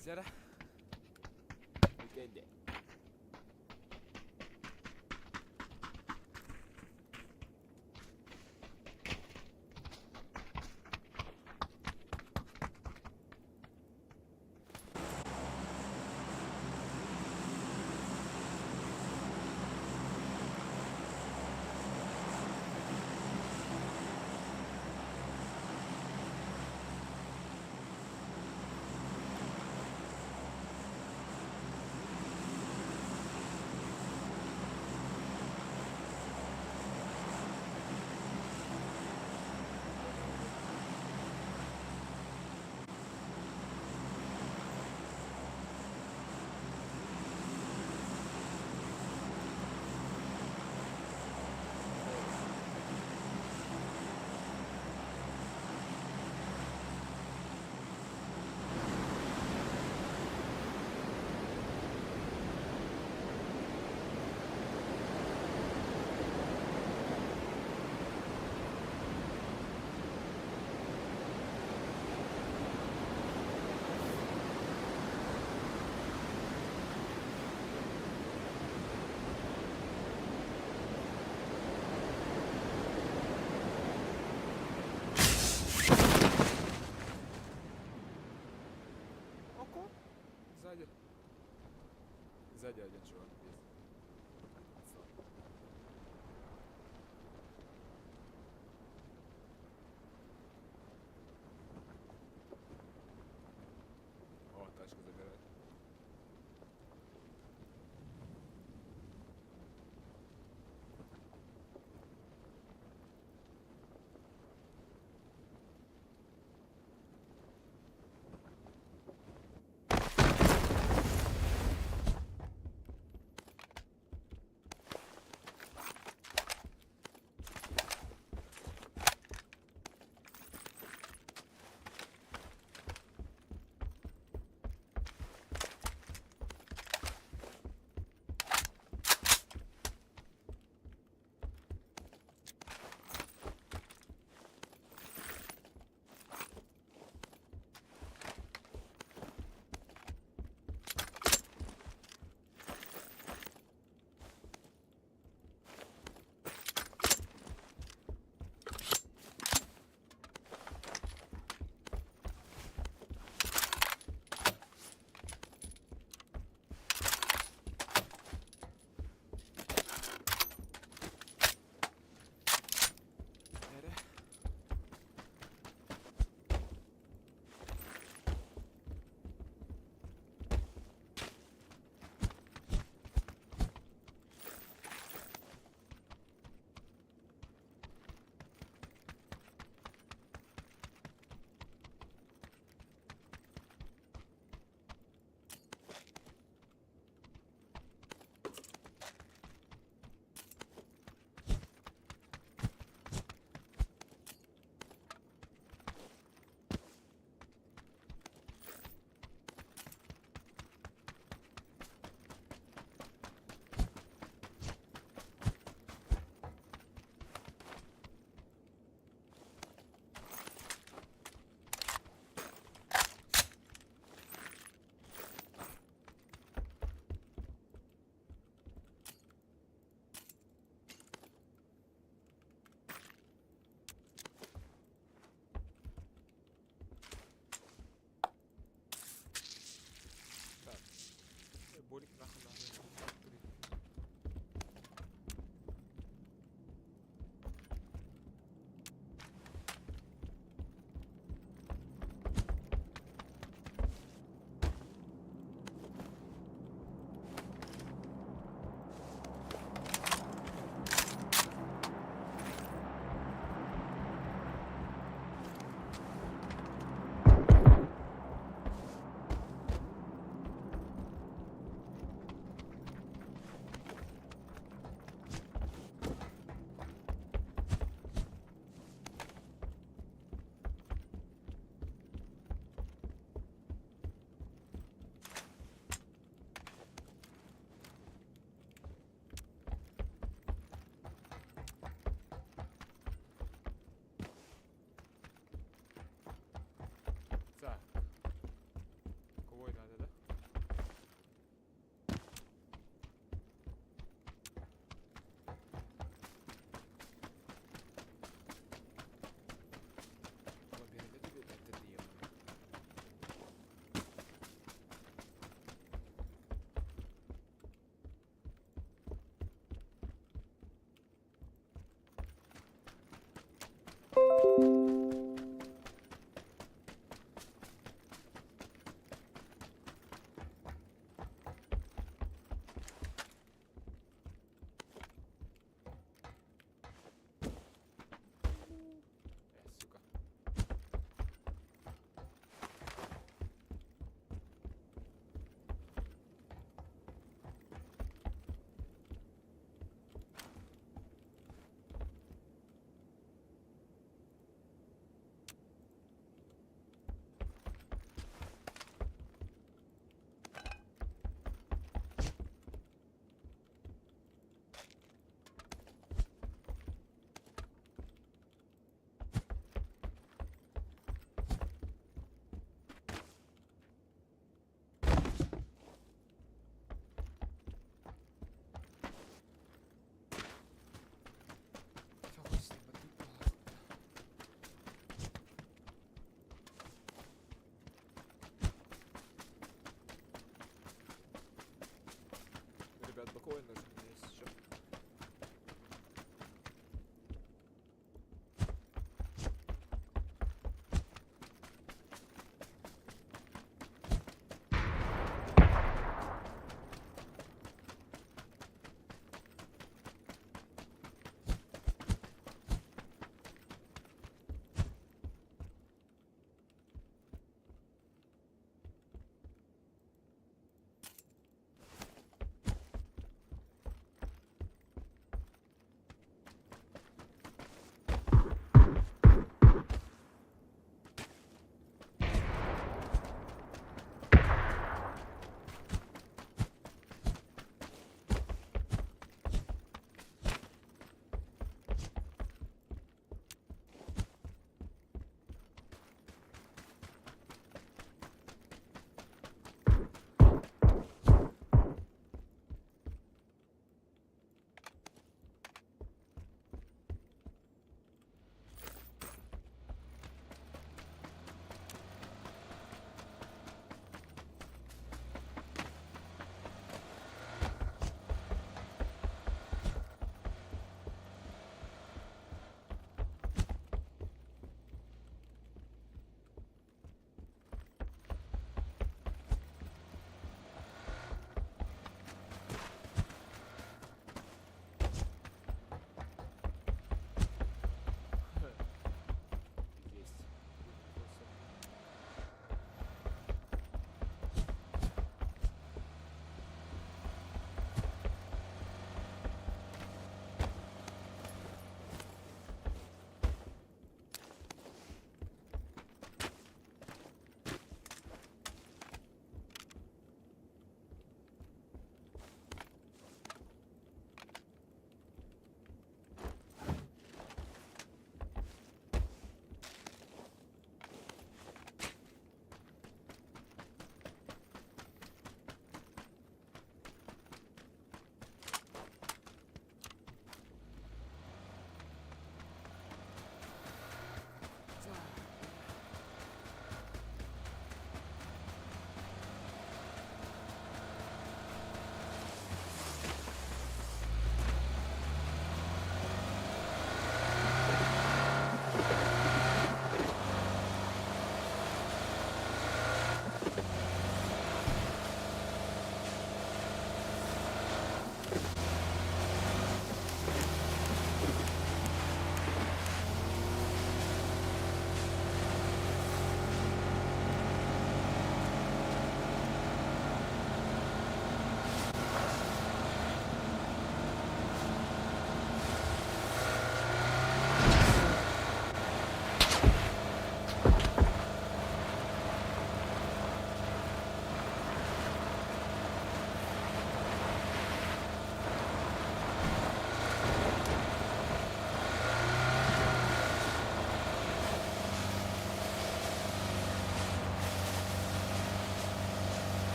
Zara. Weekend. Око? Сзади. Сзади один чувак есть. Отстал. О, тачку забирает. Спокойно же у меня есть еще.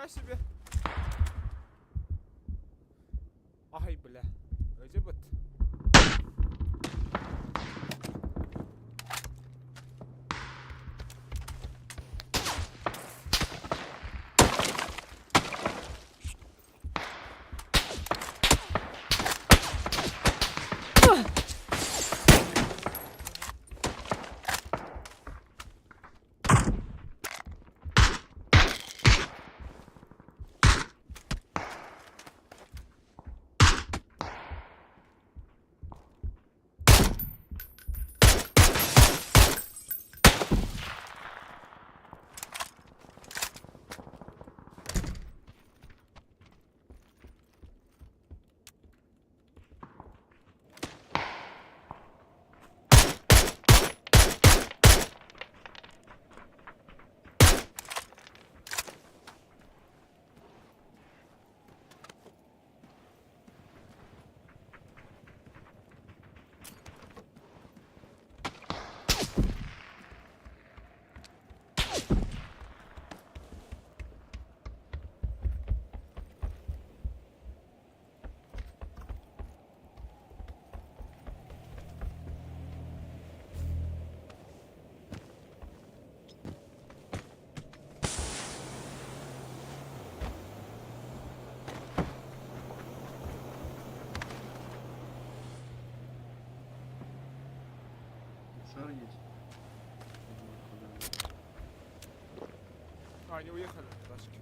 Нихуя себе! Ай, бля. Өдьөбүт. Шар есть. А, они уехали на тачке.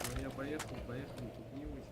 Ну я поехал, поехал, тут не выйти.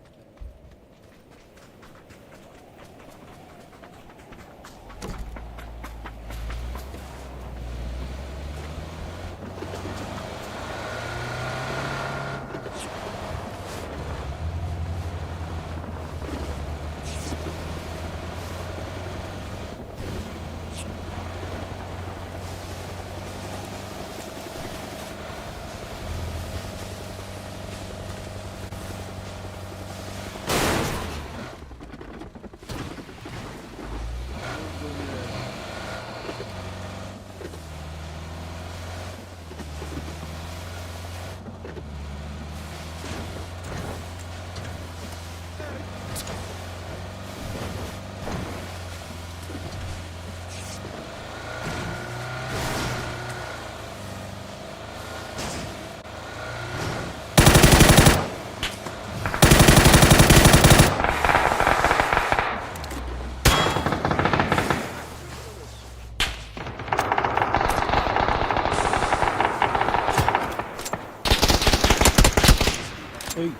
Ой.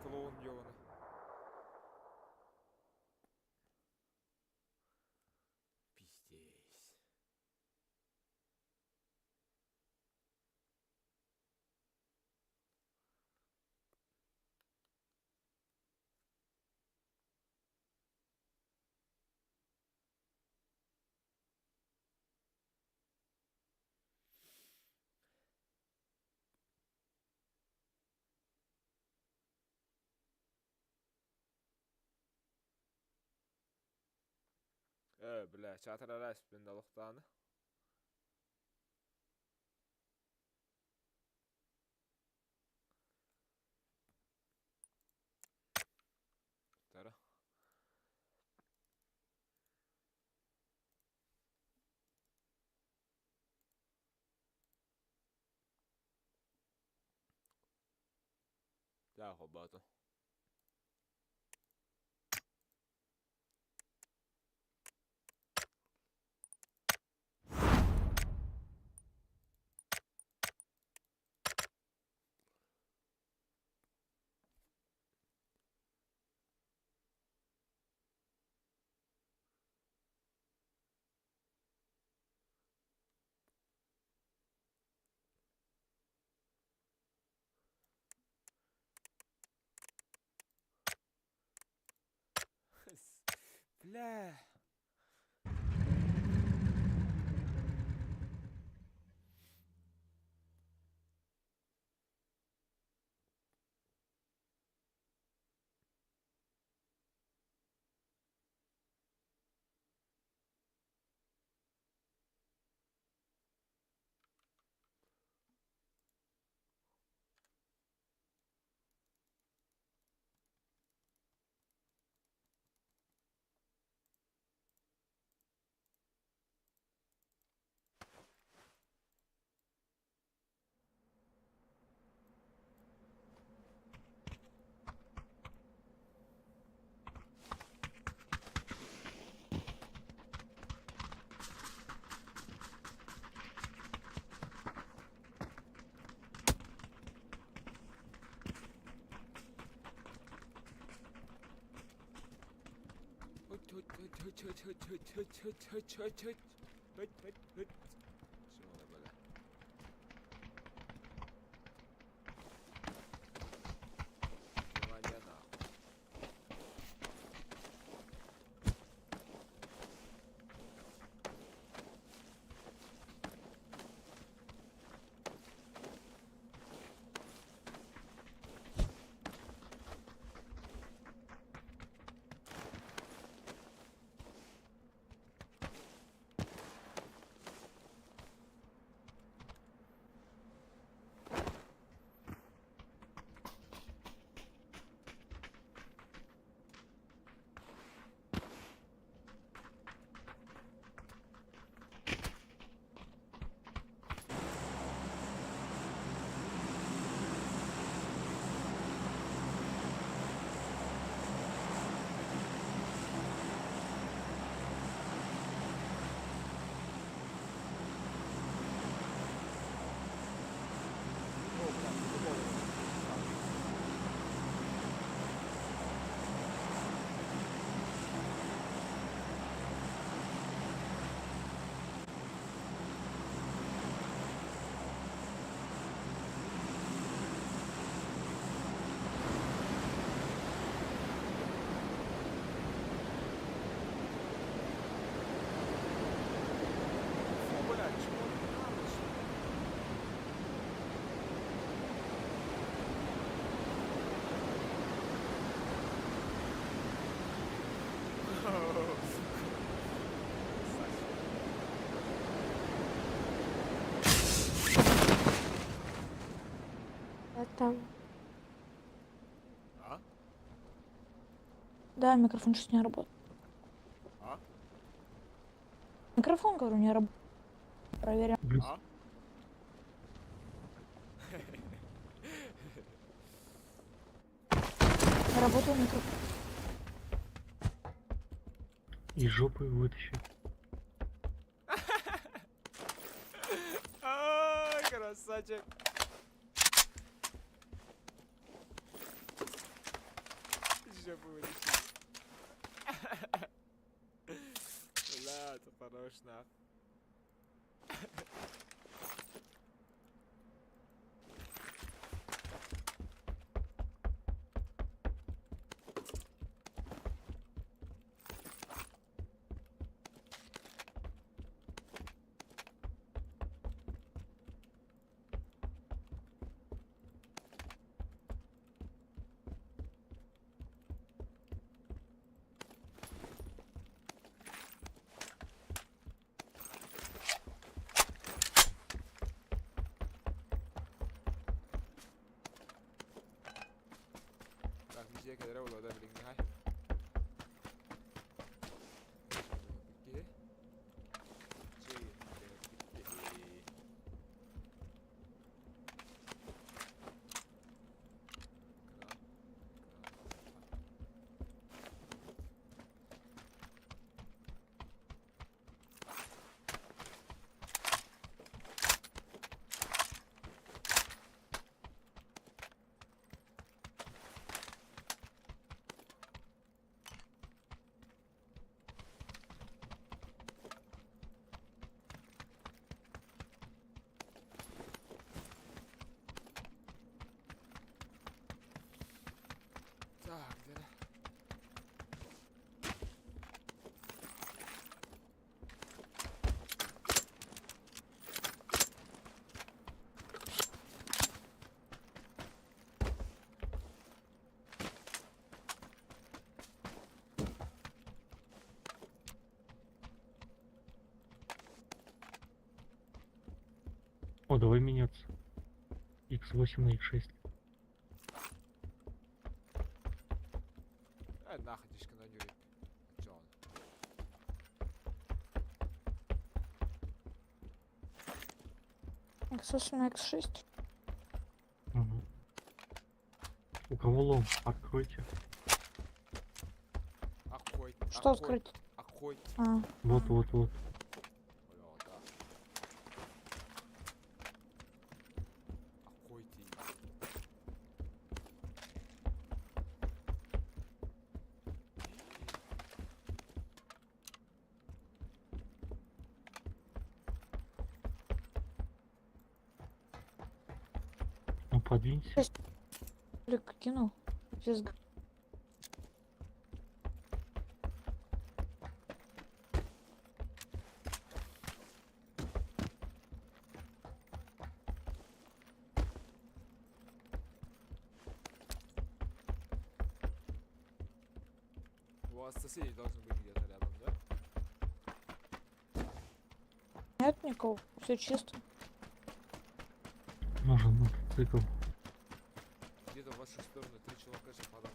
Клоун ёбаный. Пиздец. Ээ, бля, чаатар араас мин олохтоона. Тара. Даа холбоото. Бля. Хыть, хыть, хыть, хыть, хыть, хыть, хыть, хыть, хыть, хыть, хыть. Всё, бля. Внимание нахуй. О, бля, по-любому. Фу, блядь, чего не надо, сука? Это... А? Да, микрофон чуть не работает. А? Микрофон, говорю, не работает. Проверим. А? Не работал микрофон. Из жопы вытащи. А, красавчик. Жопу вытащил. Бля, ты хорош, нах. Так, везде кедре улада билиңни хай. Так, где? О, давай меняться. X8 на X6. Нахуй дишка на нюрик. Джон. X8 на X6. Угу. У кого лом? Откройте. Ахуй. Что открыть? Ахуй. А, Вот, вот, вот. Бля, да. Ахуй ты. подвинься. Люк кинул. Сейчас У вас соседи должны быть где-то рядом, да? Нет никого. Все чисто. Нужен мотоцикл. Где-то в вашу сторону три чувака же падал.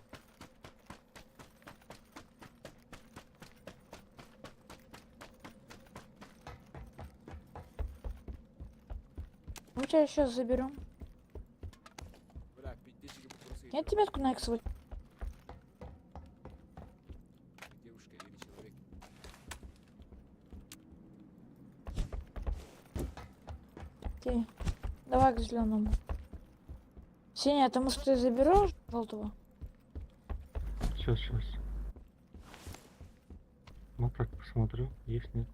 Мы тебя сейчас заберем. Бля, пиздечки просто Нет тебе метку на X8? Девушка или человек. Окей. Давай к зеленому. Синяя, ты может ты заберешь желтого? Сейчас, сейчас. Ну так посмотрю, есть нет.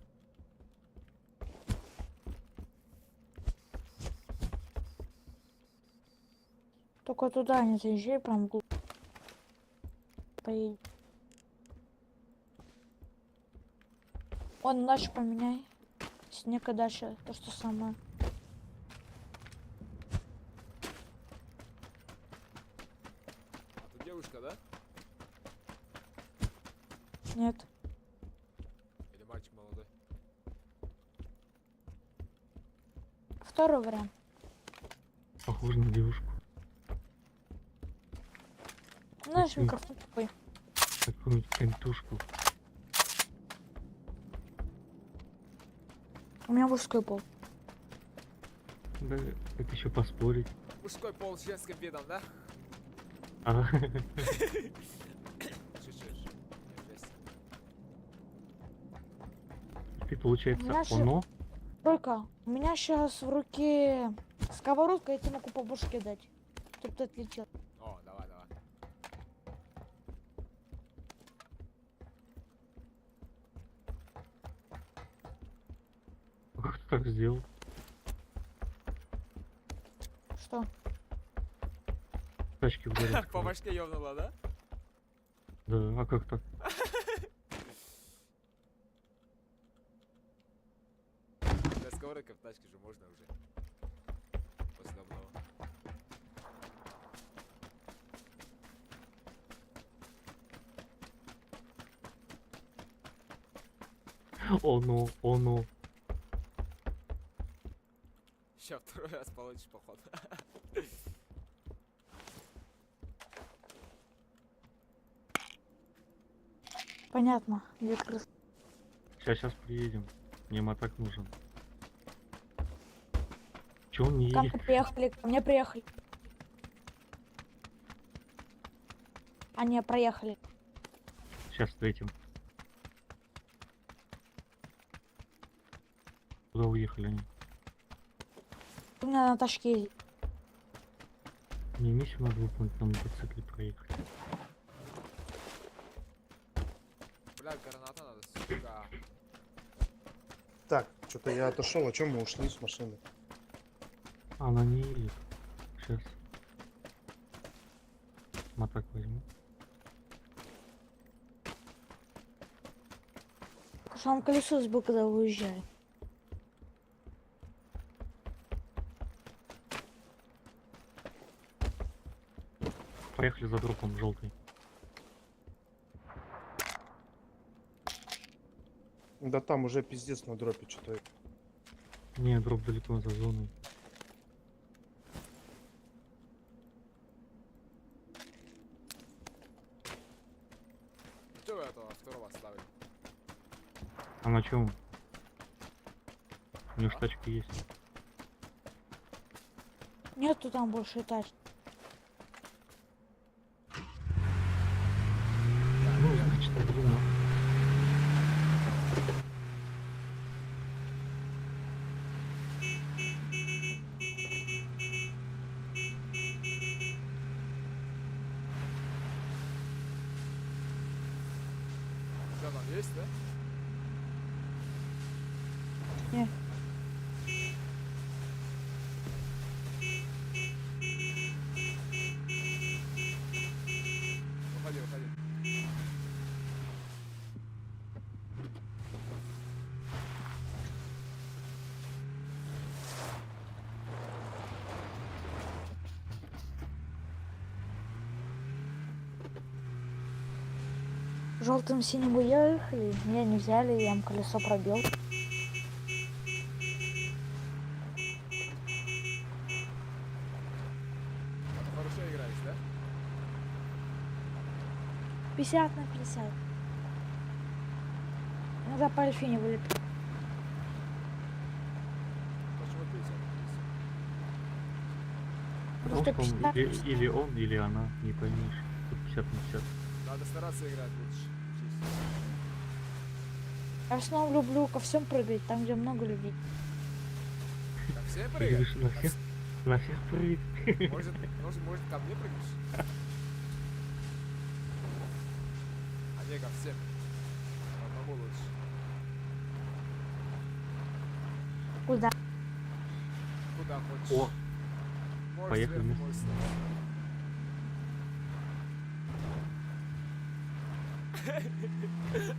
Только туда не заезжай, прям вглубь. Поедь. Он дачу поменяй. Снег и дача, то что самое. А тут девушка, да? Нет. Или мальчик молодой? Второй вариант. Похоже на девушку. Знаешь, Какую? микрофон такой. Какую-нибудь кентушку. У меня мужской пол. Да, это еще поспорить. Мужской пол с женским видом, да? А, Шучу, шучу. Не, жесть. ты, получается, У меня же- оно? Только у меня сейчас в руке сковородка, я тебе могу по башке дать. Чтоб ты отлетел. О, давай, давай. А Как ты так сделал? Что? Тачки ударил. По башке ёбнула, да? Да, а как так? Для сковородка в тачке же можно уже. После обнова. Оно, оно. Сейчас второй раз получишь, походу. Понятно, где крысы. Сейчас, сейчас приедем. Мне мотак нужен. Че он не Ко мне едет? приехали, ко мне приехали. Они проехали. Сейчас встретим. Куда уехали они? У меня на тачке ездит. Мне миссию надо выполнить на мотоцикле проехать. Бля, граната надо, сука. Так, что-то я отошел, о чем мы ушли с машины? А, она не едет. Сейчас. Мотак возьму. Потому что он колесо сбил, когда уезжает. Поехали за дропом желтый. Да там уже пиздец на дропе что-то. Не, дроп далеко за зоной. Чё вы этого второго оставили? А на чем? У него ж А? тачка есть. Нету там больше тачки. Ну, значит, один. а. Что там есть, да? Не. Желтым синим уехали, меня не взяли, я им колесо пробил. А ты хорошо играешь, да? 50 на 50. Иногда по альфине вылетает. Почему 50? Потому Просто что он 50 или, или он, или она, не поймешь. Тут 50 на 50. Надо стараться играть лучше. Учись. Я в основном люблю ко всем прыгать, там, где много людей. Ко всем Ты прыгать? любишь на всех прыгать? Может, ко мне прыгнешь? А не, ко всем. По одному лучше. Куда? Куда хочешь. О, Можешь поехали сверху, вместе. можешь снизу.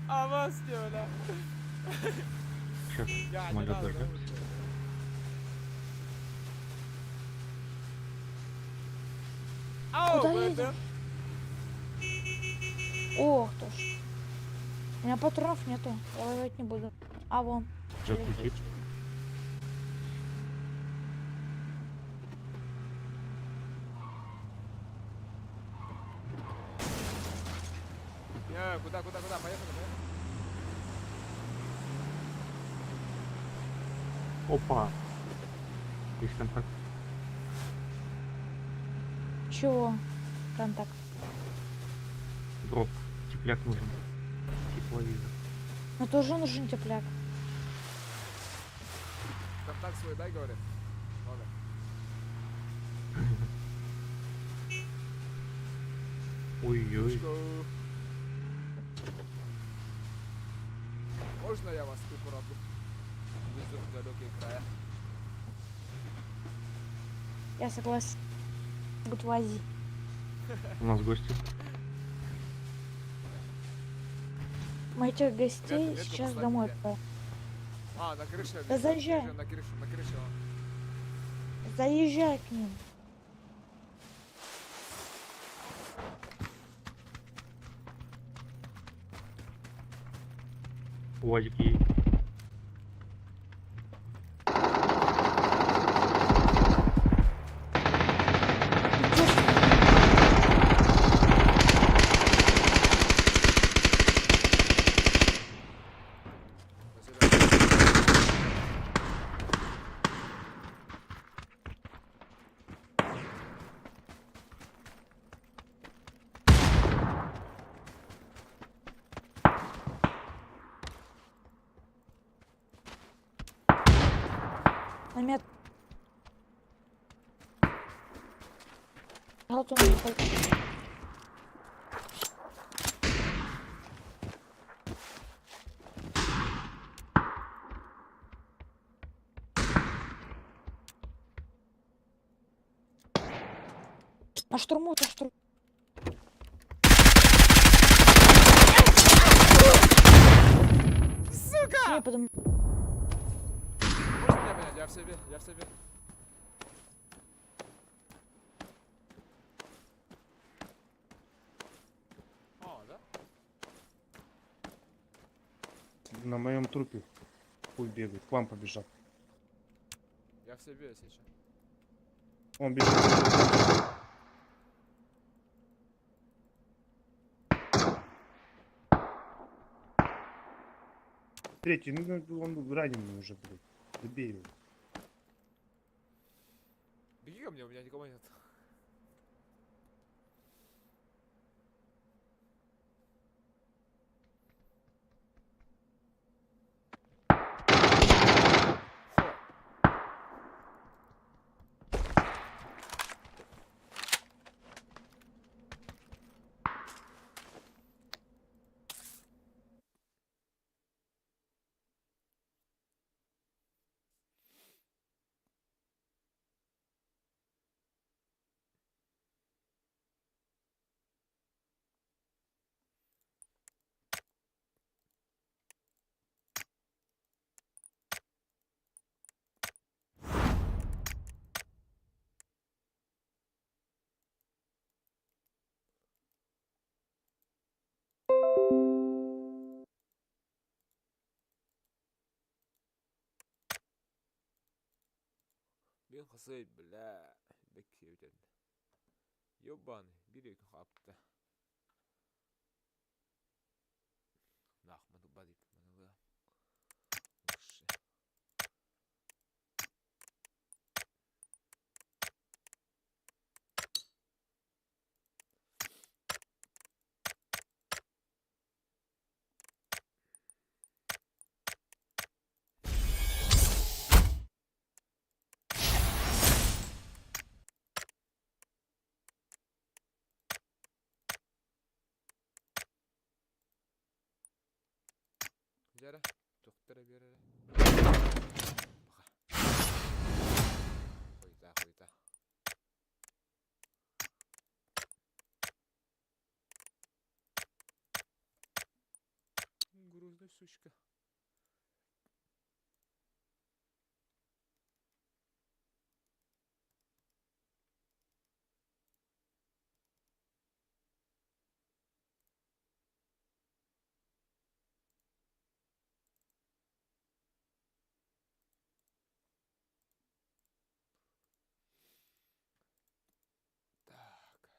А вас не, бля. Сейчас Я не самолет надо, дождемся. лучше. Ау, Куда БТ. едем? Ох ты ж. У меня патронов нету, я воевать не буду. А вон. Джет летит. Не, куда, куда, куда? Поехали, поехали. Опа! Есть контакт. Чего? Контакт. Дроп. Тепляк нужен. Тепловизор. Но тоже нужен тепляк. Контакт свой дай, говорит. Номер. Ой-ой. Что? Можно я вас аккуратно везу в далекие края? Я согласен. Будут возить. У нас гости. Мы этих гостей Метку, метку сейчас поставь домой где? отправим. А, на крыше. Да вижу, заезжай. вижу, На крышу, на крыше. он. Заезжай к ним. УАЗик едет. Спасибо. На мет. Рот у меня На штурму, на штурму. Сука! Не, потом... Можно меня понять? Я в себе, я в себе. А, да? На моем трупе хуй бегает, к вам побежал. Я в себе сейчас. Он бежит. Третий, ну он раненый уже, блядь. Добей его. Беги ко мне, у меня никого нет. Хо. Бүгүн хасый, бля, бэккиэбит Ёбаный, биир күн хаапта. Нах, маны бадип, маны Лучше. Дьэ туохтара биэрэрэ. Баха. Хуйта, хуйта. Грузная сучка. Так.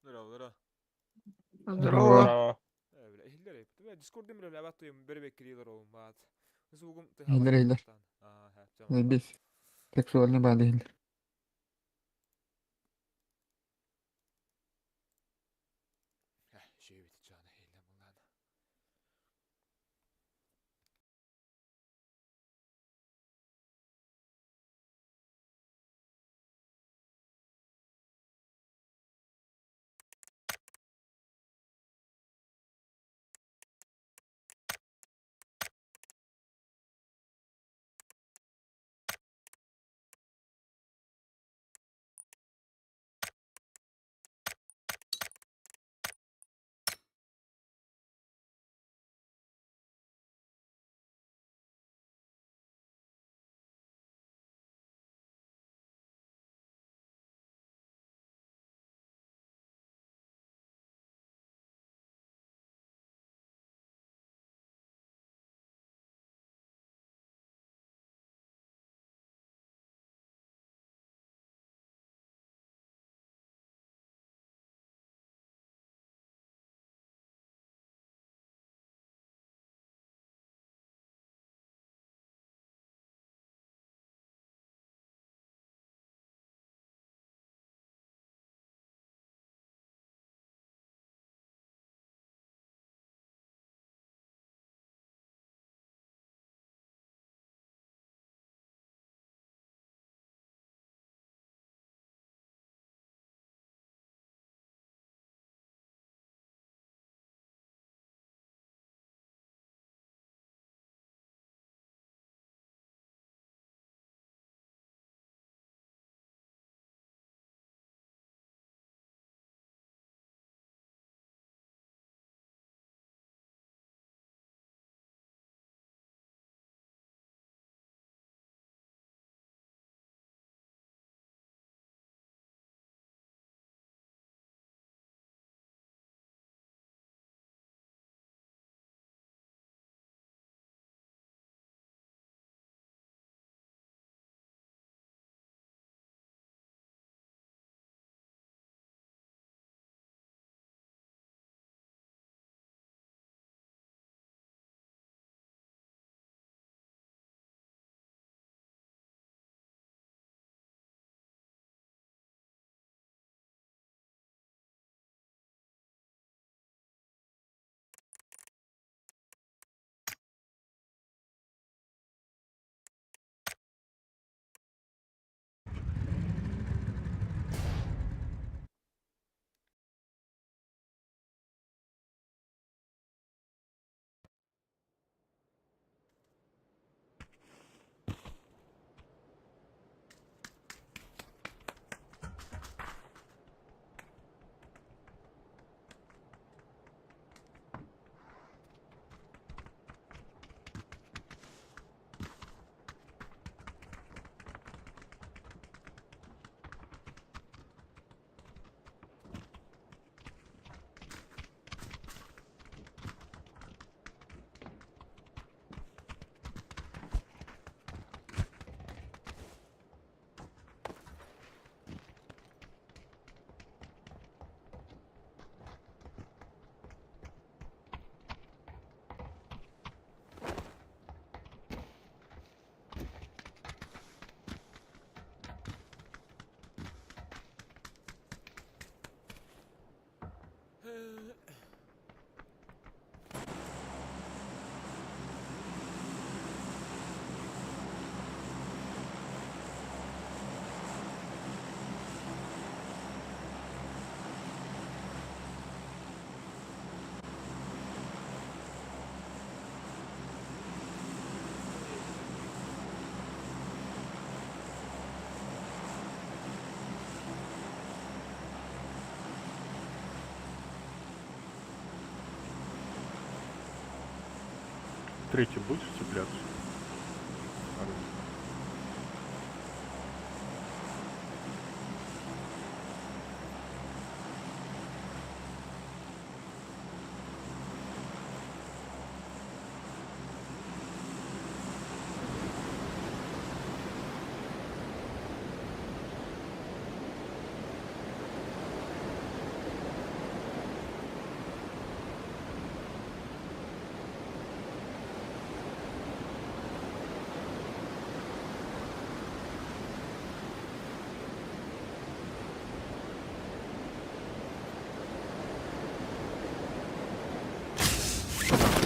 Здорово, здорово. Здорово. Бля, иһиллэр эбит. Дискордум бля, туйум бэрбек кирилер ол маат. Звугум Иһиллэр, иһиллэр. Заебись. Сексуальный баада иһиллэр. Шөбүт жана хейле булан. Третий будешь цепляться? Хорош.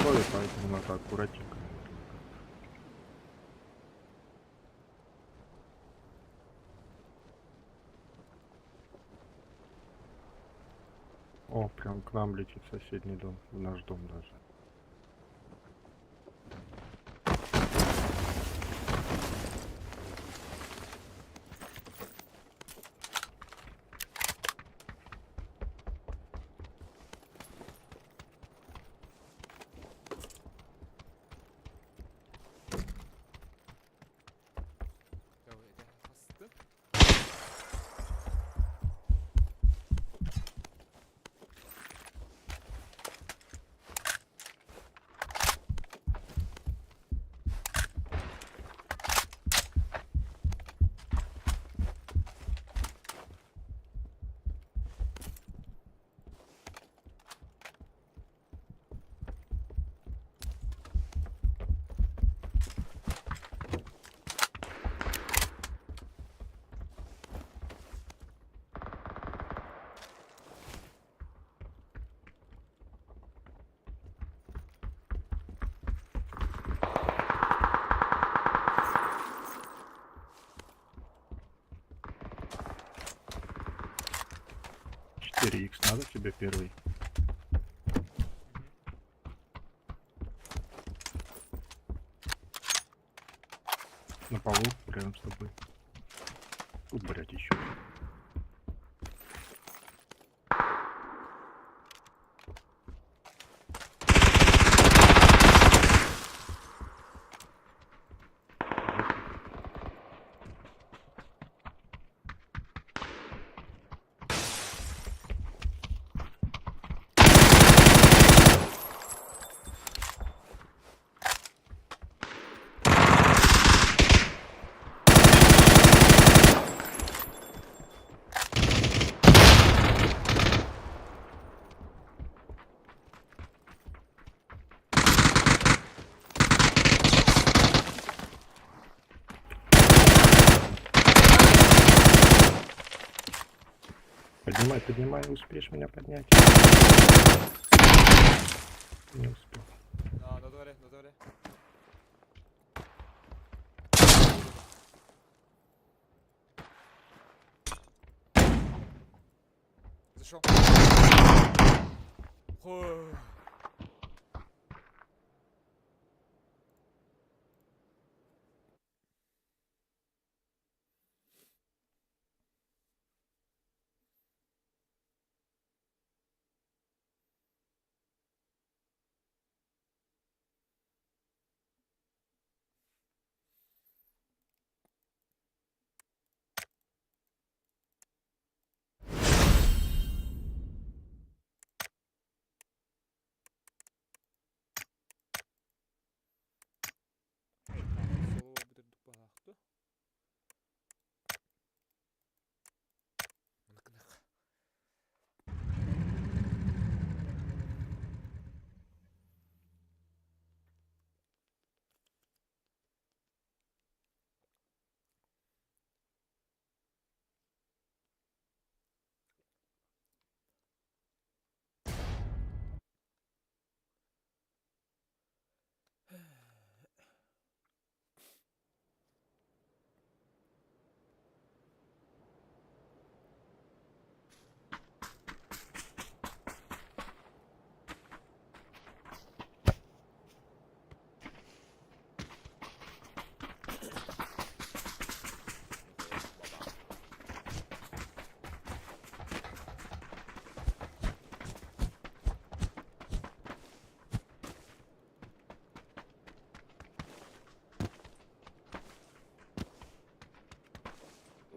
Крови, поэтому надо аккуратненько, наверное, как-то. О, прям к нам летит соседний дом, в наш дом даже. Давай, это хасты. Четыре икс надо тебе первый. На полу рядом с тобой. О, блядь, еще. Поднимай, поднимай, успеешь меня поднять. Не успел. А, на дворе, на дворе. Зашел. Хо.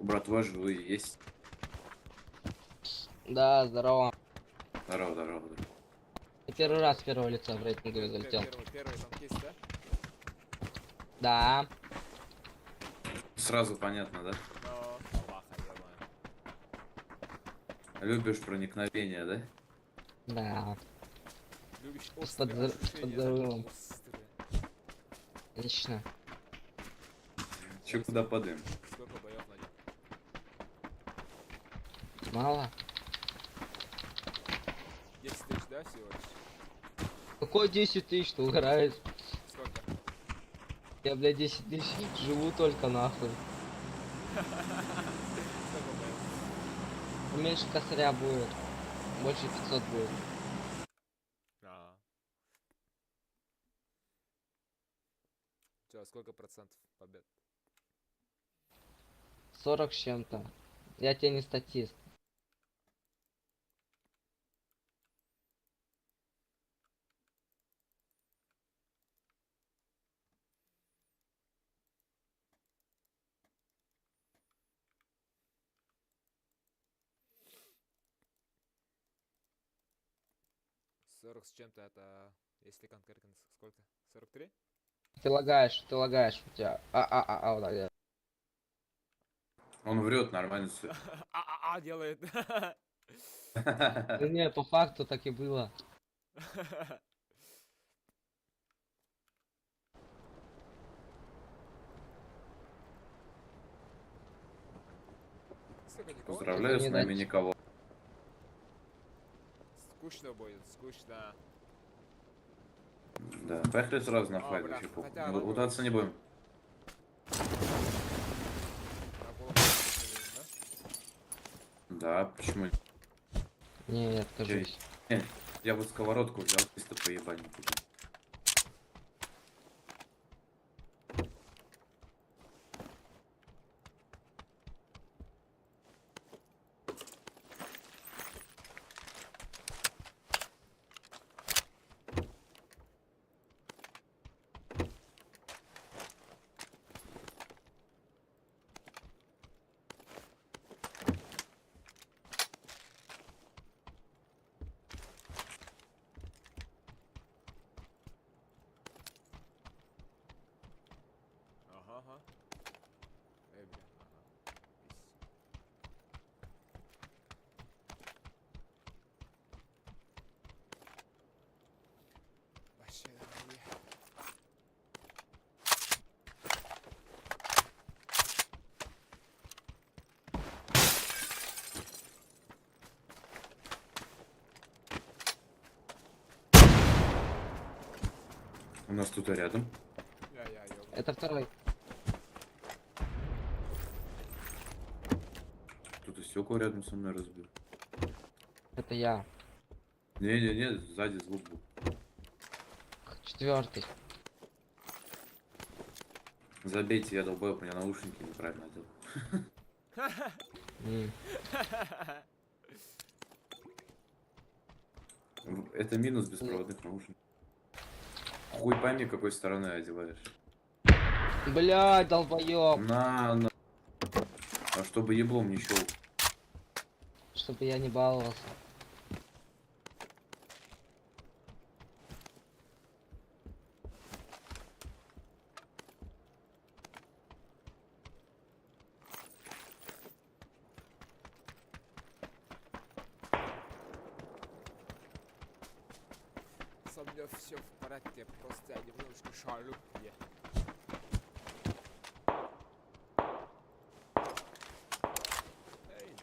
Братва живые есть. Да, здорово. Здорово, здорово, здорово. Я первый раз с первого лица в рейтинговый залетел. Первый, первый танкист, да? Да. Сразу понятно, да? Но, бабаха, ебаная. Любишь проникновение, да? Да. Любишь Под острые зар- ощущения, под да? зарылом. Острые. Отлично. Че, куда падаем? Сколько боев на нем? Мало. 10 тысяч, да, всего лишь? Какой 10 тысяч, ты угораешь? Сколько? Я, блядь, 10 тысяч живу только нахуй. Сколько боев? Меньше косаря будет. Больше 500 будет. А. Чё, сколько процентов побед? 40 с чем-то. Я тебе не статист. Сорок с чем-то это, если конкретно, сколько? 43? Ты лагаешь у тебя. А, вот так, да. Он врет, нормально все. А-а-а делает. Да не, по факту так и было. Сколько никого? Поздравляю, с Не нами дать. никого. Скучно будет, скучно. Да, поехали сразу на А, файт, бля, вообще похуй. хотя Ну, ладно. Лутаться не будем. На голову да? Да, почему? Не, я откажусь. Я вот сковородку взял, чисто по ебальнику. Ага, ага. Эй, бля, ага. Есть. Вообще, давай. У нас тут рядом. Я, ёб. Это второй. Тут и стекла рядом со мной разбил. Это я. Не-не-не, сзади звук был. Четвертый. Забейте, я долбоеб, у меня наушники неправильно одел. М. Это минус беспроводных наушников. Хуй пойми, какой стороной одеваешь. Блядь, долбоёб. На, на. А чтобы еблом не щелк. Чтобы я не баловался. Со мной все в порядке, просто я немножечко шалю. Я. Эй,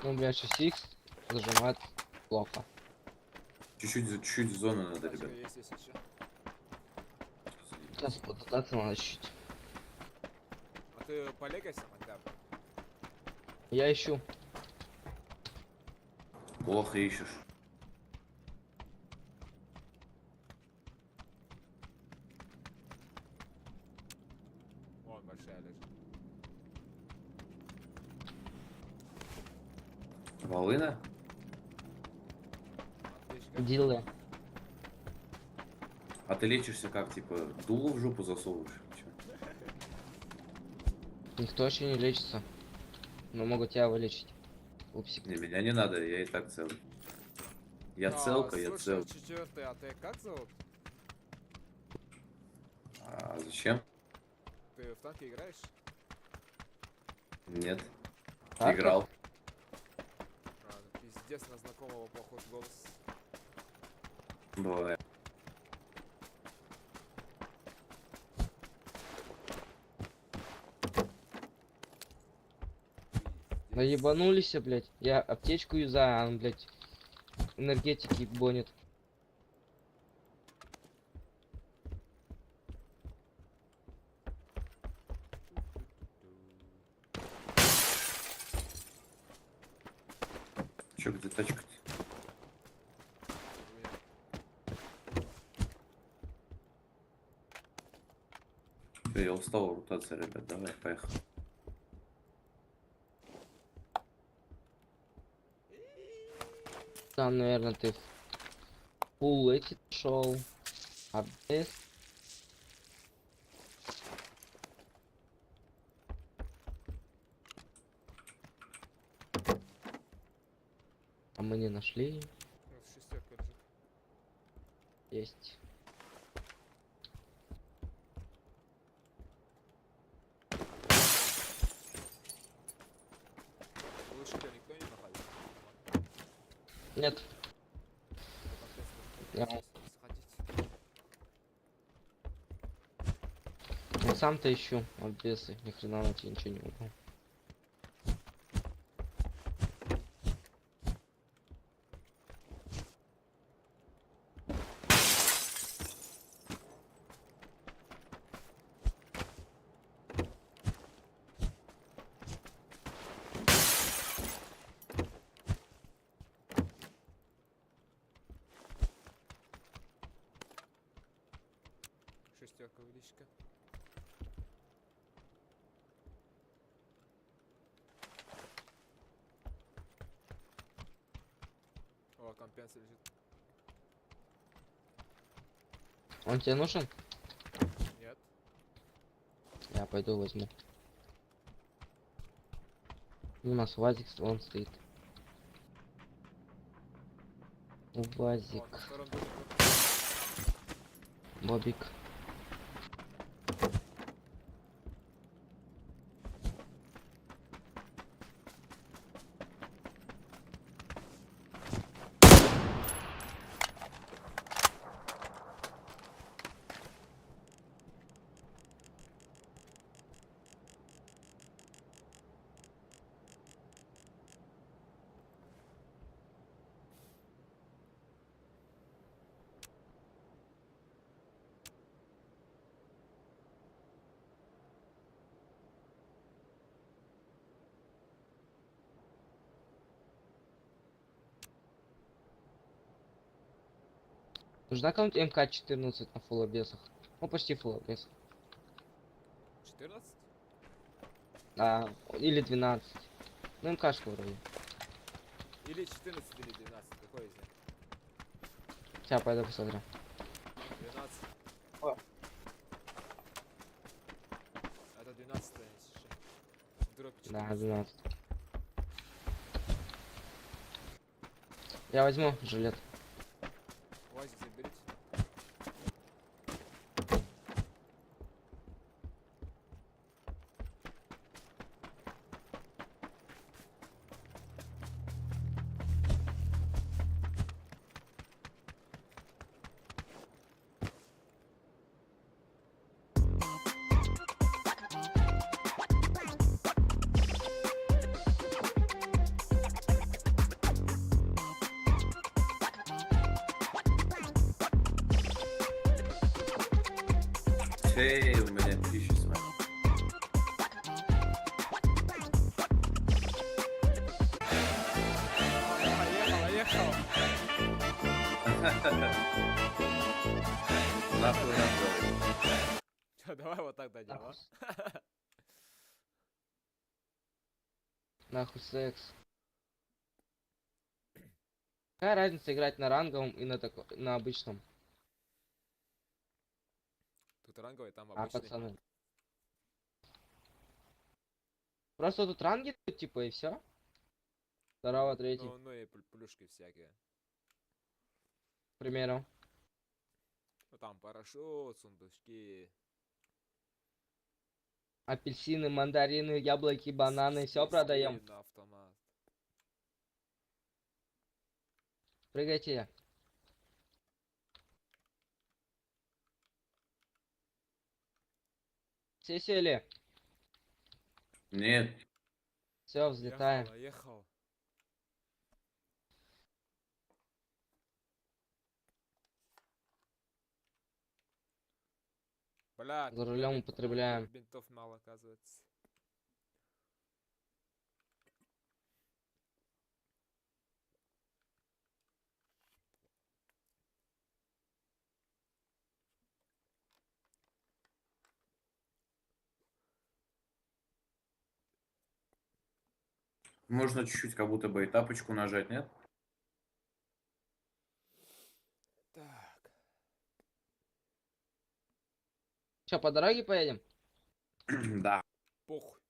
Ну, блядь, 6х зажимать плохо. Чуть-чуть, чуть-чуть в зону надо, тачка ребят. есть, если чё. Сейчас податься надо чуть-чуть. А ты полегайся хотя бы? Я ищу. Плохо ищешь. Вон большая лежит. Волына? Отлично. Дилы. А ты лечишься как, типа, дуло в жопу засовываешь? или чё? Никто еще не лечится. Но могут тебя вылечить. Упсик. Не, меня не надо, я и так цел. Я А, целка, я слушай, цел. Четвертый, а ты как зовут? А зачем? Ты в танке играешь? Нет. Так? Играл. А, ну пиздец, на знакомого похож голос. Бывает. Да ебанулись, блядь. Я аптечку юзаю, а он, блядь, энергетики гонит. Чё, где тачка-то? Всё, я устал рутаться, ребят. Давай, поехали. Там, наверное, ты в пул эти шел. А без. А мы не нашли. Вот шестерка лежит. Есть. Лучше тебя никто не находит. Нет. Я- Я сам-то ищу обвесы. Ни хрена найти ничего не могу. Шестерка величка. О, компенса лежит. Он тебе нужен? Нет. Я пойду возьму. У нас УАЗик вон стоит. О, УАЗик. на втором доме. Бобик. Нужна кому-нибудь МК-14 на фулл обвесах? Ну, почти фулл обвесах. 14? А, или 12. Ну, МКшка вроде. Или 14, или 12. Какой из них? Сейчас пойду посмотрю. 12. О. Это 12 если что. В дропе Да, 14. 12. Я возьму жилет. УАЗик заберите. Эй, у меня пища с вами. Поехал, поехал! Нахуй нам дали. Чё, давай вот так дадим, а? Нахуй, нахуй секс. Какая разница играть на ранговом и на, тако... на обычном? Тут ранговый, там А, обычный. пацаны. Просто тут ранги, типа, и все. Здорово, третий, Ну и плюшки всякие. к примеру. Ну там парашют, сундучки. Апельсины, мандарины, яблоки, бананы, все продаем. скин на автомат. Прыгайте. Все сели. Нет, Все, взлетаем. Ехал, ехал. Бля, За рулем употребляем. бинтов мало, оказывается. Можно чуть-чуть как будто бы и тапочку нажать, нет? Так. Че, по дороге поедем? Да. Похуй.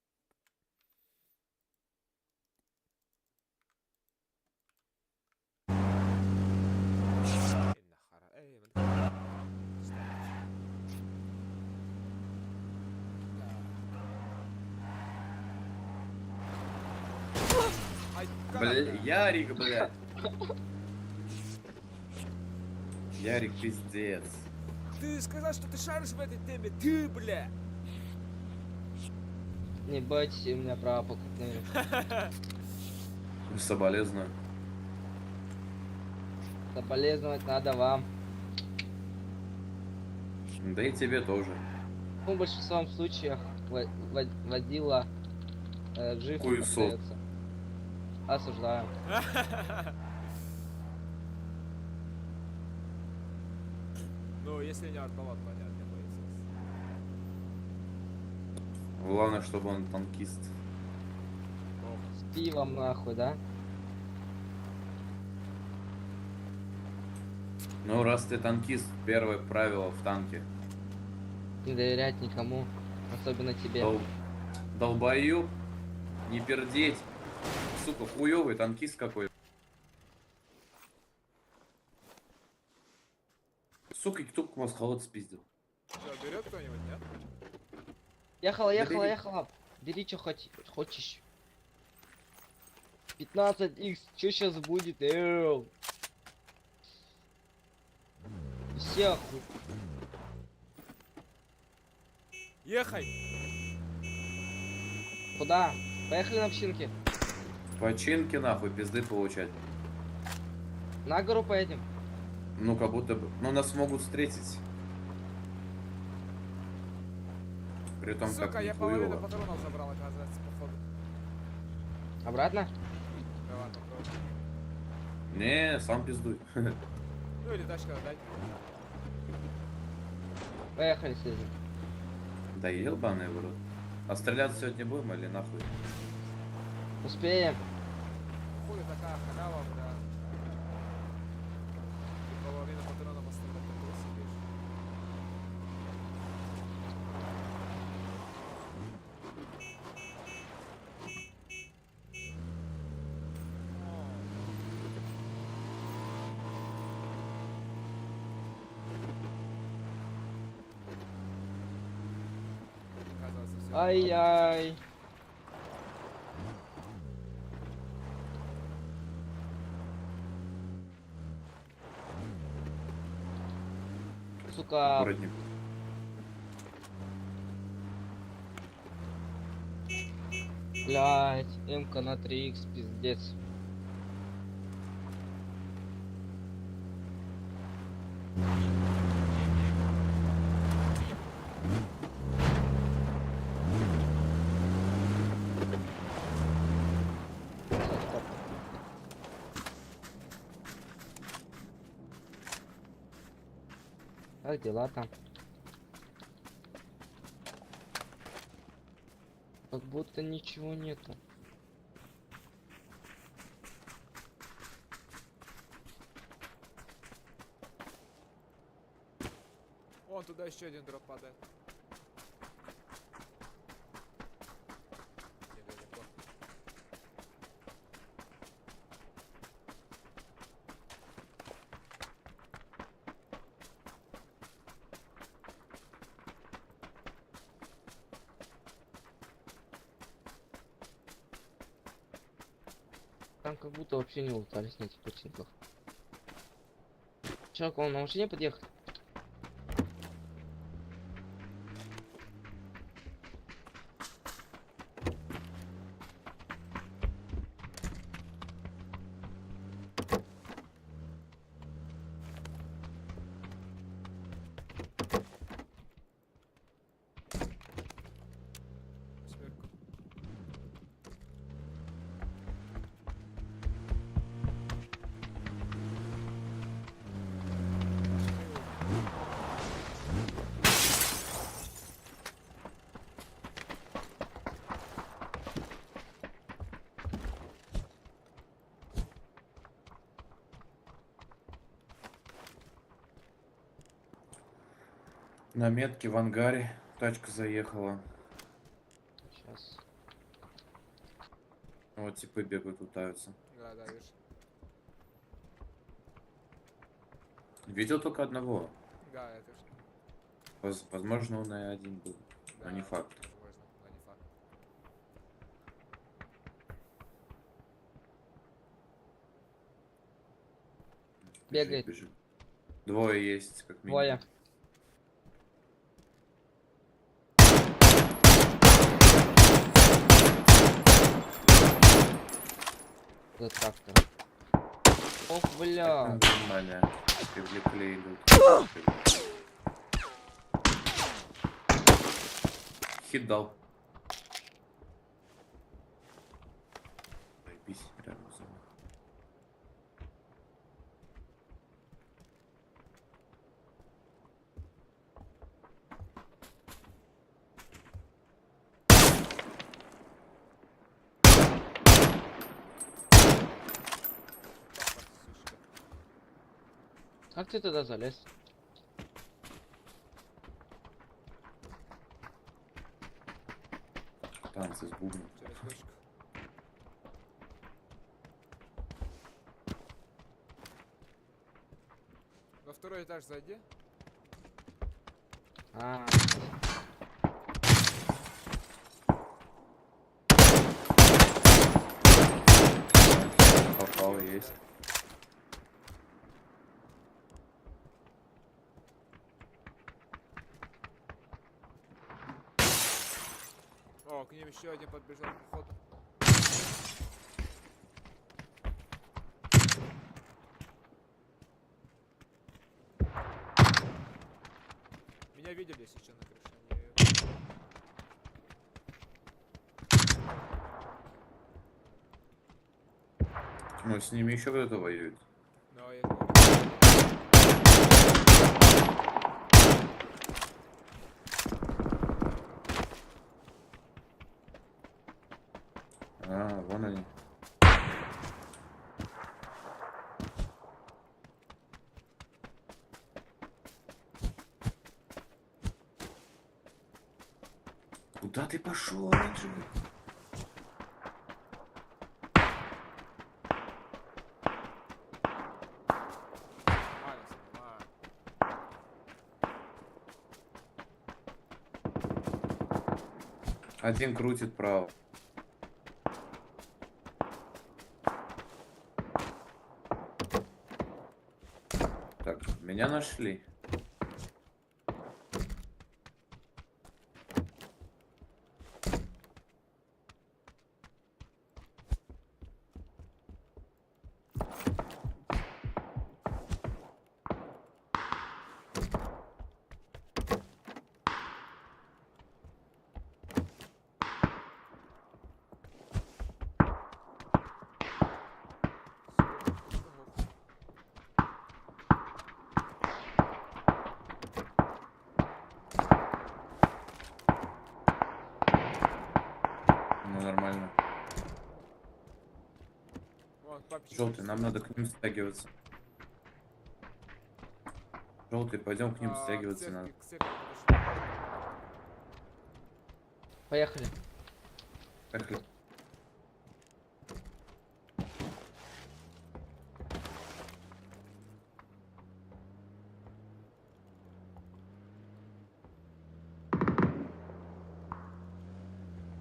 Эй, нахара. Эй, Ай, Бля, Ярик, блядь. Ярик, пиздец. Ты сказал, что ты шаришь в этой теме, ты, бля! Не бойтесь, у меня права покупные. Соболезную. Соболезновать надо вам. Да и тебе тоже. Ну, в большинстве случаев водила жив Хуесос. остается. Осуждаю. Ну, если не артоват, понятно, хуесос. Главное, чтобы он танкист. Ох, С пивом нахуй, да? Ну, раз ты танкист, первое правило в танке. Не доверять никому, особенно тебе. Долбоёб, не пердеть. Сука, хуёвый танкист какой. Сука, кто маскхалат спиздил? Что, берет кто-нибудь, нет? Ехала, ехала, бери. ехала. Бери, что хочешь. 15х, что сейчас будет? Эу. Все оху... Ехай! Куда? Поехали на общинке. Починки нахуй, пизды получать. На гору поедем. Ну, как будто бы. Ну, нас могут встретить. При том, Сука, как я половину нихуево. патронов забрал, оказывается, походу. Обратно? Давай, попробуй. Не, сам пиздуй. Ну или тачка отдай. Поехали, съездим. Да ебаный в рот. А стреляться сегодня будем или нахуй? Успеем. Походу такая халява, бля. Ты половину патронов оставлять такой сидишь. Оказывается, всё. Ай-яй. Сука, Аккуратнее. блядь, МК на 3х, пиздец. Всё, стоп. Как дела там? Как будто ничего нету. Сюда еще один дроп падает. Недалеко. Там как будто вообще не лутались на этих ботинках. Чувак, он на машине подъехал? Восьмерку. На метке в ангаре тачка заехала. Сейчас. Вот типы бегают, лутаются. Да, да, видишь. Видел только одного. Да, это ж. Возможно, он и один был. Да, Но не факт. Возможно, но не факт. Бежит, Бегает. бежит. Двое есть, как минимум. Двое. За трактором. Ох, бля. Внимание. Привлекли идут. Хит дал. Заебись, прямо за мной. Папа, сучка. Как ты туда залез? Танцы с бубном. Через бочку. На второй этаж зайди. А, Попал, есть. О, к ним еще один подбежал, походу. Меня видели, если что, на крыше. Они... Ну, с ними еще кто-то воюет. Но я говорю. А, вон они. Куда ты пошел, оранжевый? Нормально, всё, нормально. Один крутит право. Так, меня нашли. Ну, нормально. Вон, папич. Желтый, нам надо к ним стягиваться. Желтый, пойдем к ним А, стягиваться надо. К церкви. Поехали. Поехали.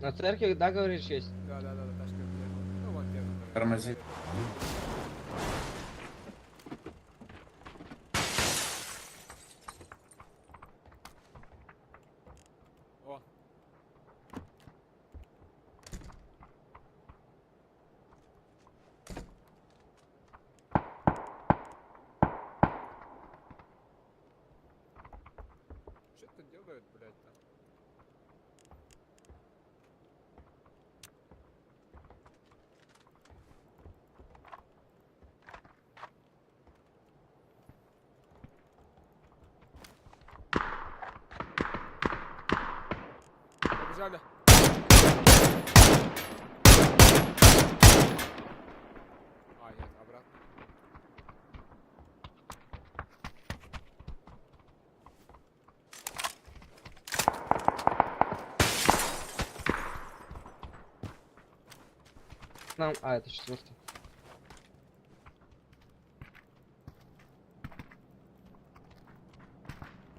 На церкви, да, говоришь, есть? Да, тачка приехала. Ну, вон те, которые. Тормози. О. Что это делают, блядь, там? Побежали. А, нет, обратно. Нам. А, это четвертый.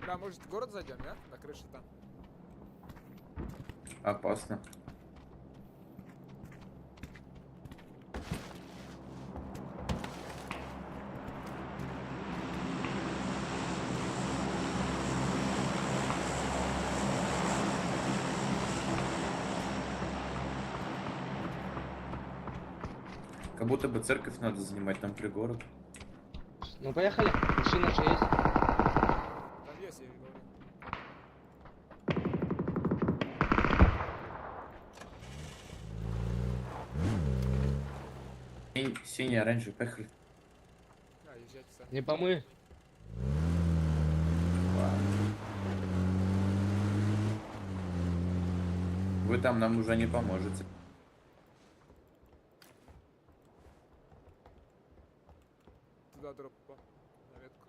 Бля, может, в город зайдем, нет? На крыше там. Опасно. Как будто бы церковь надо занимать, там пригорок. Ну поехали. Машина же есть. Там есть, я говорю. Синий, оранжевый, поехали. А, езжайте сами. Не помы. Ладно. Вы там нам уже не поможете. Туда дроп попал. На ветку.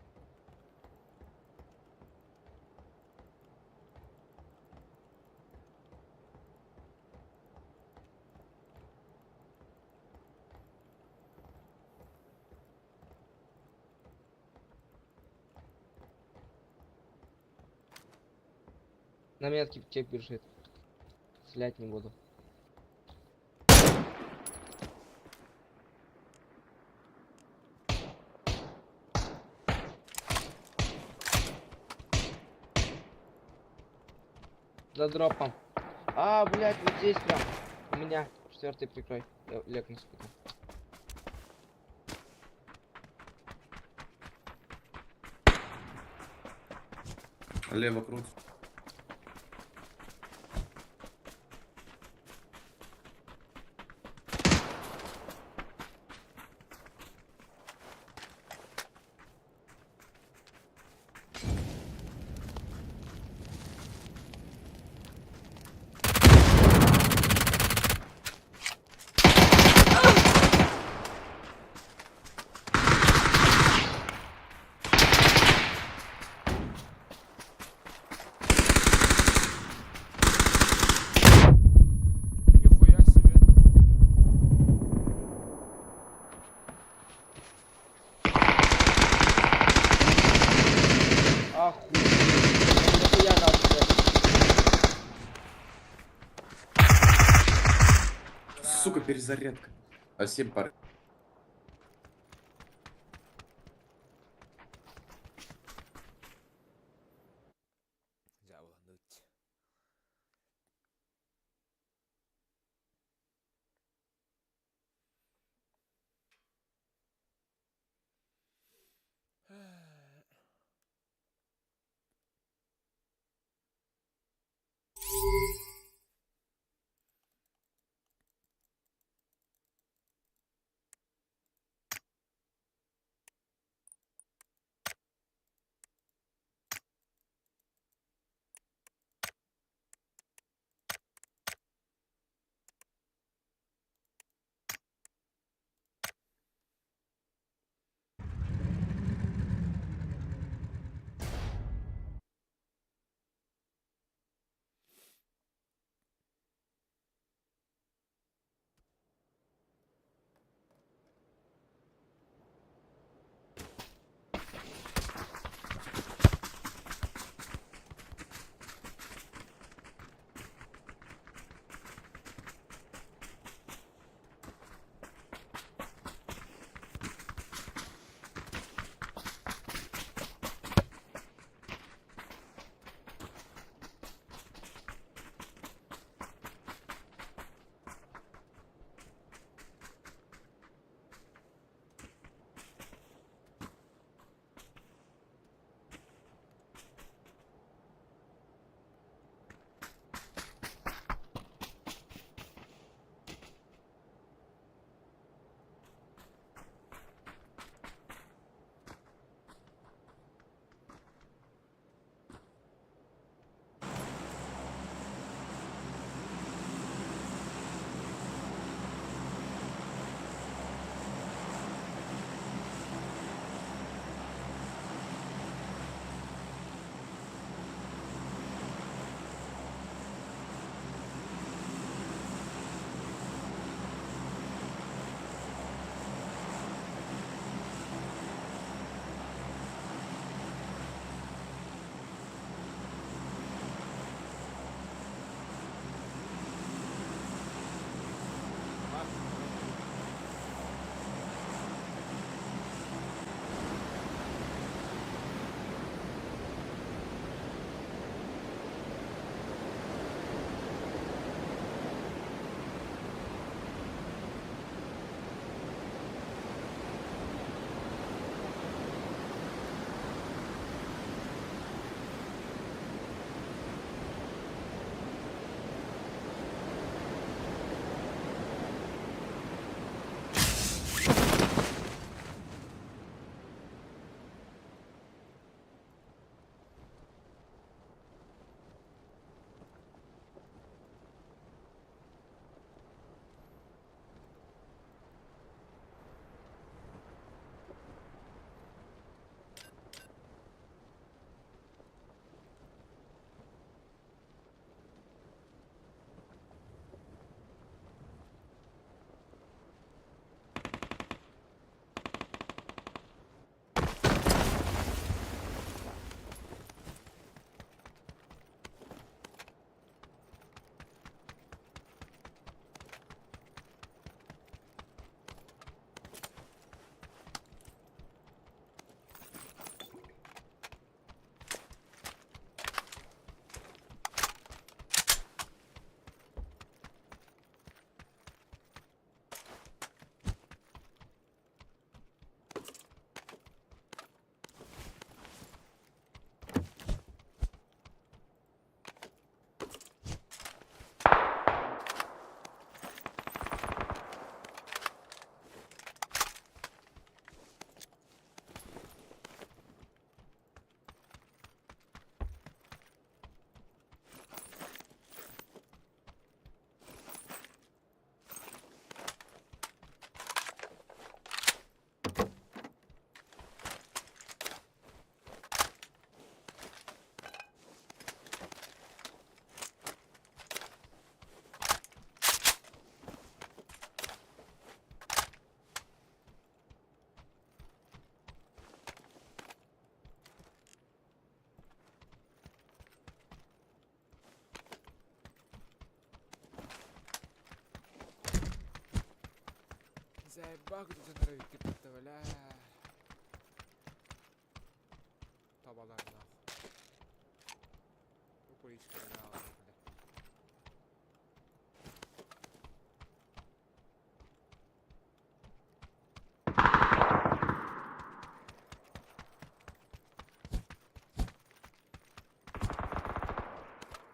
На метке чек бежит. Стрелять не буду. За дропом. А, блядь, вот здесь прям. У меня четвертый прикрой. Я легнусь потом. Лево крут. Нихуя себе. Охуеть. Нахуя дал тебе? Сука, перезарядка. А 7 пар. Дьявола, нуть. Заебал дьоннор эбиккит да бля. Табалар нахуй. Укуричка нахуй, бля.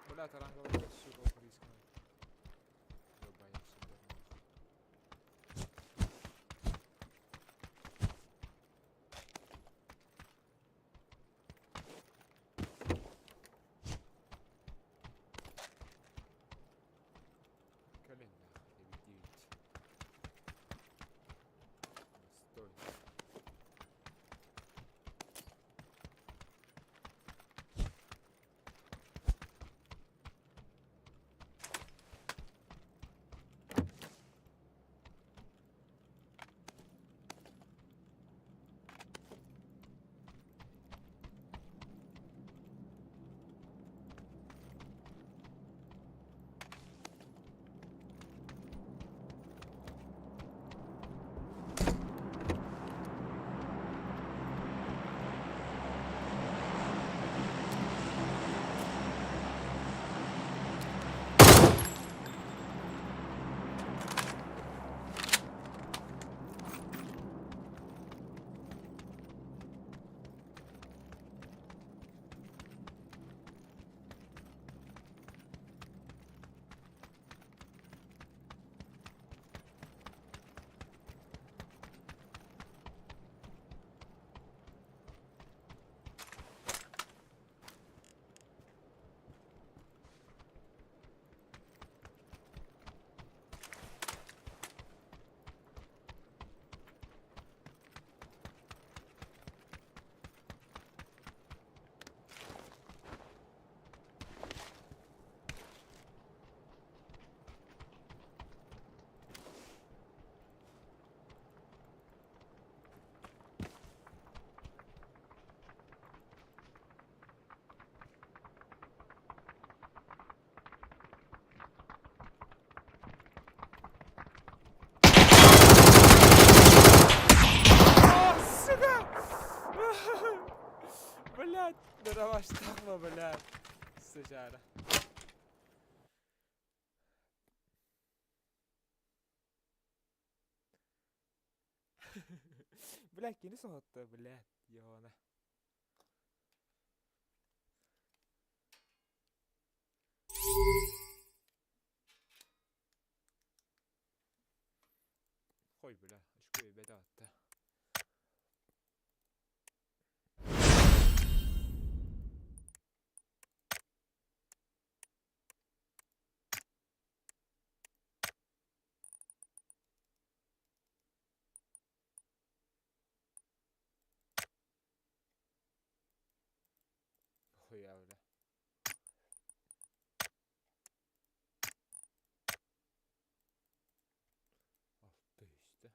Бля, таранговый сука, укуричка. Долбоёб, сука, нахуй. Кэлин нахуй, эбитиит. Стой. О, сука! Блядь, дараваштахма, блядь. Сучара. Блядь, кини соһутта, блядь, ёна. Хой, бля, очко ебет атта. Хуя, бля. Алты işte.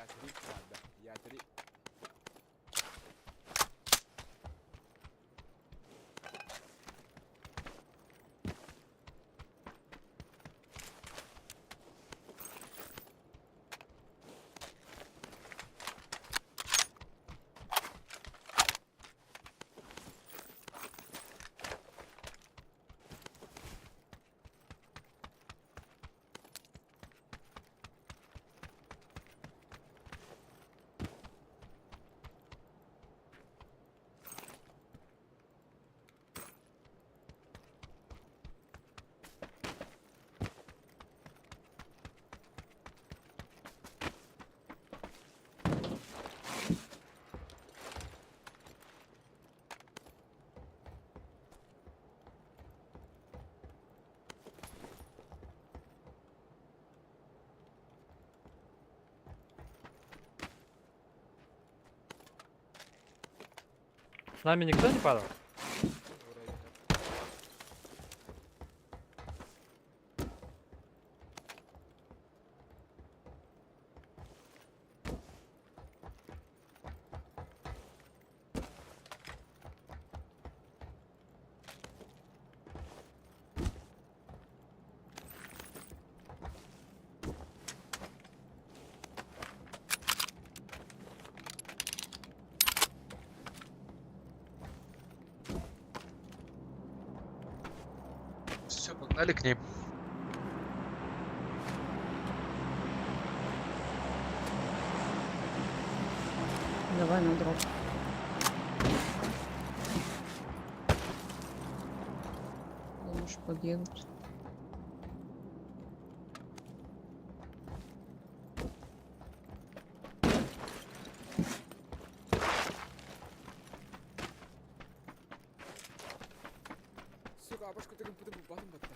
Я три, да, я три. С нами никто не падал? Вроде как. Все, погнали к ним. Давай на дроп. Думаешь, подъедут. Сука, абашка тыгын пытын батын батта.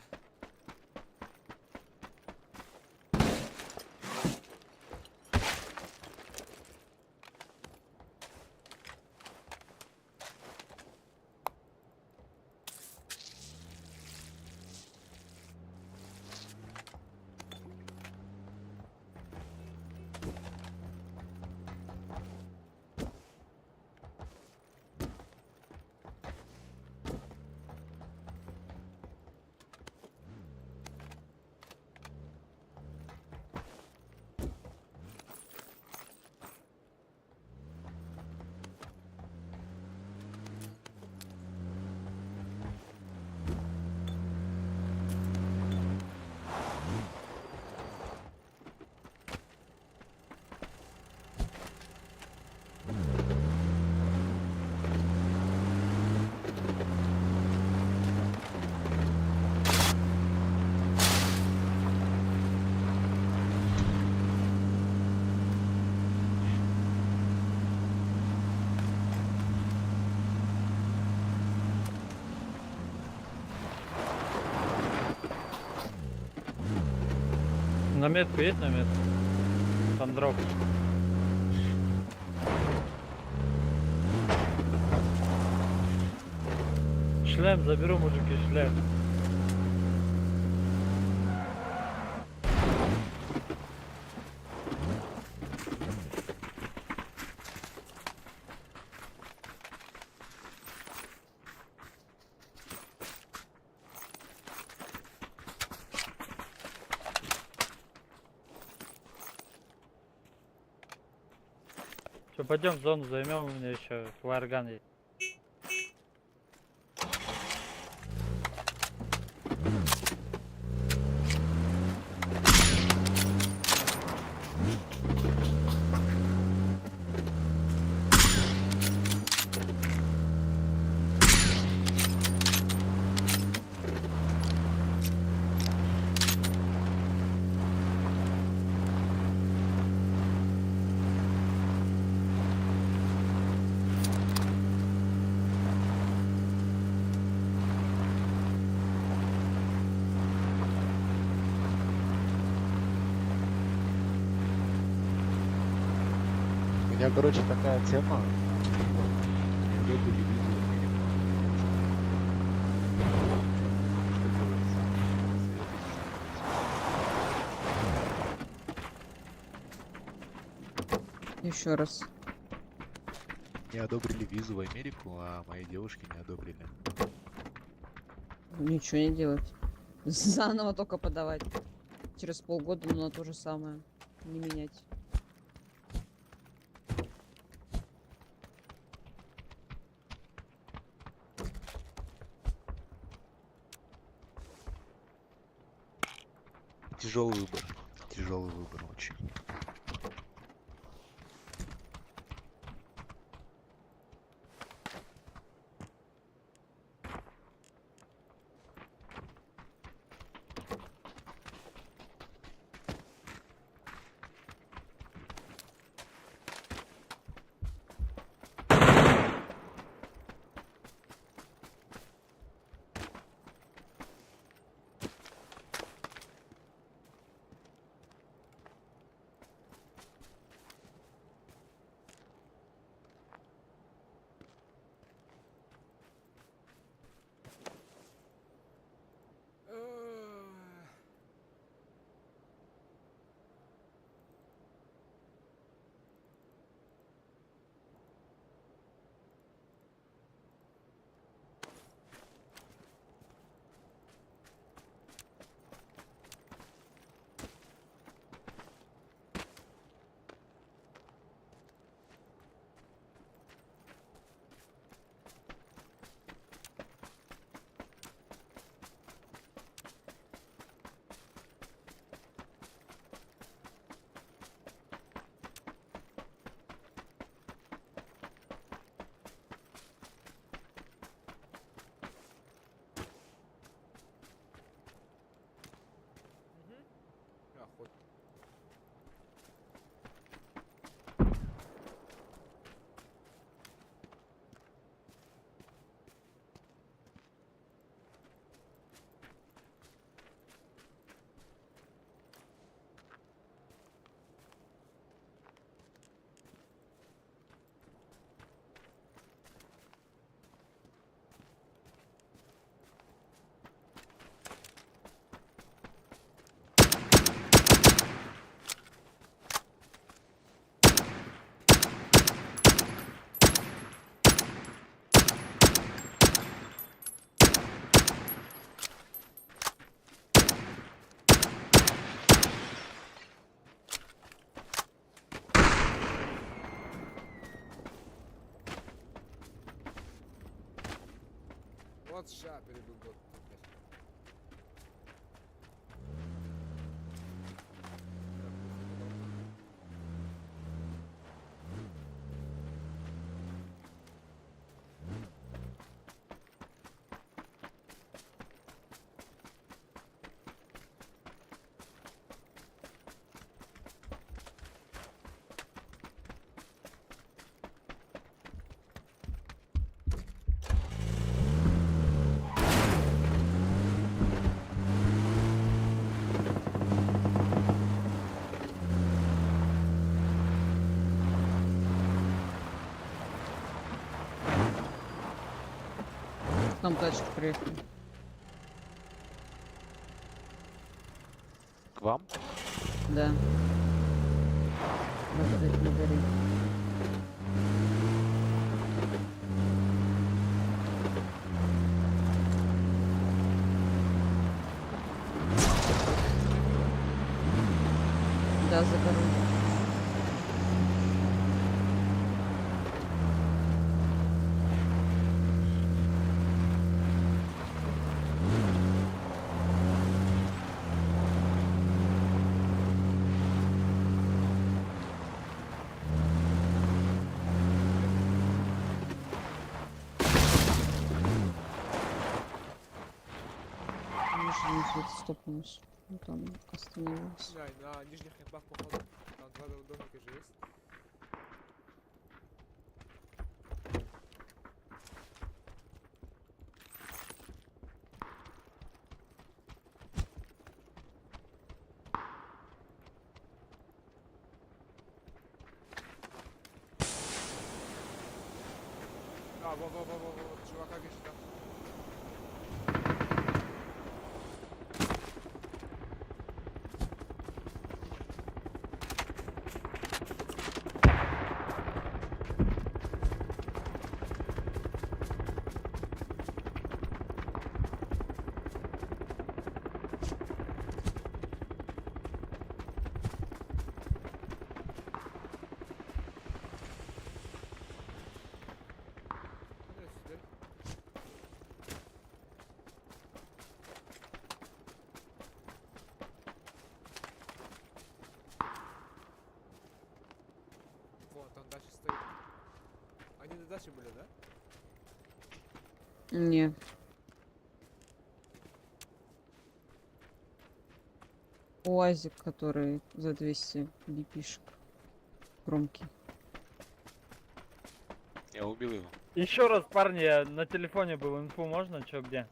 На метку есть на метку? Там дроп. Шлем заберу, мужики, шлем. Все, пойдем в зону займем, у меня еще варган есть. У меня, короче, такая тема. Я телевизор Что делать? Советуйте что-нибудь. Еще раз. Мне одобрили визу в Америку, а моей девушке не одобрили. Ничего не делать. Заново только подавать. Через полгода, но на то же самое. Не менять. Тяжелый выбор. Тяжелый выбор очень. Эх. Охот. Вот ща перебил бот. блядь. Так, похуй, дал. К нам тачка приехала. К вам? Да. На горе- на горе. Да, за горой. Машина где-то стопнулась. Ну, там остановилась. На, на нижних хребтах, походу. Там два домика же есть. А, во-во-во-во-во, чувака вижу там. даче были, да? Не. УАЗик, который за 200 бипишек. Громкий. Я убил его. Еще раз, парни, я на телефоне был, инфу можно, чё, где?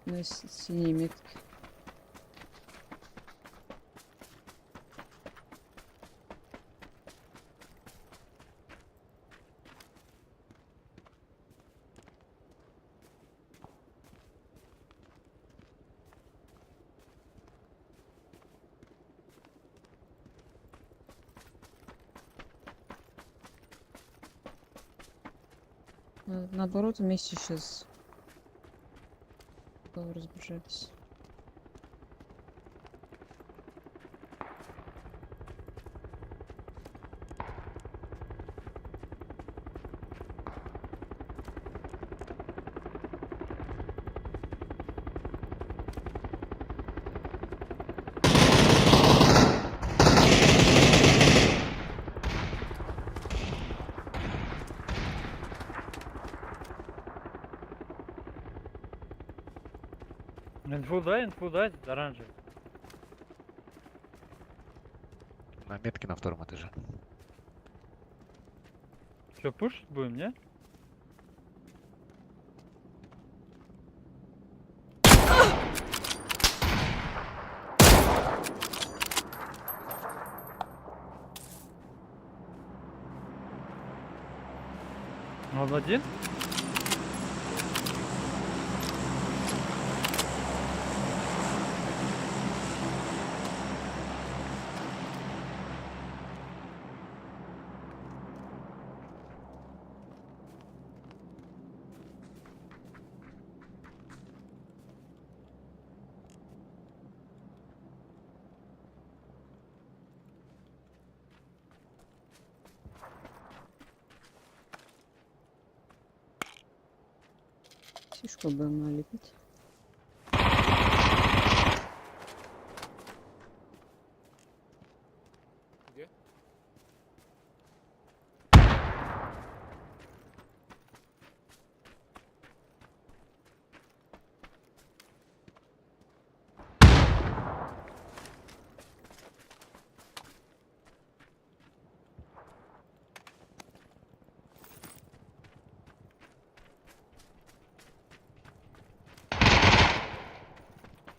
На синей метке. Наоборот, вместе сейчас разбежались. Инфу дай, оранжевый. На метке на втором этаже. Чё, пушить будем, не? Он один? Сишку бы ему налепить. Где?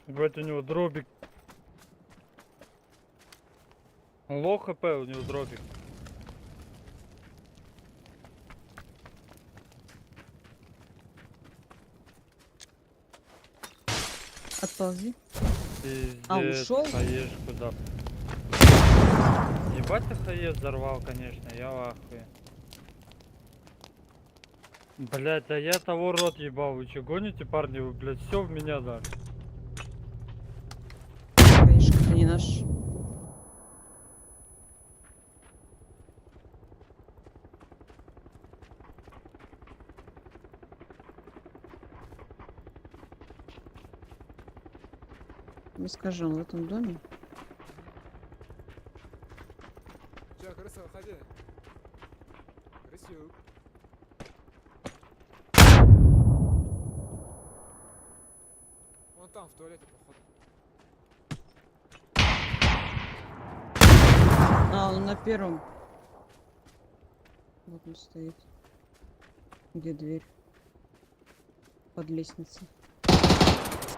Ебать, у него дробик. Low HP у него дробик. Отползи. Пиздец, А, ушел? Хаешку, да. Ебать ты хае взорвал, конечно, я в ахуе. Блять, да я того рот ебал, вы че гоните, парни, вы, блять, все в меня дали. Конечно, это не наш. Не скажи, он в этом доме? Че, крыса, выходи. Крысюк. Он там, в туалете, походу. А, он на первом. Вот он стоит. Где дверь? Под лестницей. Всё, опять.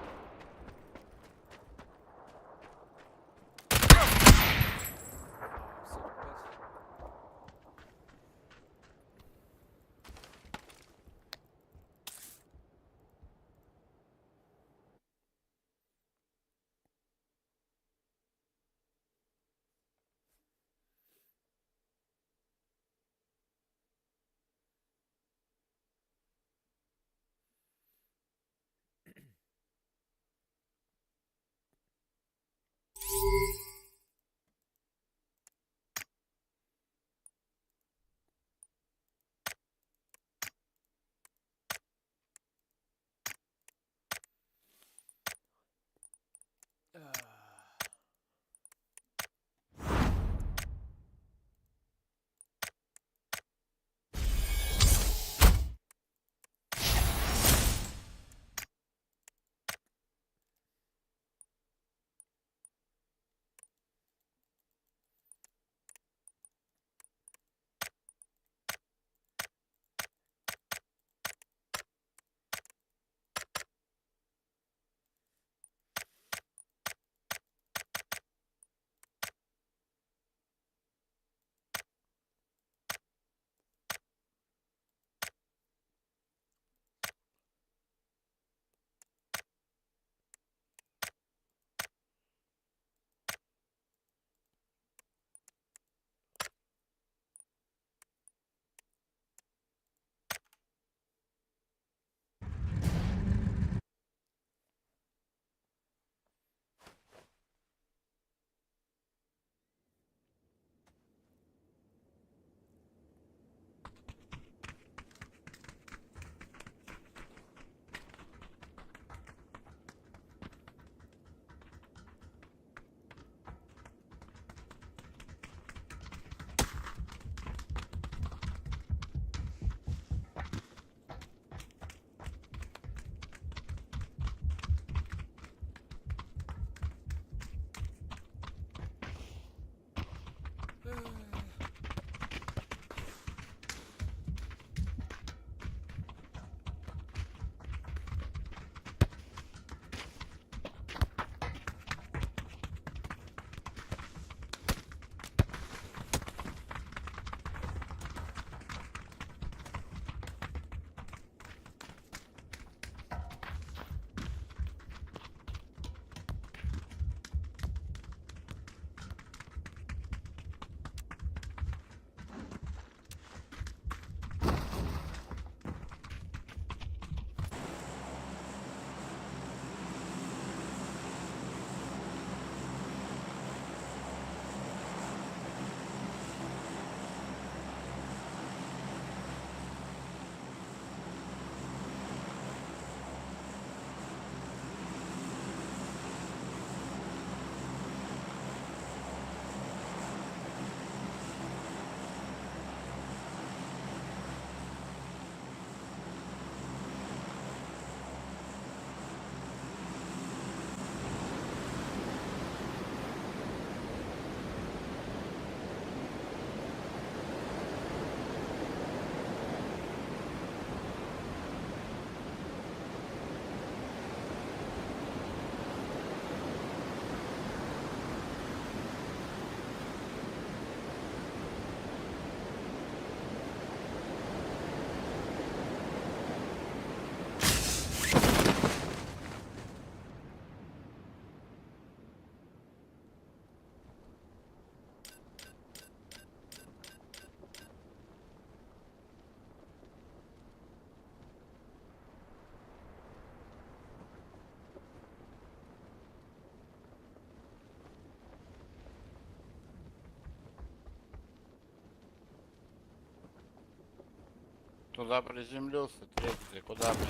Туда приземлился, третий, ты куда, блядь?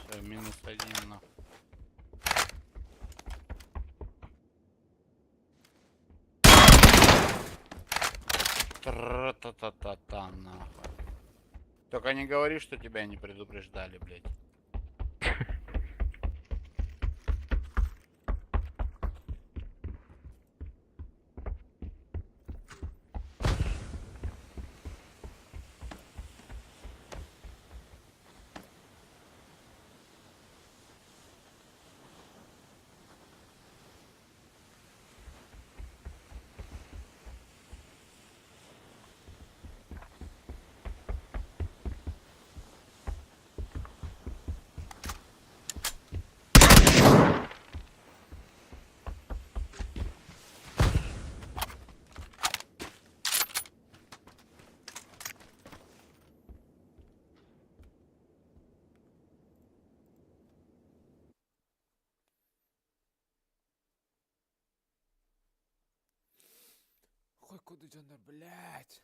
Все, минус один, нахуй. Тра-та-та-та-та, нахуй. Только не говори, что тебя не предупреждали, блядь. Хуй куда дьоннор, блядь.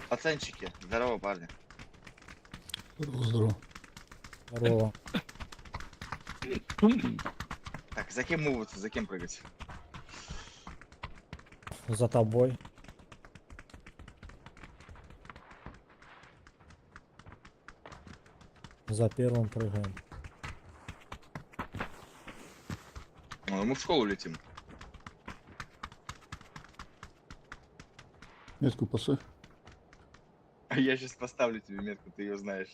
Пацанчики, здорово, парни. Здорово. Здорово. Так, за кем муваться, за кем прыгать? За тобой. За первым прыгаем. Ну, мы в школу летим. Метку поставь. А я сейчас поставлю тебе метку, ты ее знаешь.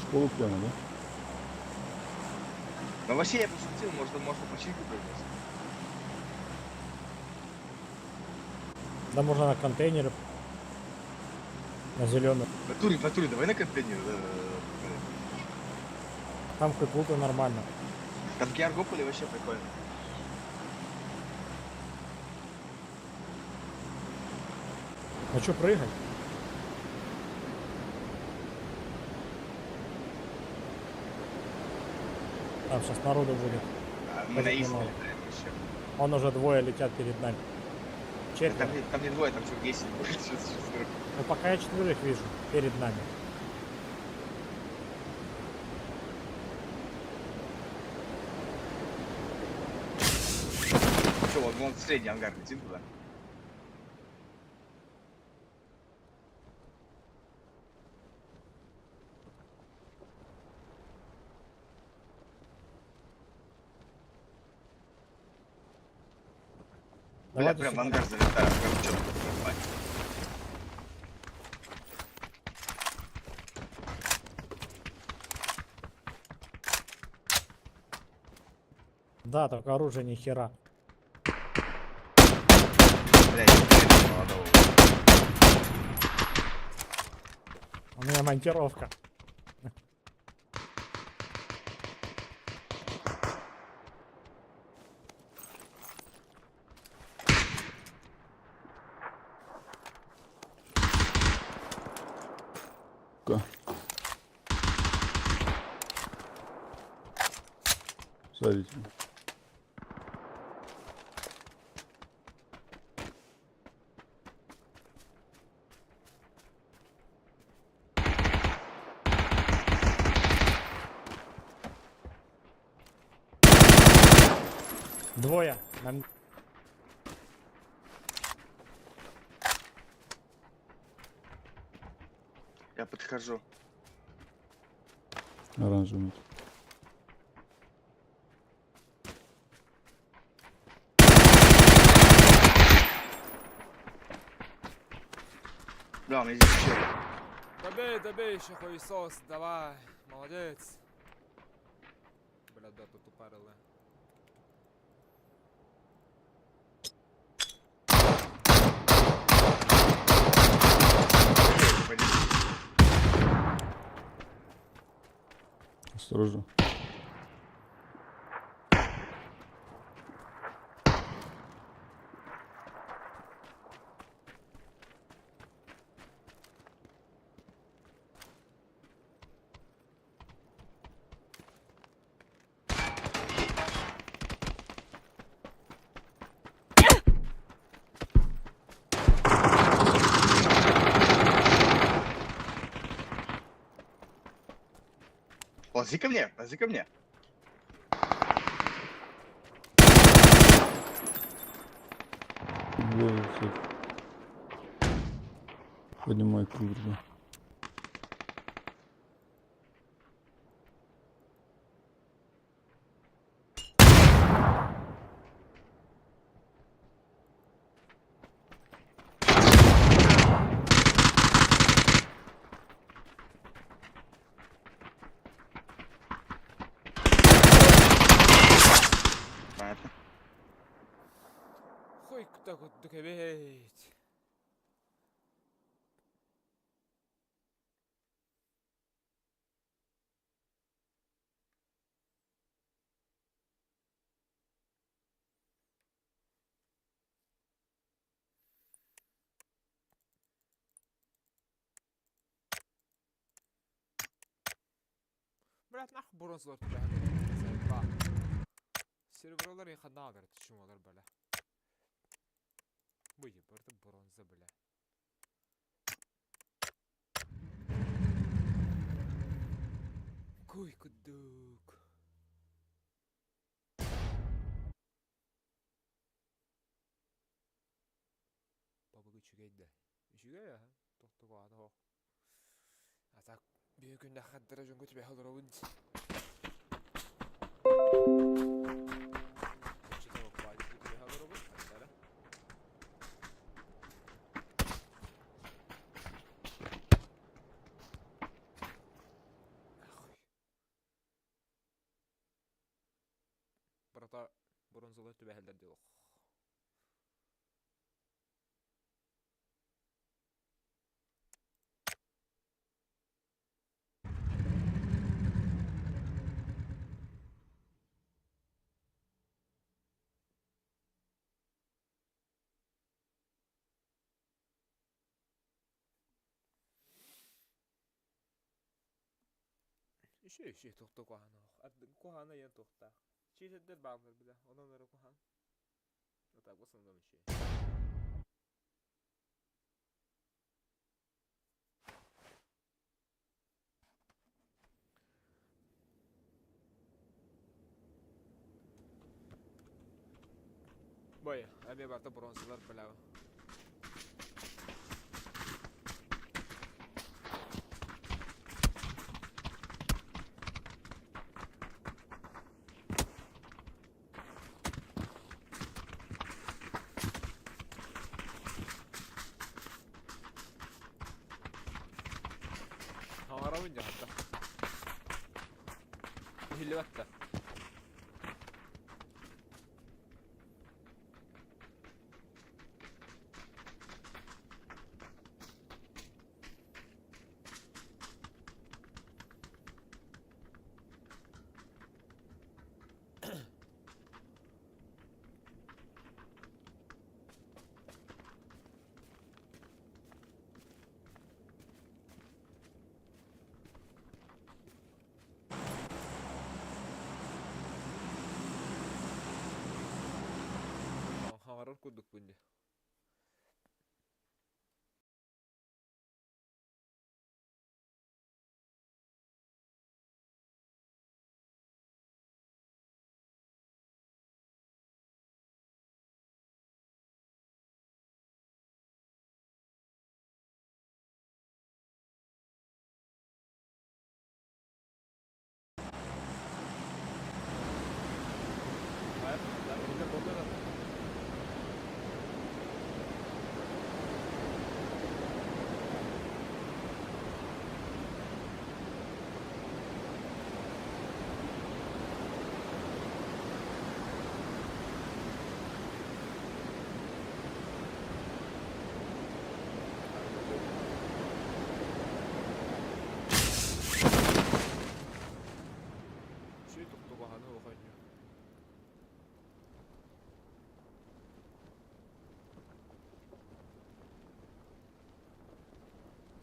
Школу прямо, да? Ну вообще я пошутил, можно, можно починку прыгнуть. Да можно на контейнеры. На зеленый. В натуре, в натуре, давай на контейнер. Да. Там хоть лута нормально. Там в Георгополе вообще прикольно. А чё прыгать? Там сейчас народу будет. А, мы на Даже Ис немало. летаем вообще. Он уже двое летят перед нами. Да Четверо. там не двое, там человек 10 будет. Сейчас, шестерых. Ну пока я четверых вижу перед нами. Че, вон, вон в средний ангар летим туда. Бля, Давайте прям в сюда. ангар залетаю, прям четко. Ебать. Да, только оружие ни хера. Бля, я не молодого. У меня монтировка. Сзади тебя. Двое. Нам... Я подхожу. Оранжевый. Бля, у меня здесь чел. Добей, добей еще хуесос, давай. Молодец. Бля, да, тут упарила. Осторожно. Ползи ко мне, ползи ко мне. Двое всех. Поднимай круг, да. Понятно. Хуй так вот докобеть. Брат, нахуй бронзалар түбәһэ. Серебролар яхаднагар чумалар бля. Быйы, барда бронза бля. Куй кудук. Бабыгы үчүгэй да. Үчүгэй аха. Тохтугааны хох. А так бүйүн күндә хаддара жөнгө түбәһэ олоробун. Брата бронзалар түбәһэллэр диох. Үші үші тоқты куһаҕана. Куһаҕана иэн туохтаах. Чиитэрдэр бааллар бile, онон эрэ куһаҕан. А так в основном еще. Бой, әме барта бронзалар бля. Хаҥарабын дьэ хатта. Иһиллибэт да. Хаҥарар курдукпун дии.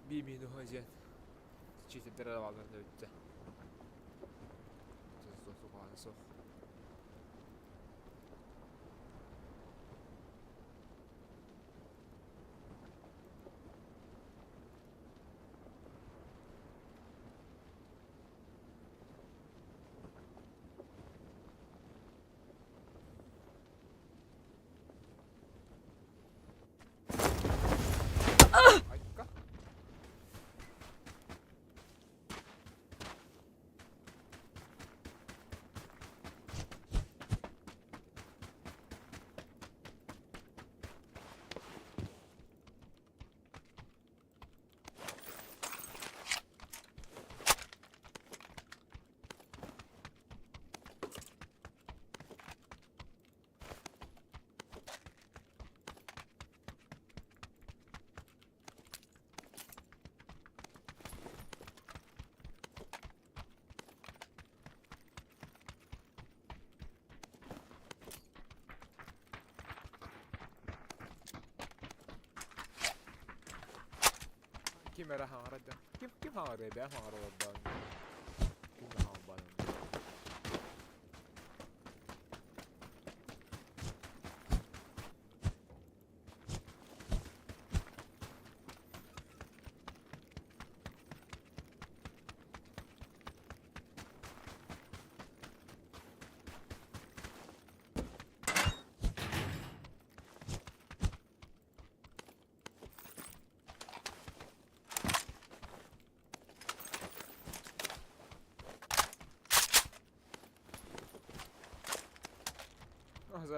Биир минуһа диэн читердэр эрэ баалларын эбиттэ. Суох суох. Айка. Ким эрэ хаҥара дьон. Ким ким хаҥарыа бэйэм хаҥара олордоон. Ким да хаҥарбат.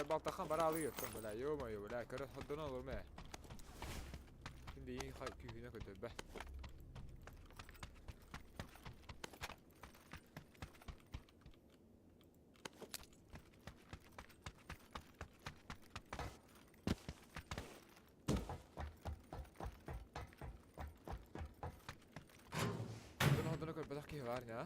Балтахан бара алыы бля, ё-моё, бля, көрө ходдоно олорма ээ. Ким дейин күүһүнэ көтөрбө. Ходдоно ходдоно көрбөтөх киһи бар не, а?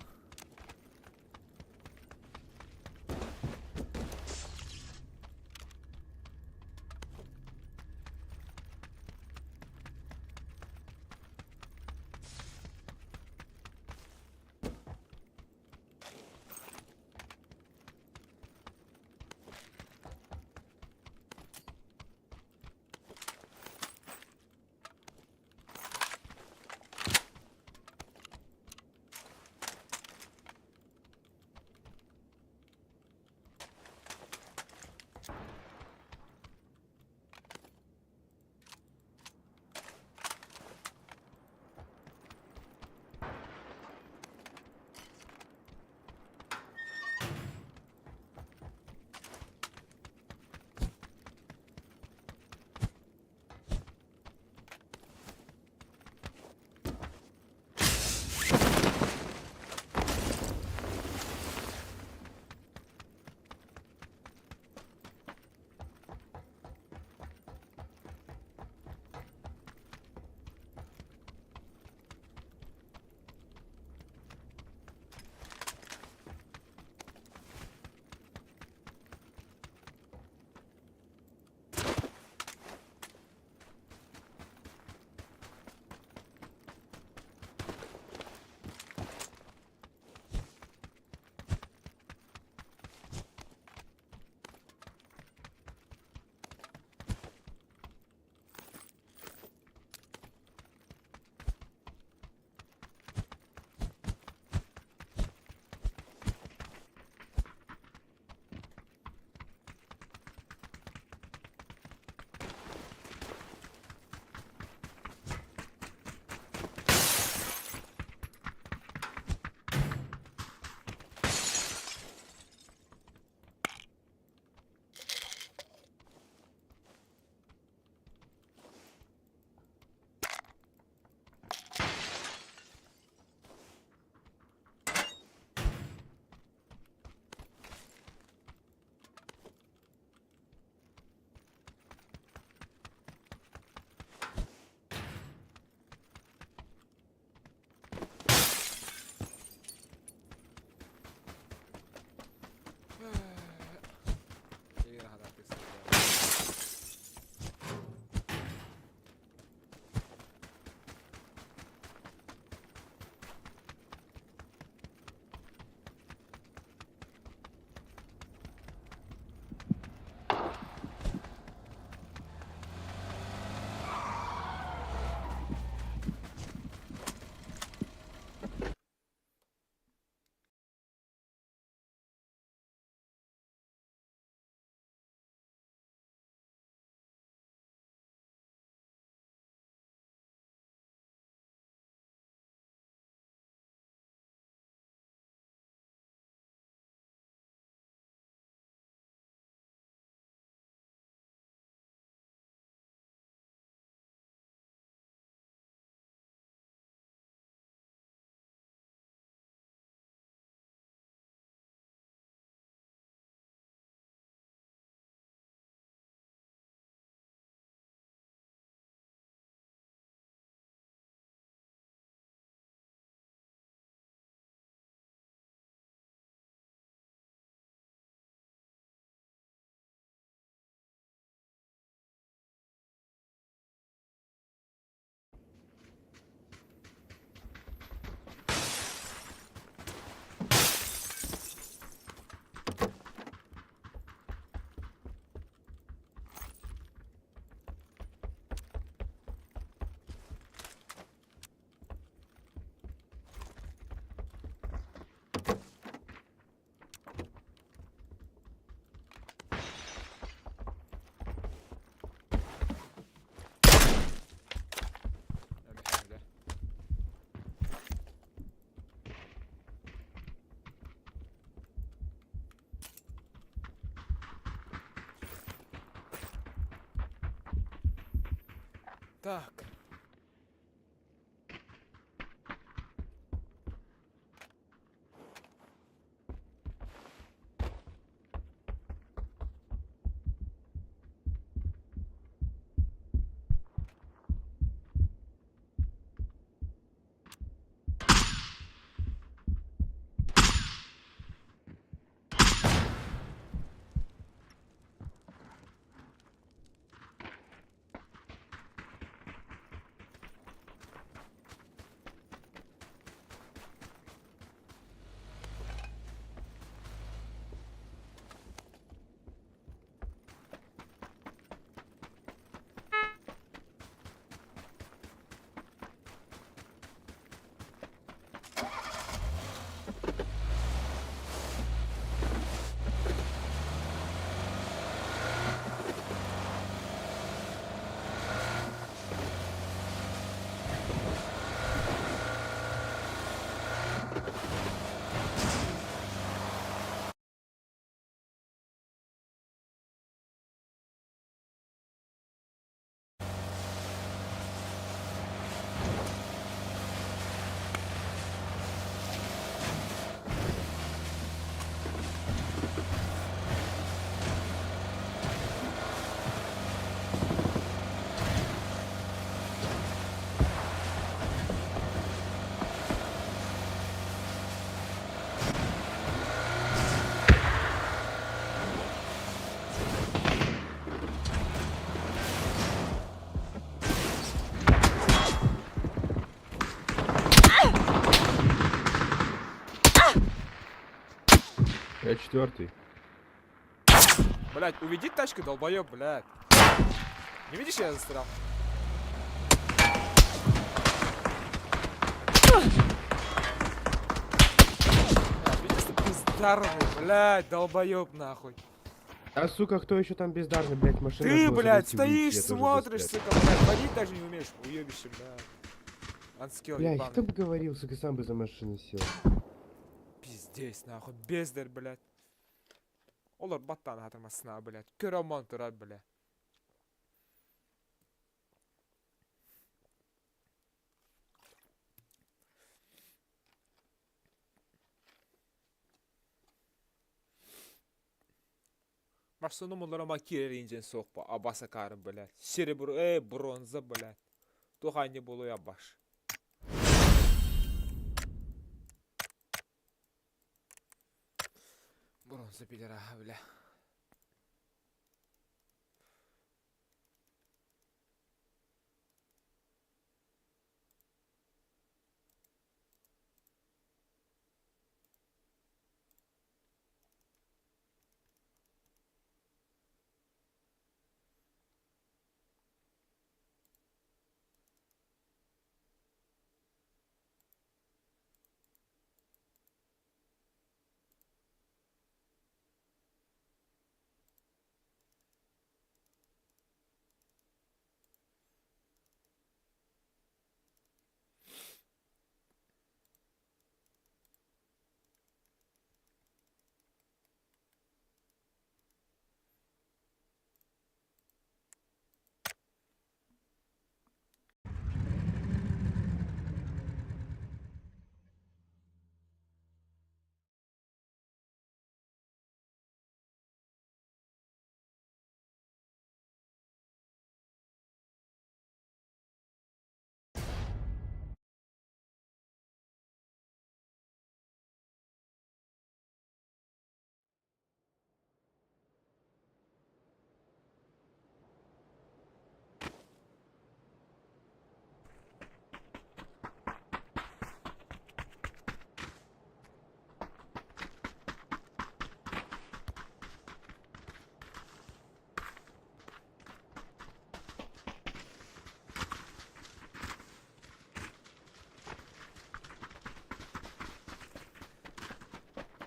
Так. Я четвертый. Блять, уведи тачку, долбоеб, блядь. Не видишь, я застрял? Блядь, видишь, ты бездарный, блядь, долбоеб, нахуй. А сука, кто еще там бездарный, блядь, машина? Ты, была, блядь, зайти, выйти, стоишь, я тоже смотришь, застрял. сука, блядь, водить даже не умеешь, уебище, блядь. Анскилл Блядь, ебаный. кто бы говорил, сука, сам бы за машину сел. Пиздец, нахуй, бездарь, блядь. Олар баттан хатырмасына, блядь. Көрө турар, блядь. Марсону муллара ма киреринжен соқпа, абаса карын, блядь. Серебро, бронза, блядь. Туханне болу я баш. Бронза билера, бля.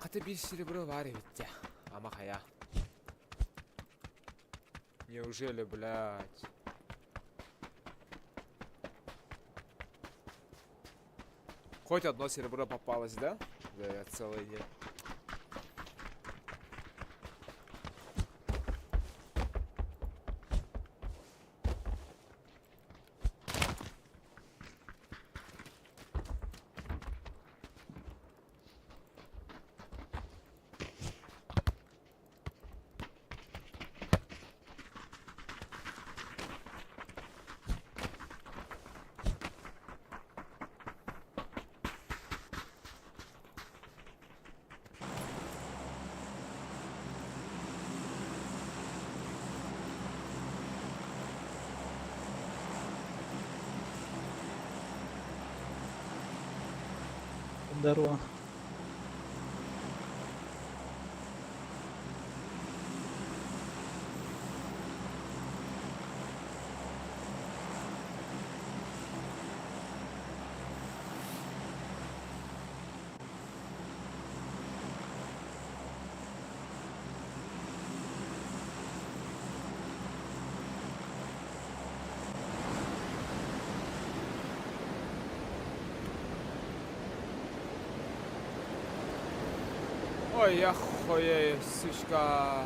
Хата бир серебро бар эбит Ама хая. Неужели, блядь? Хоть одно серебро попалось, да? Да, я целый день. Здорово. Ой, я хуею, сучка.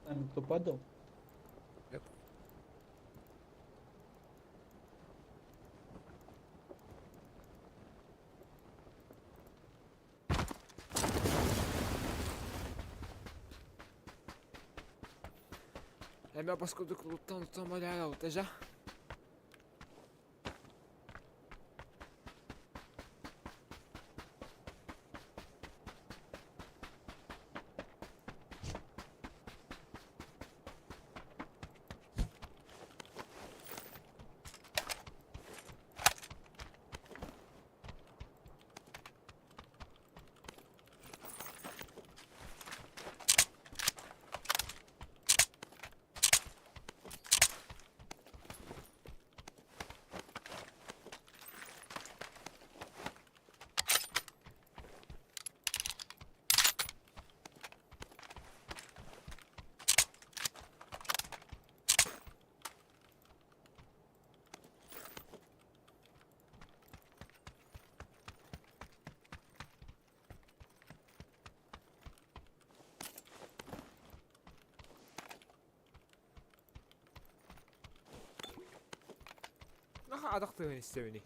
Там кто падал? Нет. Эмэ баскудук луттан томалял, тэжа. Наха адактыгын истебини.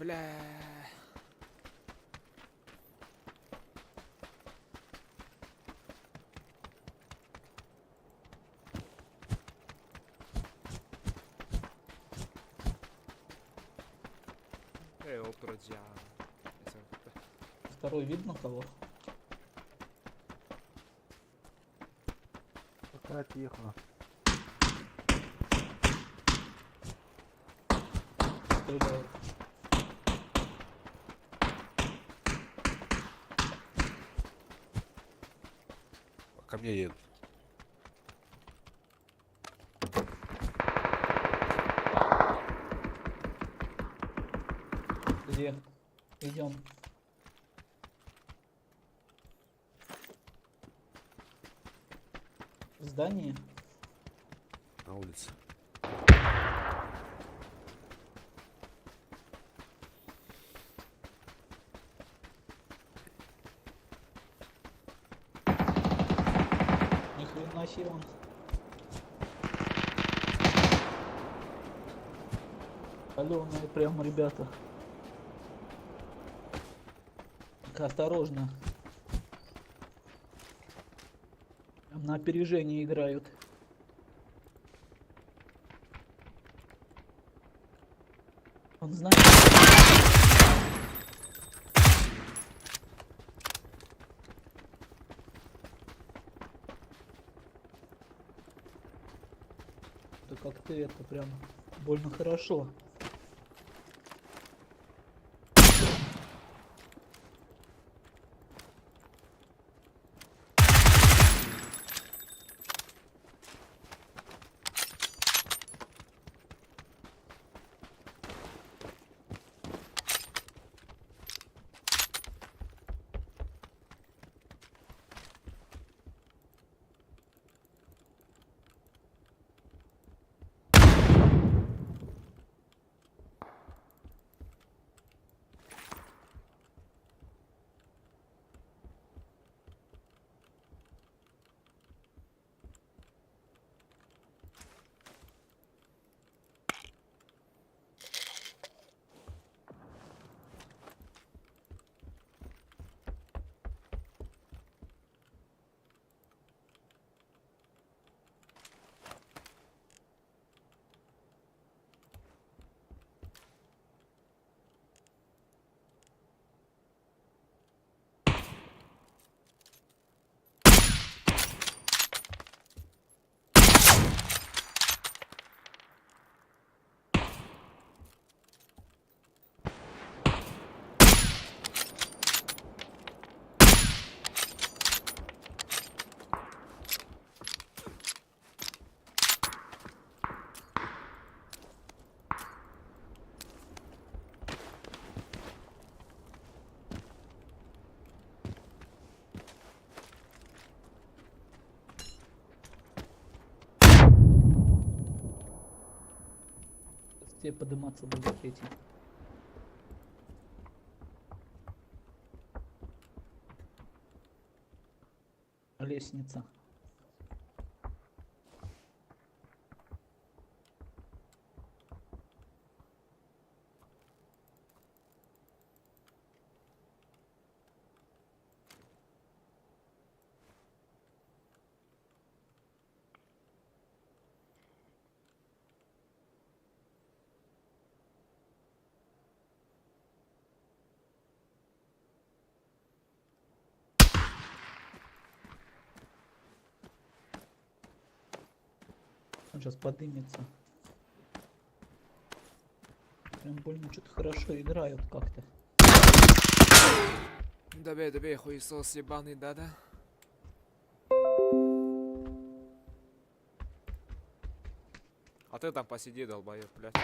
Бля. Эй, ол турар. Второй видно кого? Пока тихо. Стреляет. Ко мне едут. Где? Идем. В здании? На улице. Ни хрена себе он. Палёные прям ребята. Так, осторожно. Прям на опережение играют. Он знает. Да как ты это прям больно хорошо. Все подниматься будут эти. Лестница. Он сейчас подымется. Прям больно что-то хорошо играют как-то. Добей, добей, хуесос ебаный, да-да. А ты там посиди, долбоёб, блядь.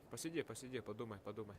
Посиди, посиди, подумай, подумай.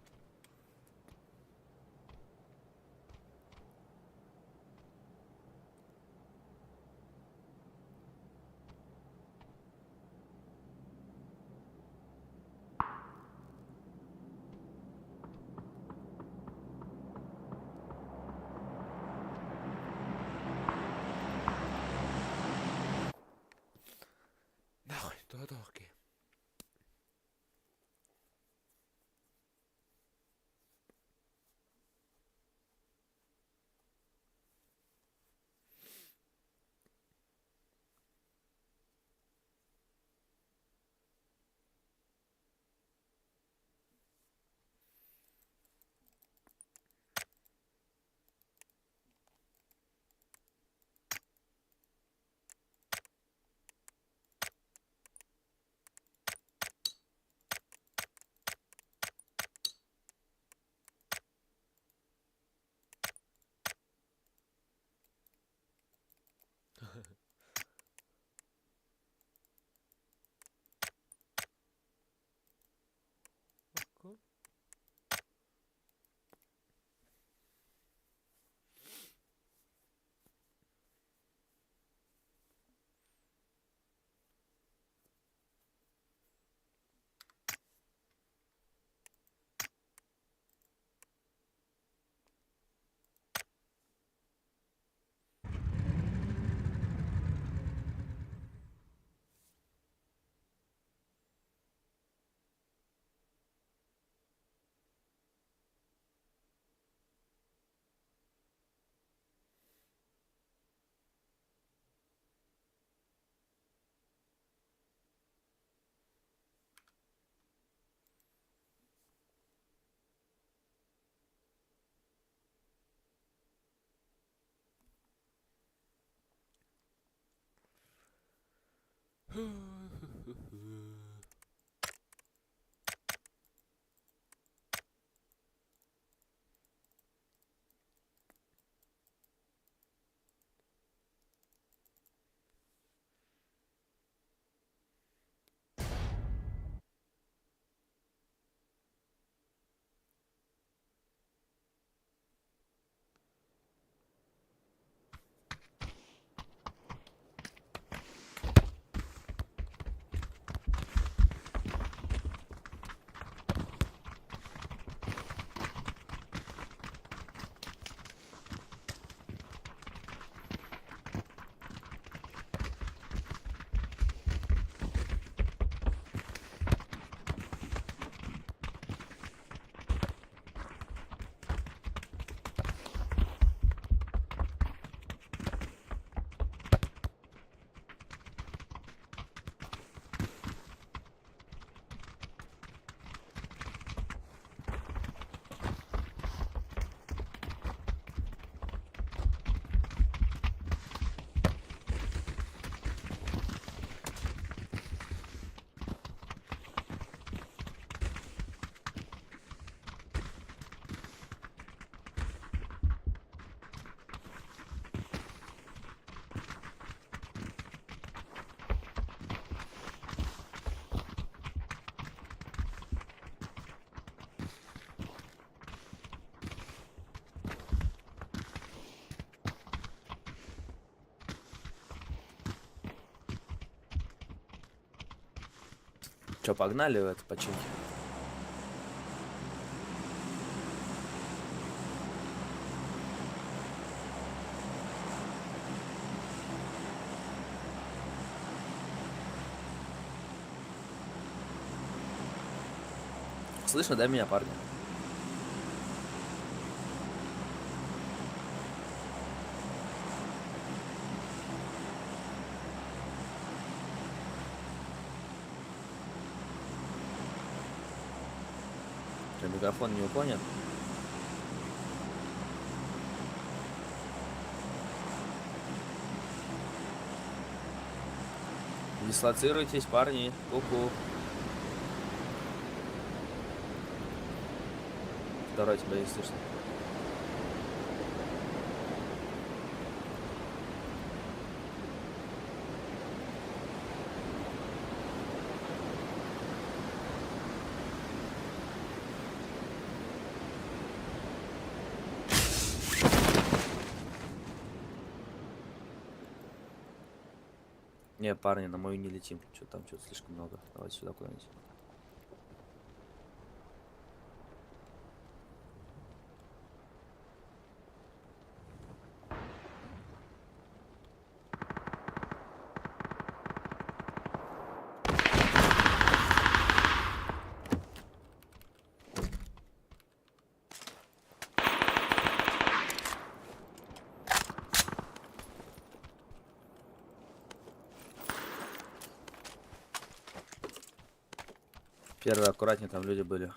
Че, погнали в это починки? Слышно, да, меня, парни? Что, микрофон не уклонен? Дислоцируйтесь, парни. Ку-ку. Второй тебя не слышно. Не, парни, на мою не летим. Что там, что-то слишком много. Давайте сюда куда-нибудь. Первый аккуратнее, там люди были.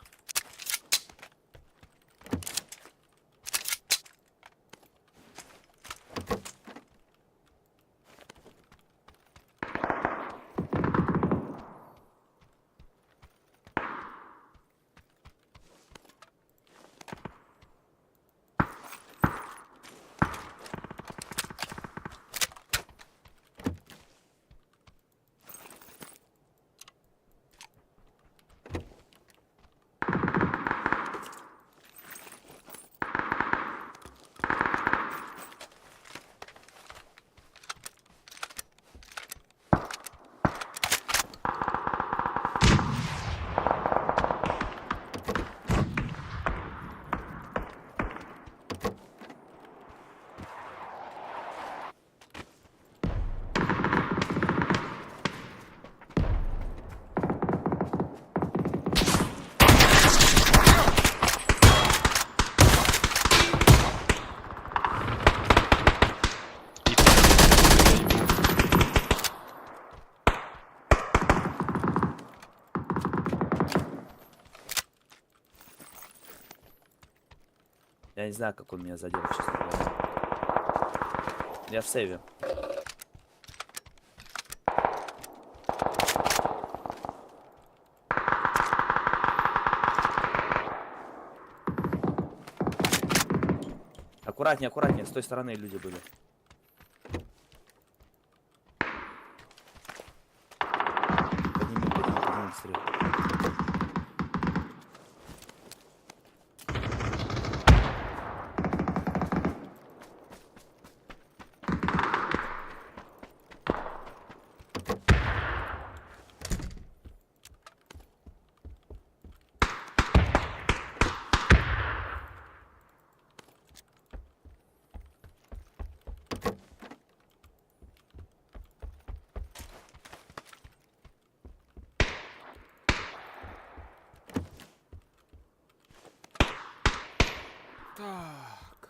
Я не знаю, как он меня задел, честно говоря. Я в сейве. Аккуратнее, аккуратнее, с той стороны люди были. Подними, подними, подними быстрее. Так.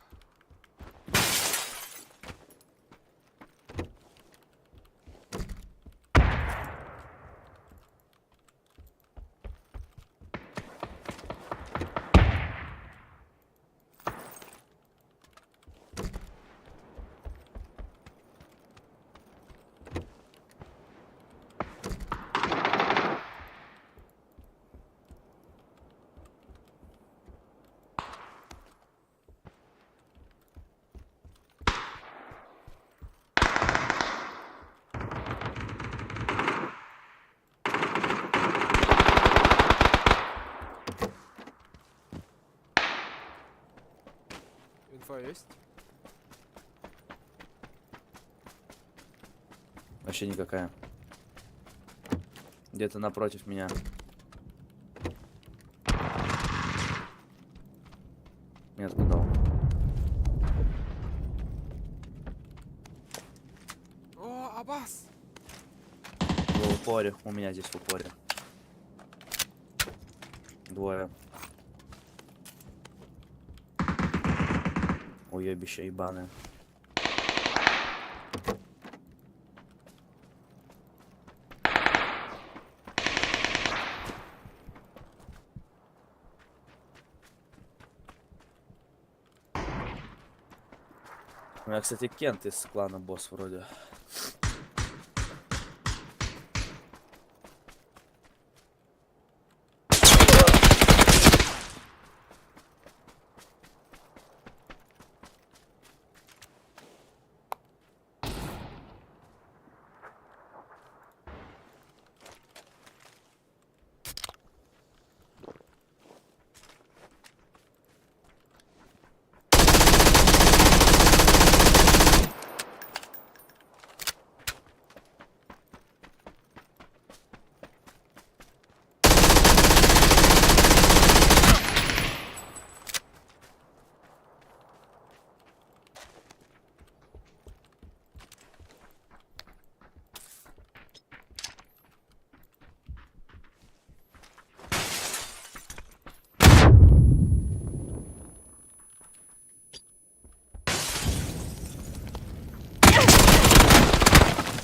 Инфа есть? Вообще никакая. Где-то напротив меня. Метку дал. О, Абас! В упоре. У меня здесь в упоре. Двое. Уебище ебаное. У меня, кстати, Кент из клана Босс вроде.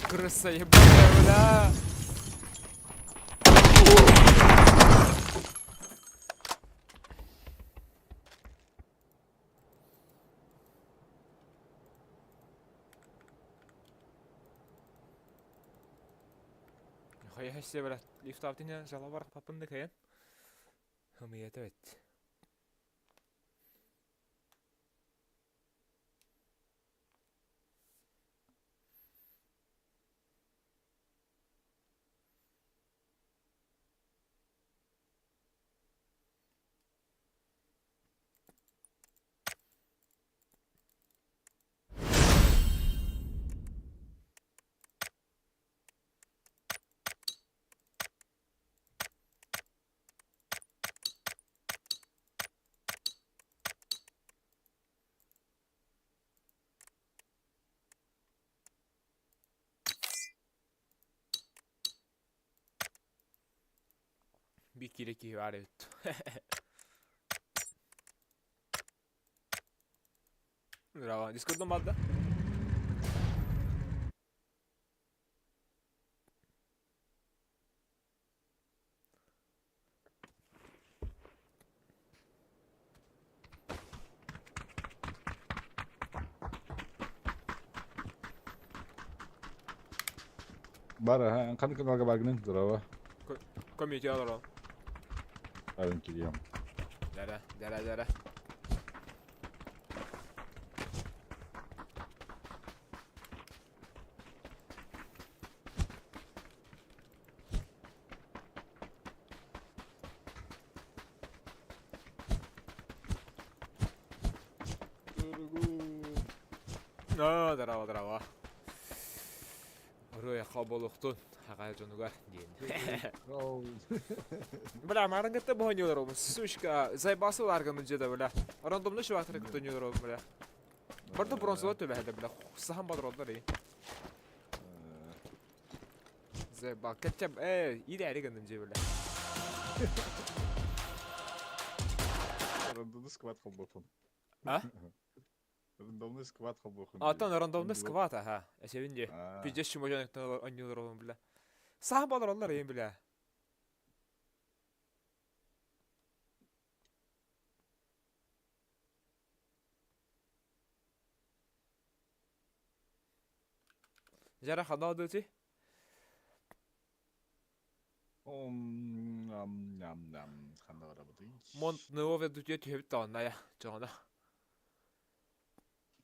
Крыса ебаная, бля! Нихуя себе, блядь, лифтаптиня жалобар папынды кайын. Хымыята бет. Бикили киһи эбит. Браво. Дискордон баар да? Бар, аха, ханнык каналга баргынын, здорово. Комьюнити олорон. Арын кирием. Дәрә, дәрә, дәрә. Аа, здорово, здорово. Уруй-айхал буолуохтун, аҕа дьонугар диэн. Бля, марын кытта боһоньолор сучка, заебался ларганы дьиэдэ, бля. Рандомно чувактары кытта ойнолор, бля. Барда бронзовый төбөһөдө, бля. Сахан бадроллар, ey. Заебал. Кетчеп, э, ире гынным дьиэ, бля. Рандомный сквад холбопун. А? Рандомный сквад холбопун. Аттан рандомный сквад, аха. Эсебин дии. Пиздец чумажан ойнолор, бля. Сахан бадроллар, ey, бля. Дьэ ханна дути? Ханна барабытый? Монт нове дутье түһэбит таҕынная чоҕуна.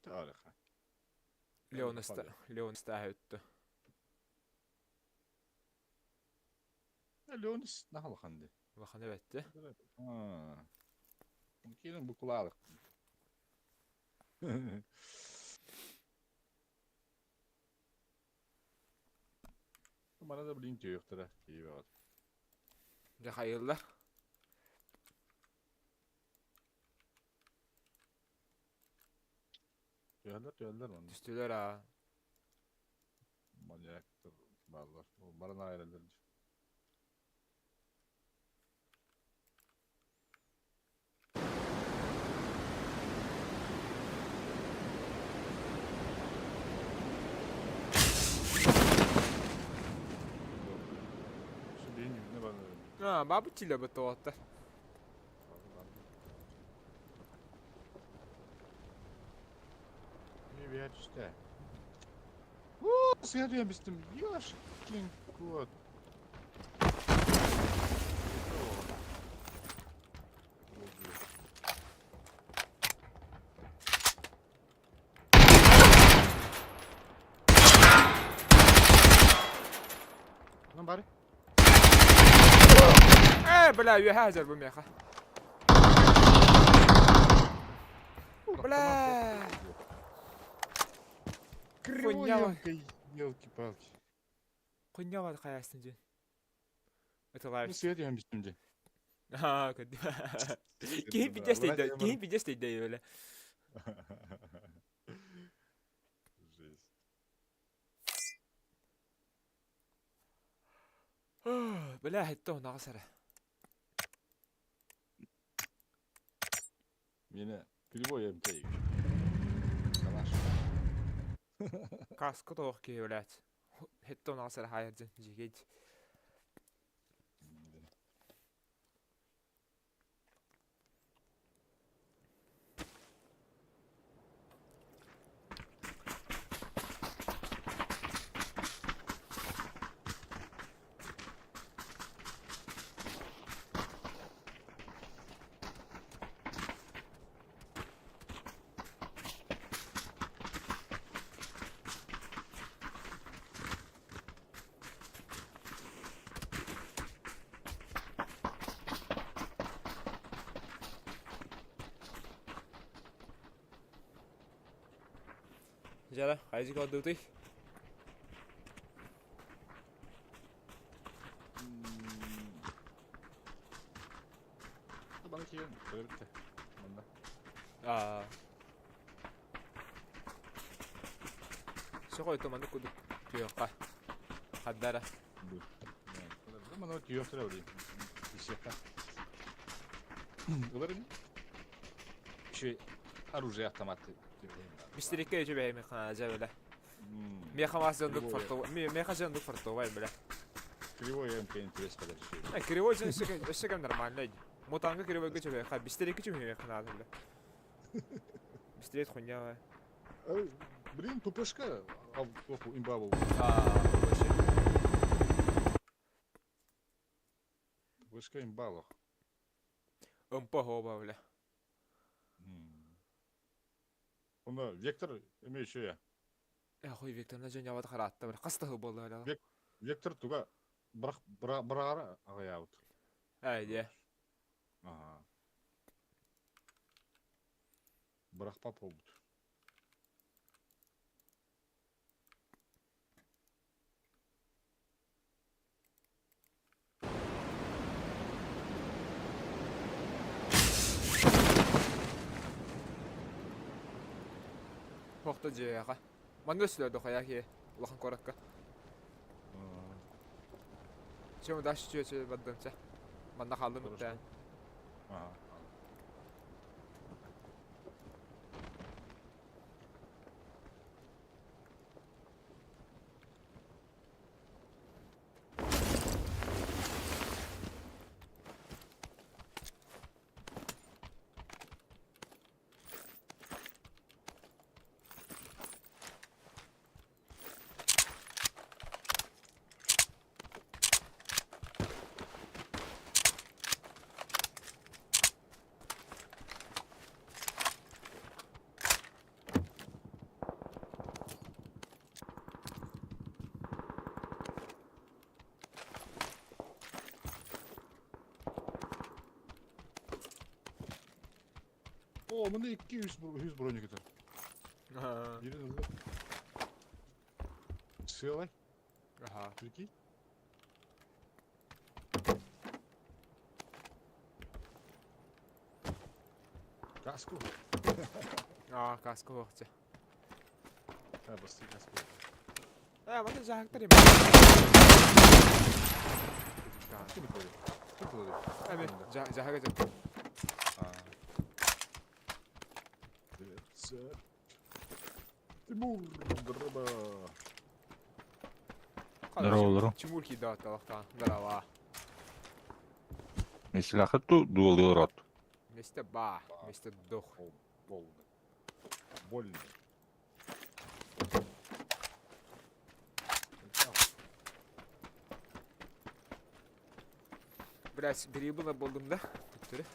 Таарыха. Леониста Леониста өттө. Леонис нахалахан ди. Улахан эбэтти. Киирэн букулаалык. Мана да блин түйөхтөрө тиийбэҕит. Дьэ хайыллар. Түһэллэр түһэллэр манна. Түстүлэр аа. Маньяктар бааллар. Баран аайраллар. А, бабы тиле бытуоттар. Не Следуем бистим. Ёшкин кот. Ну, бары. Э, бля, үөһэ бу меха. Бля. Кривой елки-палки. Хуйня хайасын дьин. Это Ну, лайв. следуем бистим де. Аа, көдү. Киһи пиздец дейді, киһи пиздец дейді бля. Жесть. Бля, хетте наҕасара. Меня кривой МК. Калаш. Каска тоох киһи блядь. Хетте наҕасара хайырдын жигет. Жара, хайзик отдутый. Бана киен, көрөбүттэ. Манда. Аа. Сохой томаны кудук түйөкка. Хаддара. Мана түйөктөрө били. Ишекка. Улар Еще оружие автоматы. Бистерикке өчө бэйми хана бля. Меха мас жандык фартова. Меха жандык фартовай бля. Кривой МК интерес подожди. Э, кривой жан өссө кем нормально. Мутанга кривой көчө бэ. Ха бистерикке чү меха хана бля. Бистерет хуйня. Блин, ППшка, а, имба был. А, вообще. ППшка имба Ымпа хоба бля. Оны Вектор эме еще я. Э, хуй Виктор на жөн яват харатта бля. Каста болду бля. Вектор туга бірақ бірағара ағаябыт. Ай, де. Ага. Бірақ пап болбут. Хохто дьиэҕэ. Манна өссө дохуя киһи улахан куоракка. Чем дальше чүө бардым чэ. Манна хааллым үттээн. О, мында 200 броник это. Бирин ылла. Сыалай. Ага. Прикинь. Каску. А, каска уохча. А, басты каску. Э, манна жаһактар им. Ким это? Ким это? Эми, жаһага жак. А. Тимур, здорово. Здорово, здорово. Чумурки да, талахтан. Здорово. Если хату дуал рот. Место ба, место дух. Больно. Больно. Блять, бери было болдум да? Түттүрү.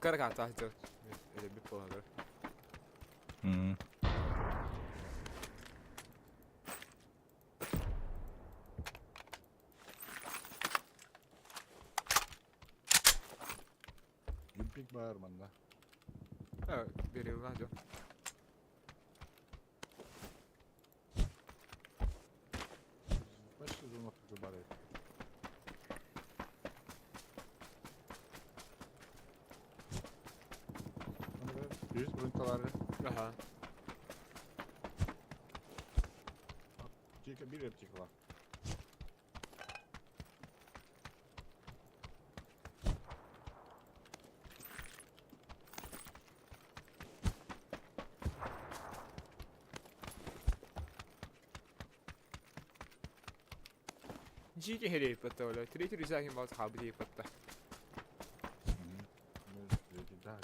Каргата жок. Эле бүт болот. Юмпик бар манна. Бери уна жок. Почти звонок забарает. Жүз бронталары. Ага. Аптека, бир аптека бар. Жиги херейп атта ола. Третий рюкзагин бар хабы дейп атта. Да,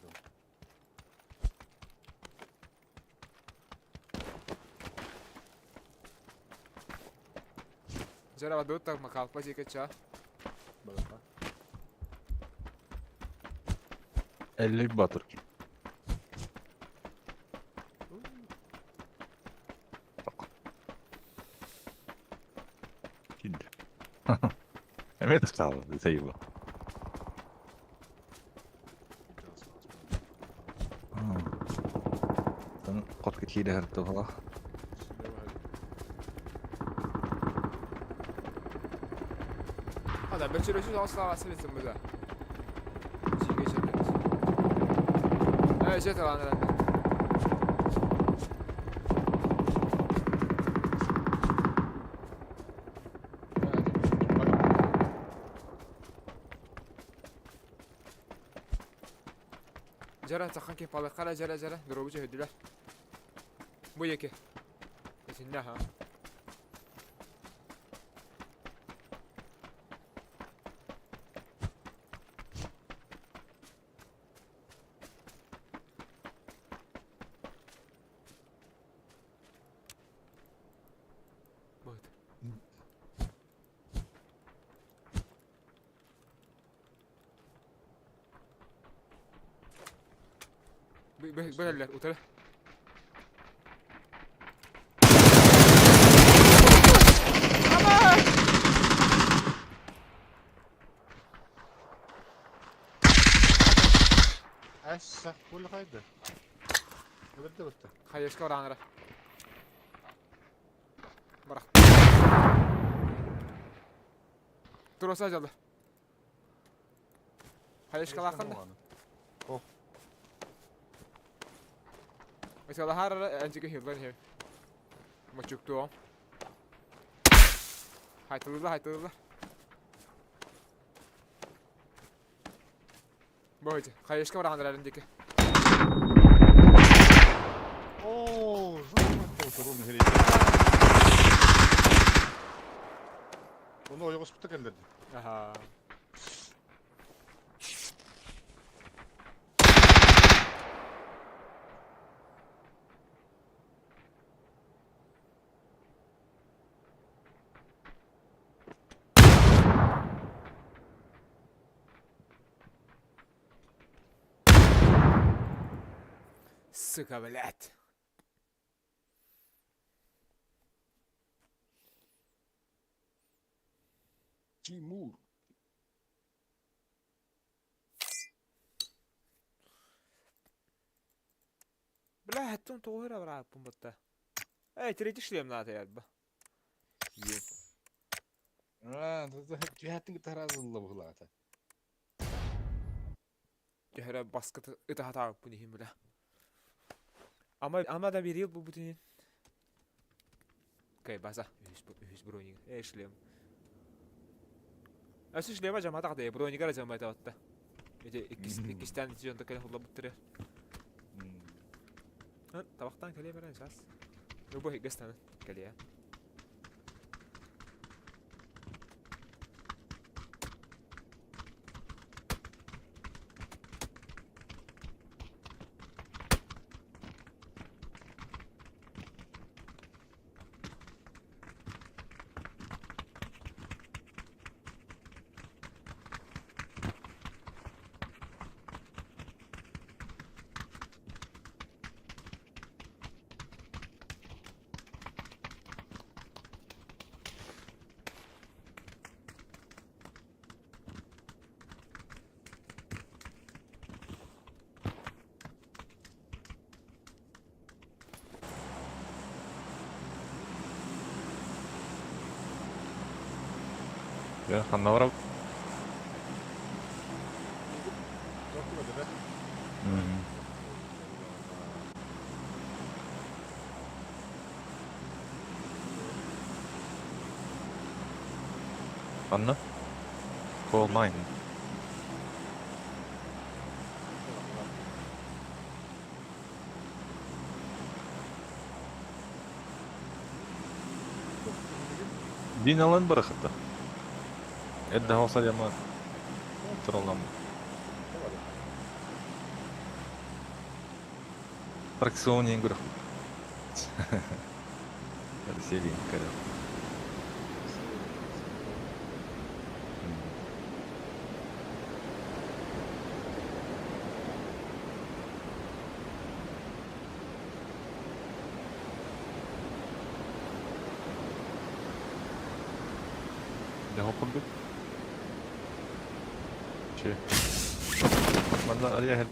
Жара бадут макалпа жекеча. Балака. Элли Батыр. Киди. Эмет стал, заебал. Qodka kiida harto hala. 아, 나 며칠 후에 왔어 왔으면 보자. 지게 시작했지. 에, 시작 안 하는데. Жара цахан ки палы кара жара жара дробу höдүлөр. Бу еке. Эсинне ха. Вот. Б-б-б утары. Әсса, кул кайда? Бирде битте. Хайышка оранра. Барах. Туруса дьалла. Хайышкалааххын да? О. Ыталаһаар анчыгы хиллан иһэ. Мочуктуом. Хайтылыла хайтылыла. Бу хайышка барахан диэки. Оо, Оны ойоҕоспута кэллэрди. Аха. Сука, блядь. Тимур. Бля, хаттон тоҕо эрэ бырааппын батта. Эй, третий шлем надо ярба. Аа, түһээттин кытта разылла быһылаата. Төһөрө баскыт ытаһатаабыппын иһин бля. Ама ама да берил бу бутунин. Кай база үһүс броник. Эй шлем. Өссө шлема жаматах да бронигара жамата батта. Эти иккис иккистен ити жонто кэлэн хуллабыттыры. Табақтан кэлиэ баран сейчас. Любой хиггестан кэлиэ. Я ханна барап. Ханна? Coal mine. Дин алан барахата. Эдда хоса яма троллам. Аттракцион енгүр. Селин кәрі. Ne hopun Че. Манна ария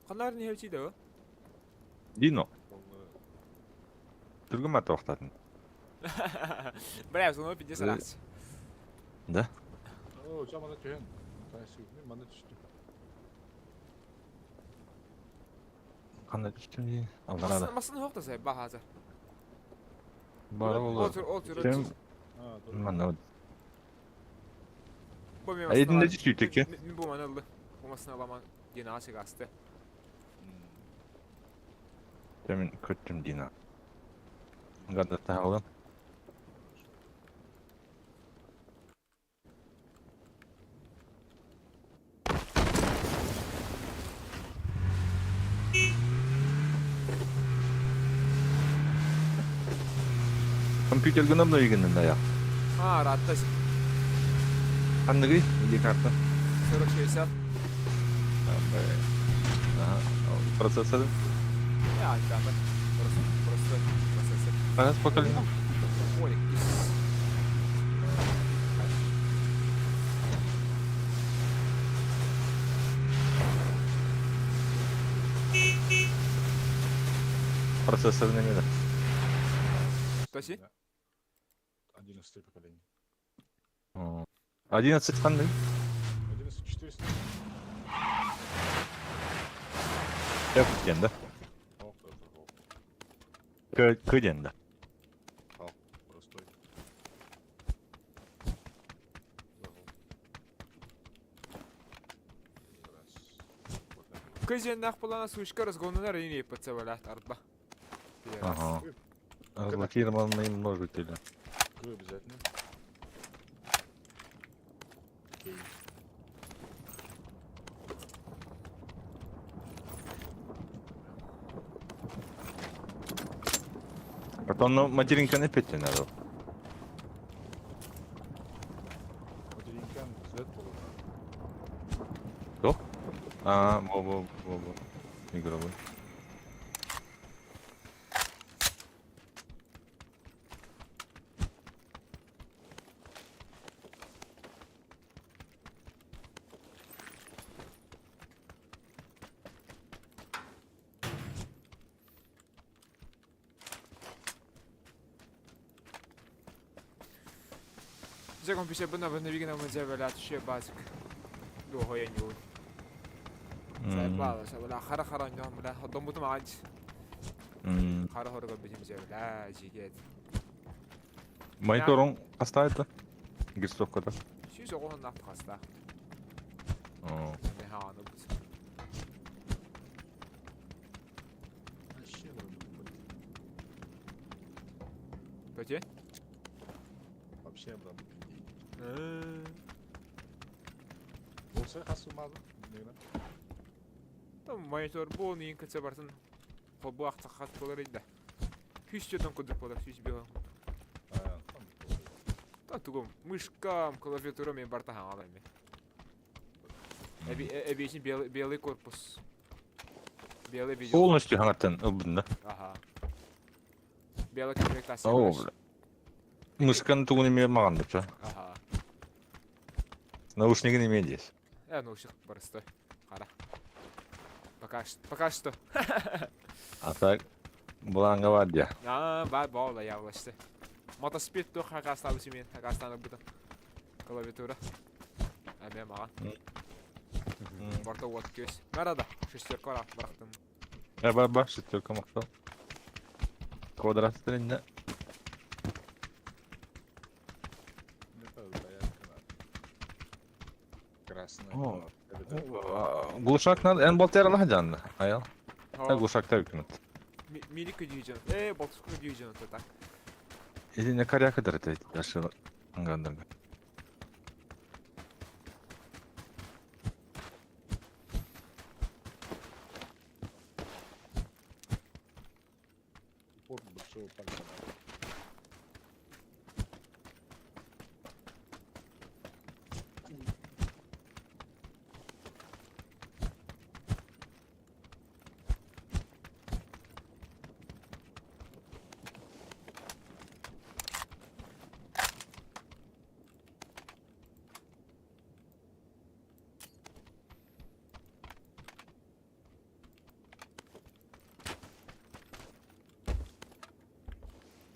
Ханнар не хевчи да? Дино. Түргін мата вақтатын. Бля, соны пиздец раз. Да? Оо, чамана түһэн. Тайсы, мана түстү. Қандай түстім дейін? Алдарада. Масын хоқта сай бахаза. Бара олар. Отур, отур, отур. Мана. Бу мен Айдын да түстү Мен бу манылды. Бу масын аламан дина ашык асты. Мен көттүм Дина. Гада тағылым. Компьютер гынан да үйгеннен аяқ. А, ратта. Қандығы? Иде карта. 40-60. Ага. Процессор? Я, айтамын. Простой процессор. Ханас поколение? Ой, Процессорный мира. Тоси? 11 поколение. 11 ханды? 11 400. F диэн да? К, К диэн да? Простой. Кызеннах булана сучка разгонунар ини ПЦВлят арба. Ага. Разблокированные множители. К обязательно. Окей. Потом ну, материнка на петли надо. Материнка Z буолар. Кто? А, во, во, во, во. Игровой. Дьэ компьютербын обновигина музебелят ши базик. Дуохойен юун. Сайбала сабала хара хара ньон бля ходомбутум аанч. Хара хорго битим зебля жигет. Мониторун хаста это? Герцовката. Сүүс оҕоһун нафт хаста. О. Хааны бут. Вообще обработать. Тоти? Вообще обработать. Болса хасумады. Там монитор бу нин кытса бартын. Бу ахтахат болар иде. Хүс жөтөн кудук болар, хүс бил. Та тугум мышкам, клавиатура мен барта хаңалай мен. Эби эби белый белый корпус. Белый видео. Полностью хаңаттан ылбын да? Ага. Белый комплектация. О, бля. Мышканы тугун эме маған деп, ча? Ага. Наушнигин эме здесь. Наушник простой. Хара. Пока что. Пока что. А так, буланга бар дия. А, бар бола явлашты. Мотоспид тух хакастабы мен, хакастаны бутым. Клавиатура. А мен маған. Барта вот көз. Нарада, шестерка ра барақтым. Э, бар, бар, шестерка мақтал. Квадрат тренде. Красная. О, Глушак надо, эн болтер алла жанны. Аял. Глушак та үкімет. Милика дүйжен. Э, болтуску дүйжен это так. Или не коряка дырыт, яшы аңгандырга. Упор большого пальца.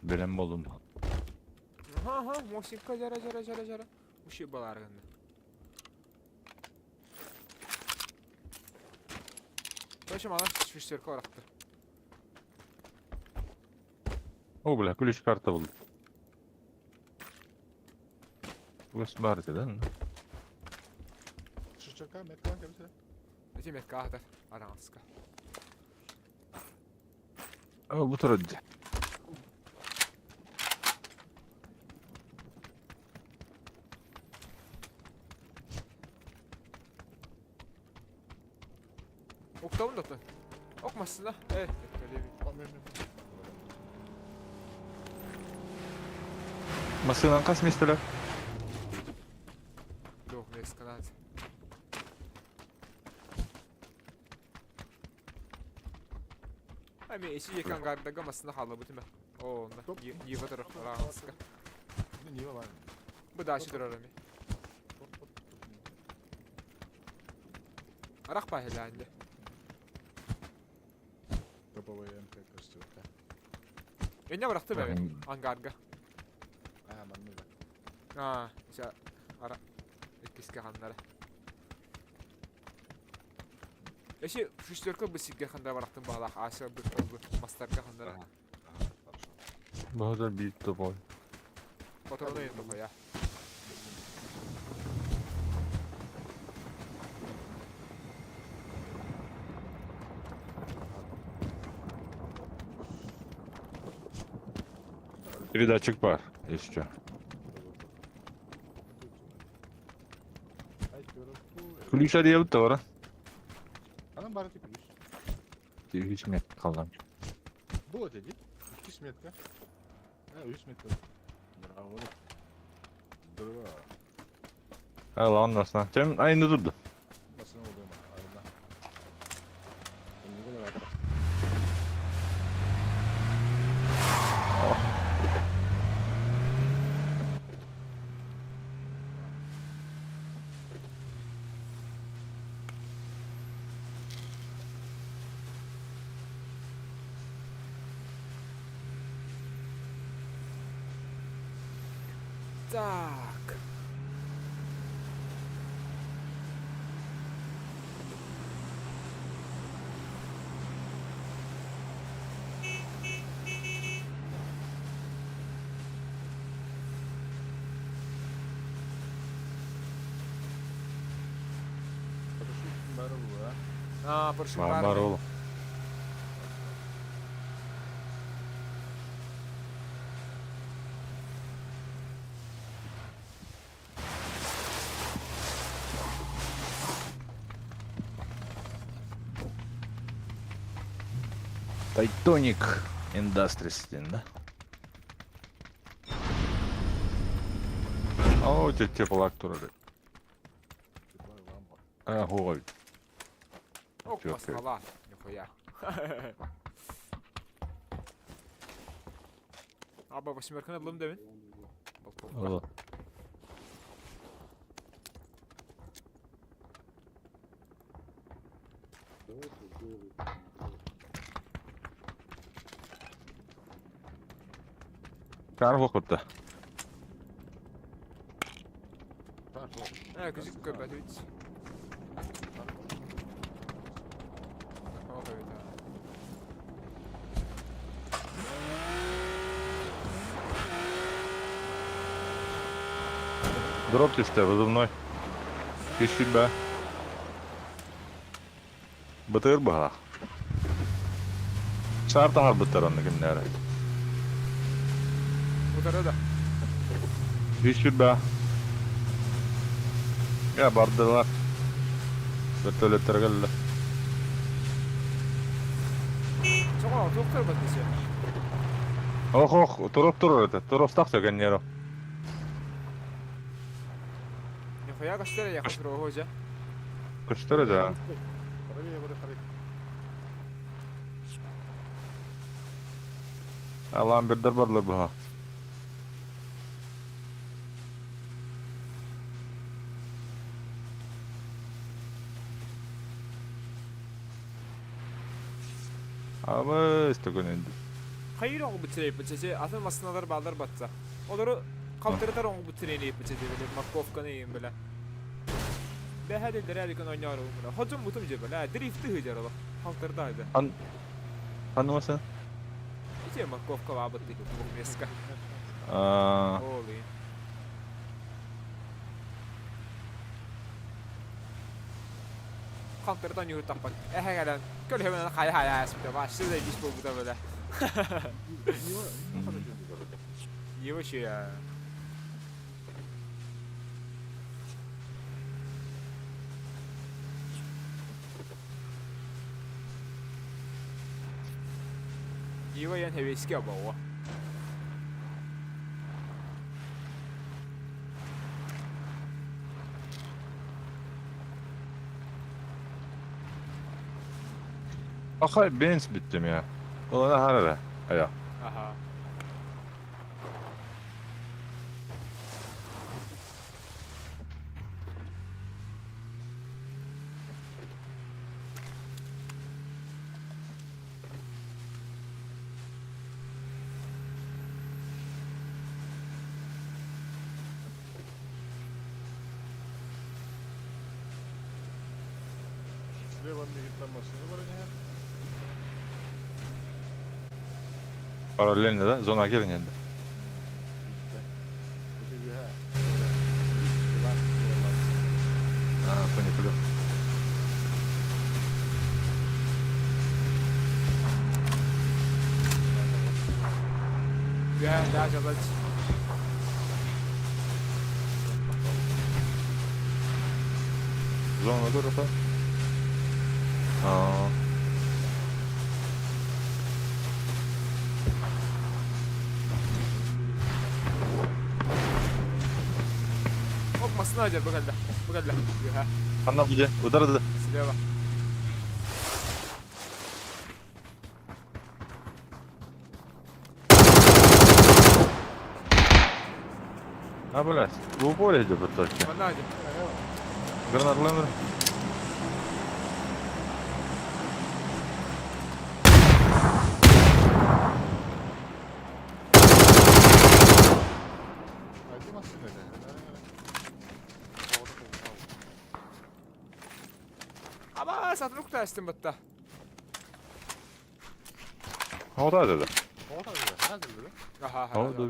Белем болдум. Ага, ага, мосинка жара жара жара жара. Уши баларгында. Короче, мана шестерка баракты. О, бля, ключ карта был. Өс бар да? Шестерка, метка, кәбесе. Эти метка ахтар. Араҥаска. О, бу турады. Октавын да Окмасына. Э, Машинан кас местелер? Дух, месканат. А Эми иши екі ангардага масына хала бутума. О, онда. Ева турар, араҕаска. Нива бар. Бу дальше турар эми. Арах пахелянде. Топовый МК костюмка. Энне барахты бе ангарга. А, манныга. А, ша ара иккиске ханнара. Эши шестерка бы сигге ханда барахтын баалах аша бы бу мастарга хандара. Базар бит топовый. Патроны енді қоя. Передатчик бар, если что. Ключ арыйабыт да бара. Анан бары ти ключ. Үч мет калган. Бу өте дейт. 2 метка. А, 3 метка. Браво. Здорово. Ала оннасына. Тем айны турду. Басына болду айна. Эмне болор ата? Так. Парашют бары бу, а? А, парашют Бар бар. ол. Тайтоник Industries дейін да? О, те теплак турады. А, ой. Ок, Чё, басқала. Нихуя. Аба восьмерканы ылым да мен. Ол. Кар оқытты. Э, күзік көп әтуит. Дроп түсті, вызывной. Кешіп бә. Бытыр баға. Шар тағар бытыр онны кімдері. Утары да. Кешіп бә. Я бардылар. Вертолеттер келді. Чоға, тоқтар бат десе. Ох, ох, туруп турur это. Туруп стақсы кеннері. Нихуя каштар я хочу хожа. Күштір да. Правее бары қарай. Ламбердер барлар бұға. Абы істеген енді. Хайыр оңы бітірей бітсе, атын масыналар балдар батса. Олары қалтырдар оңы бітірей бітсе біле, морковканы ең біле. Бәһәділдер әлі күн ойнар оңы. Ходжым мұтым же біле, дрифті хыжар олы. Қалтырдайды. Қанымасын? Ите морковка бабытты, двухместка. Олы. Қалтырдан юрт таппак. Әһәгәлән. Көл хәмән хай хай әспті. Башы да иш болду да біле. Не вообще. Ева ян хевеске бауа. Ахай бенз биттим я. Ол аһар эрэ. Айа. Аха. Слева мигит машина бар иһэр. Параллельно да? Зона кирин енді. Ити үһэ. А, понял. Үһэ, да, жалач. Зона көрөпө. Аа. Оп, масына дер, бұғалда. Бұғалда. Үһэ. Ханна буде. Ударды. Слева. А, блядь. В упоре идет только. Манна дер. Гранат лэмер. Айди машина да. Ама, сатылып күтәстім бұтта. Ода dedi. Аха, О, да.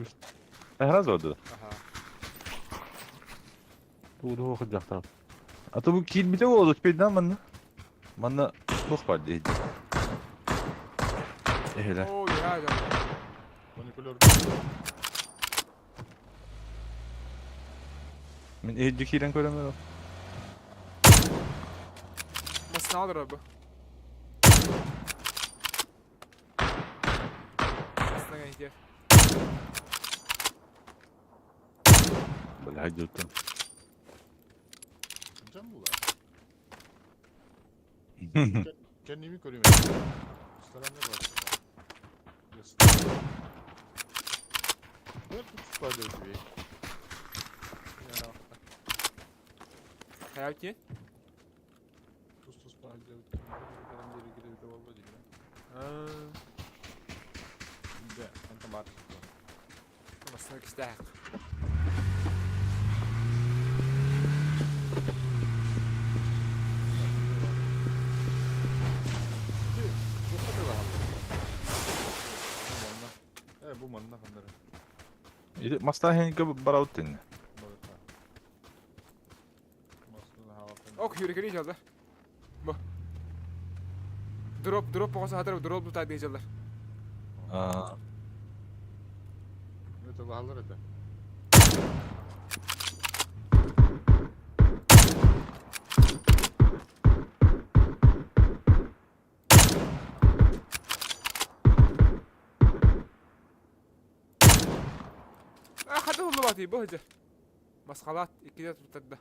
Э, раз ода. Аха. Туу хыджахтар. А то бу киир бите болду спейден манна. Манна тух бар дейди. Эхеле. О, я, да. Маникулер. Мен эхди киирен көрөмөр. Масына алыр бу. Масына гәйтер. Бля, жуттум. Кимчен була? Kendimi көрүм. Старанна бар. Өр тут спали тебе. Хаялки? Тус тус спали. Да, антон бар. Масына кистәк. Э, бу манна хандары. Иди маста хенке бараут тин. Ок, юрекери жалдар. Бу. Дроп, дроп болса хатыр, дроп тута дей жалдар. А, Это лахалар это. А, хаты hullu бати, бу хыджыр. Масқалат, иккиде туттарда.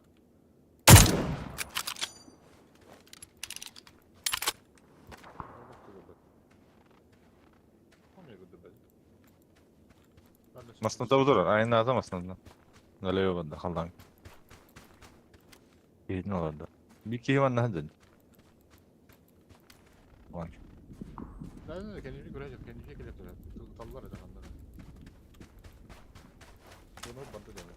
Масна табдыр, айна ата масна. Налево банда халдан. Кейин оларда. Би кейван наһдын. Ван. Да, да, kendini göreceğim, kendini келеп турат. Таллар это хандары. Bunu банды деме.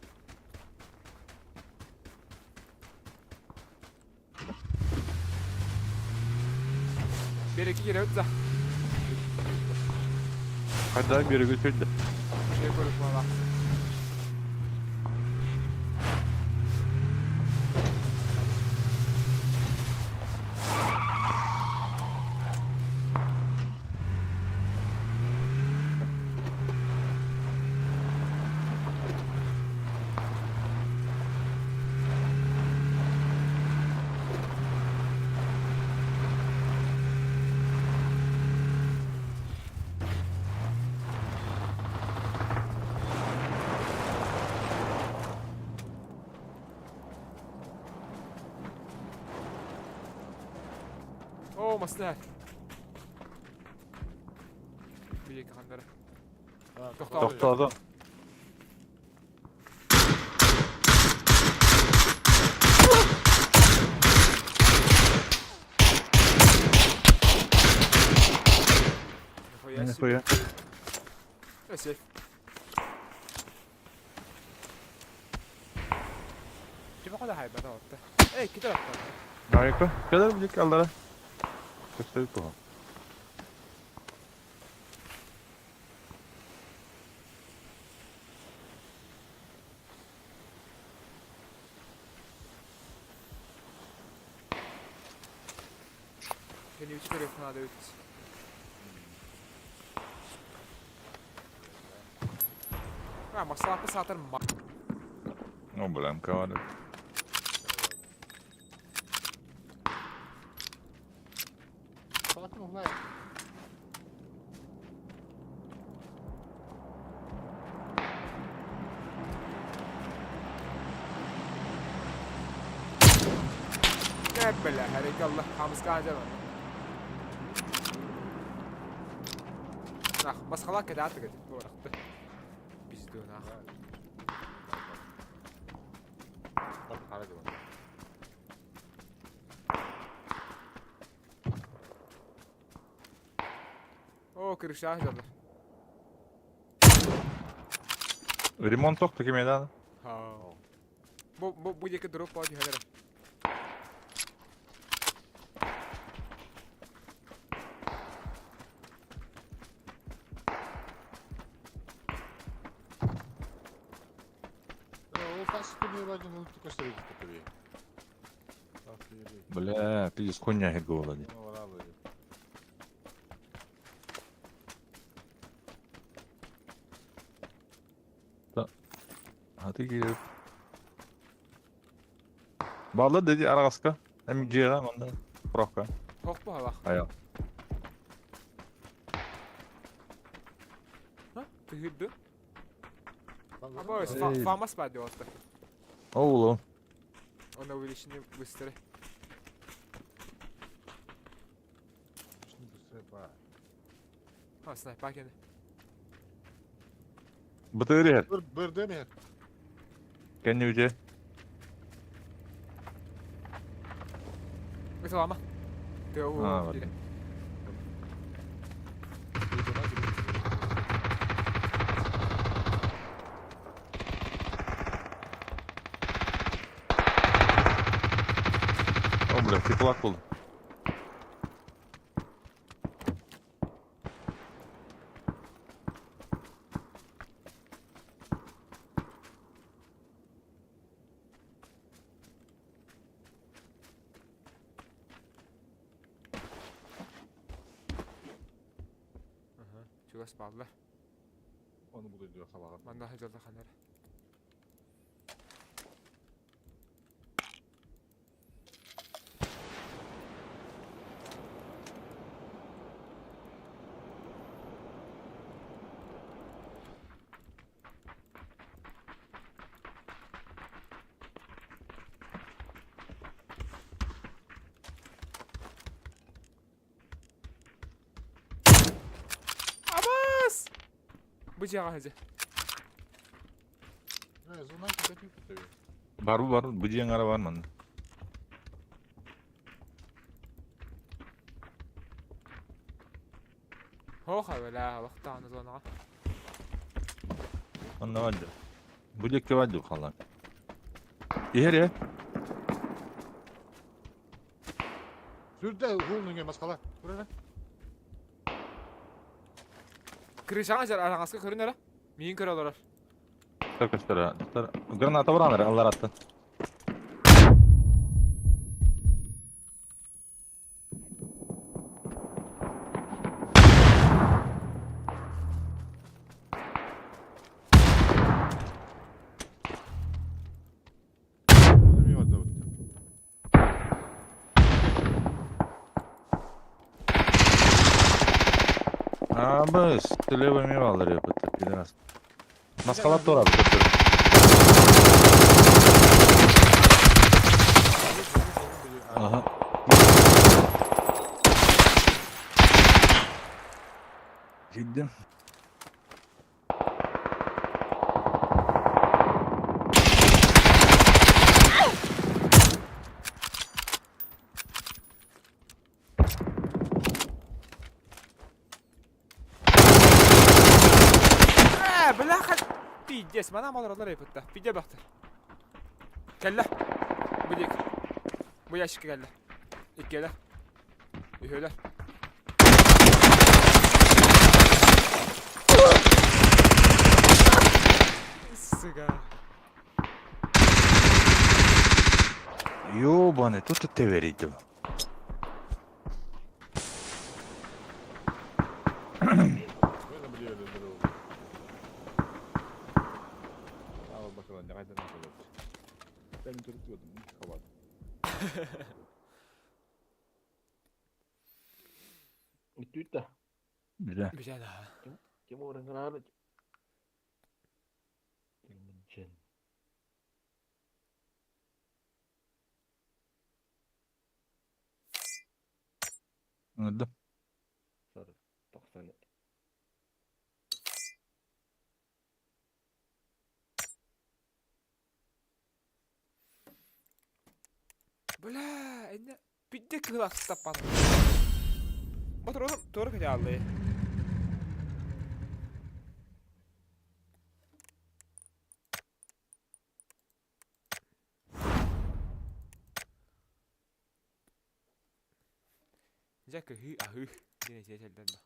Береки кере өтсә. Кайда бери көтүрдү. Şey көрүп бала. О, масына. диэки ханнара. Тохтоото. Нихуя себе. Нихуя. Сейф. Ким хода хайбата отта. Эй, китер отта. Айка. Кэлэр билик аллара. Көстөр туха. Кеневич көрүөх наада эбит. А, маслапы саатар ма. Ну, блин, кавады. Не бля, харикалла, хамыска ажар. Нах, масхала кедааты кет. Буорахты. Пизду нах. О, крыша ажар. Ремонт тохту кимедан. Бу бу бу диэки дроп по түһэлэр. Бля, пиздец, хуйня хит голову. А ты келіп. Балы dedi арағасқа. Әм жеға манда. Құраққа. Хох бу халах. Аял. Ха? Тыһырды. Абы, фамас бар деп атты. Оулу. Он увеличение быстрее. А, снайпа кені. Бытыры хер. Бырды ми? Кәнне үте. Ыталама. Ты А, у вот. О, бля, теплак болды. Чугас баллар. Onu bu diyor sabah. Манна хажалла ханар. Абас! Бу жаға хажа. Бар бу бар. Бу жиен ара бар манда. Хоха бля, вақтағаны зонаға. Онда вадды. Бу жекке вадды қалан. Ихер е. Сүрдә хуңның маскала. Күрәне. Крышаға жар араңасқа көрін әрі. Миын көрі олар. Көстөр. Граната бұраныр, аллар атты. Абы, левый мивалдар епті, пидорас. Маскалап турады, көптөр. Ага. Киирдим. Ээ, бляха! Пиздец, манан олороллор эбит да. Пиздец бахтар. Кэллэ. Бу диэки. Бу ящикка кэллэ. Иккиэлэр. Үһүөлэр. Сука. Ёбаный, тут ты верите. Бля. Бля, да. Да. Бля, иннэ пиздец кыһыл таппан. Батыр туора кете аллы. Дьэ кыһыы аһыы диэн этиэ кэллэн да.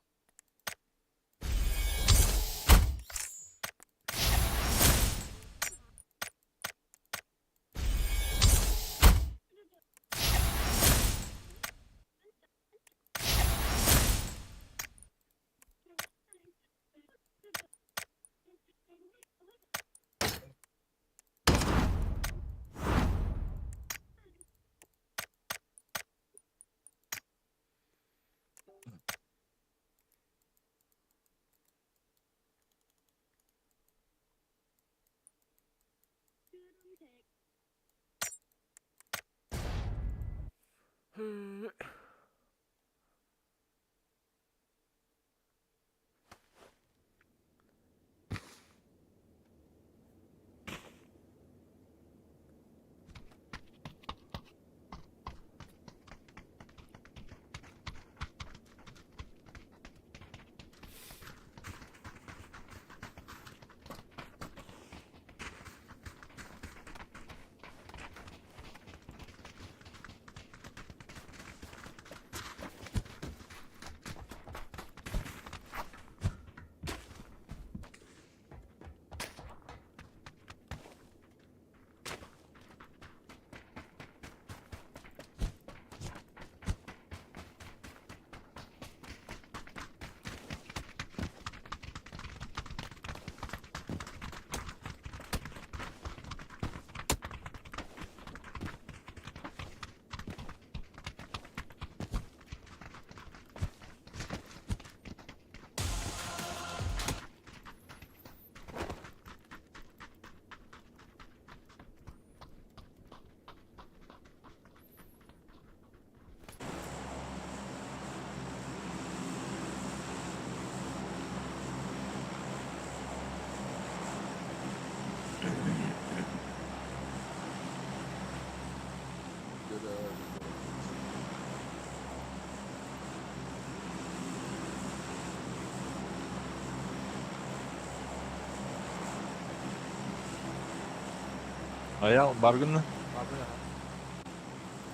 Аял, баргынна. Барбын аха.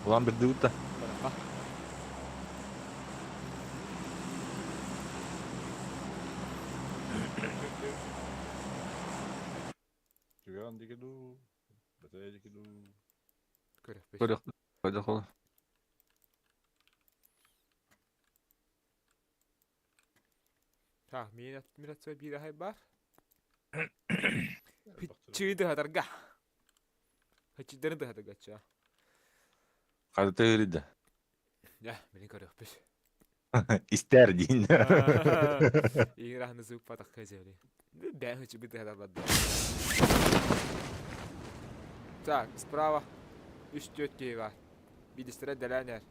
Улан бирдибит да. Барахха. Көрөхпүт. Көрөх. Көрөх ол. Так, мин мин биир аһай бар. Хыччыы дыхатарга. Хыччыдарын дыхатарга ча. Хады тыырыды. Я, мин көрөхпүт. Истер дейін. Играхны звук патах көзөли. Бә хычы бит дыхатарлар. Так, справа. Үч төрт кей бар. Бидистре дэлэнер.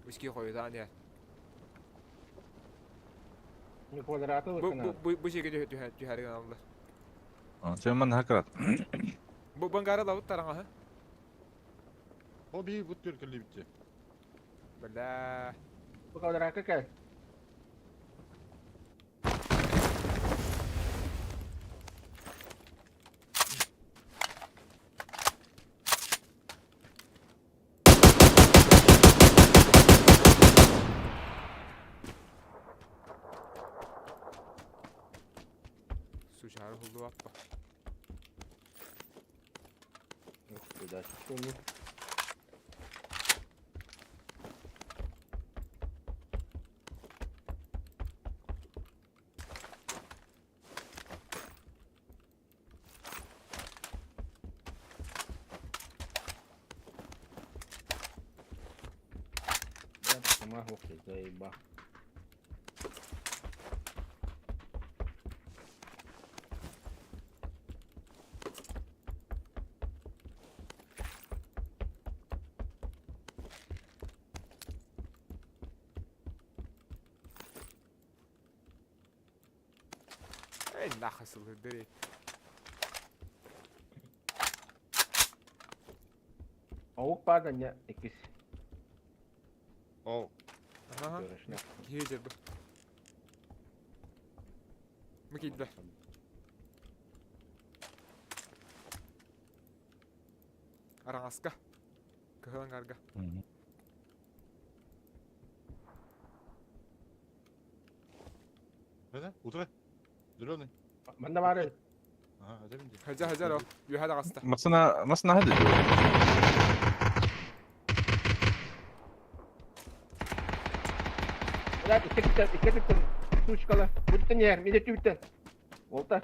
Үски хойутан ер. Бу бу бу бу сиргэ түһэ түһэ түһээри гыналлар. Сен манна хакрат. Бу бангара лабыт тараҥаһы. Ол бии бут түркэлибитти. Бля. Бу квадратка кэл. Сучары хуллубаппа. Заеба. Эй, нахуй сылгырдыр. Аук падanya иккис. Ол. Ага. Киһи бу. Бу киирдэ. Араҥаска. Кыһыл аҥарга. Это? Утро. Зеленый. Манна баар. Ага, это видите. Хадьа хадьа ро. Үөһэ таҕыста. Масына масына хады. Блядь, икки икки тиктен. Сучкала. Буттан ер, миде түптен. Олта.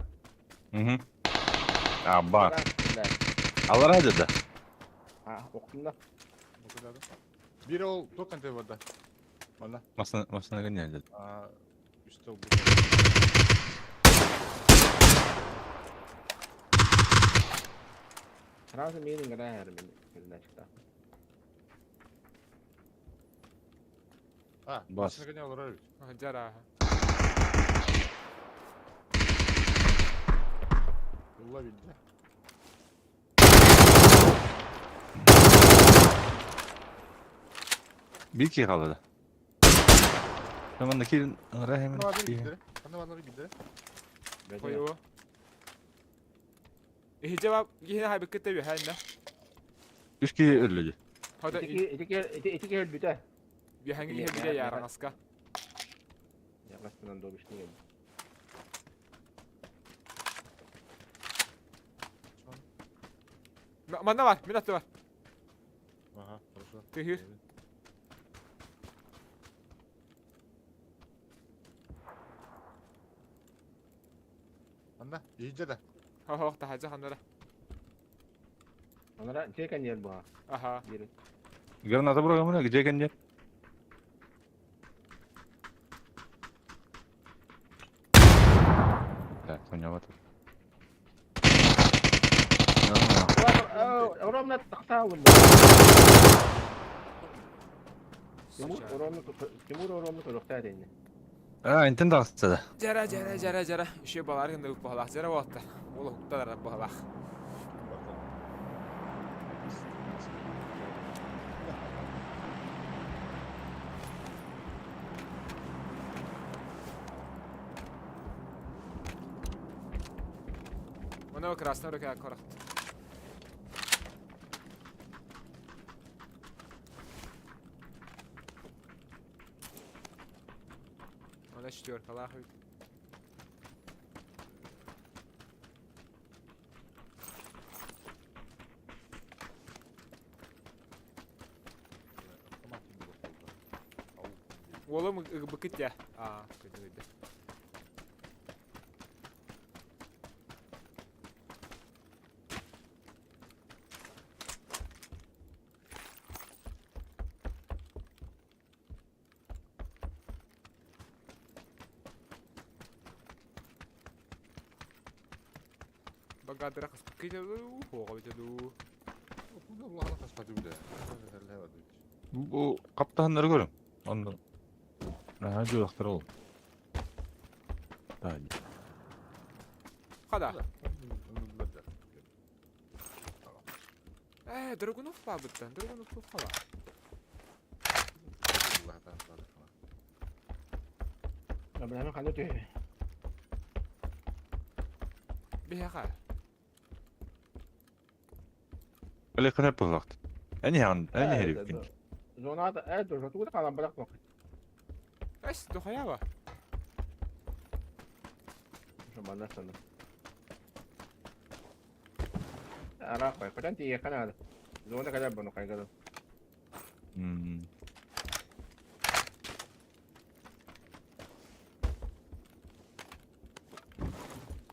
Угу. Аба. Алар хады да. А, октум да. Бир ол токен те барда. Манна. Масына масына гыня А, үстел бу. Сразу миин гра мен передачка. А, Бас. масына гыня олар бит. Хадьа ра. Улла бит. Bir ki kaldı. Tamam da kirin hemen. Ана бар билдере. Ана бар билдере. Хойуо. Иһи жавап киһини хайбыккыт үөһэ иннэ. Үч ки öldü. Хада Ити ити ити кел бүтэ. үөһэҥҥи киһи билэ яраҥаска. Яңастынан добишни кел. Манна бар, мин атты бар. Ага, хорошо. Тыһыр. Анда, иһиджа да. Хо-хо, таһаджа ханнара. Анара чекан ер буха. Аха. Бир. Граната bırakamına gece kendi. Так, понял. Оромна тахта вулла. Тимур оромна Тимур оромна көрөхтә дәйне. А, интен да. Жара жара жара жара. Үшө балар гында баһалах. Жара ватта. Ол хукталар баһалах. Мына красный рука коракт. Она четверка, лахуй. Уолум ыбыкыт я. А, көйдө көйдө. Багадыра кыспыкыт хоға битеду. Бу каптаһыннары көрүң. Онда. Наһаа жуяктар ол. Да. Хада. Э, Драгунов бабыттан, Драгунов хала. Биһиэхэ. Или кына пыллахт. Эни хан, эни herifkin. Эс, дохаяба.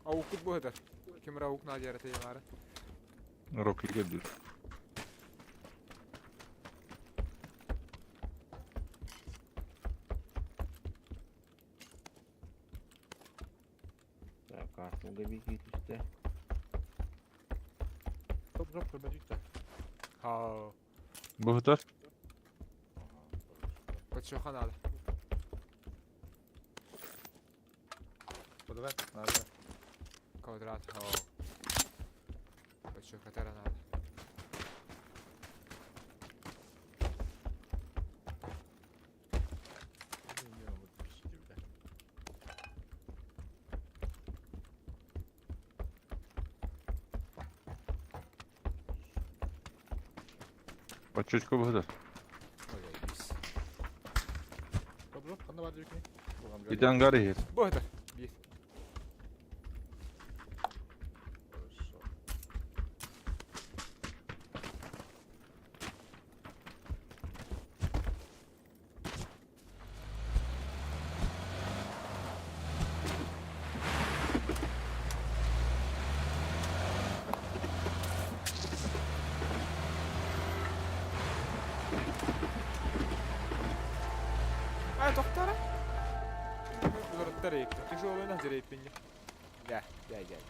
Аукут бу этэр. Ким аук на дьараты ямары. Рокли geldi. Хау. Бу этэр. Подшоха надо. Квадрат, надо. Квадрат, хау. Подшоха тара надо. Очучку бу этэр. Ой, бис. Ити ангар иһит. Бу этэр. Бис. Ай, доктора. Уларыттар эйиппин. Тяжелый на дерейппин. Gel, gel, gel.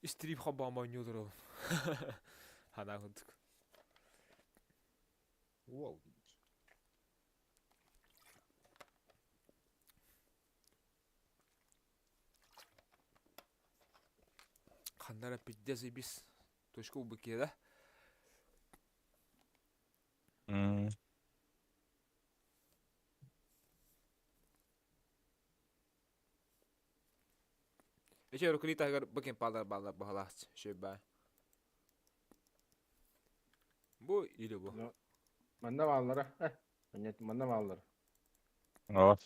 Истрип хабама нюдро. Хана худук. Уол. Хандара пиздец и бис. Точка убыки, да? Эче рукулита гар бакин палар балар бахалас шеба. Бу или бу. Манна баллара. Нет, манна баллар. Ава.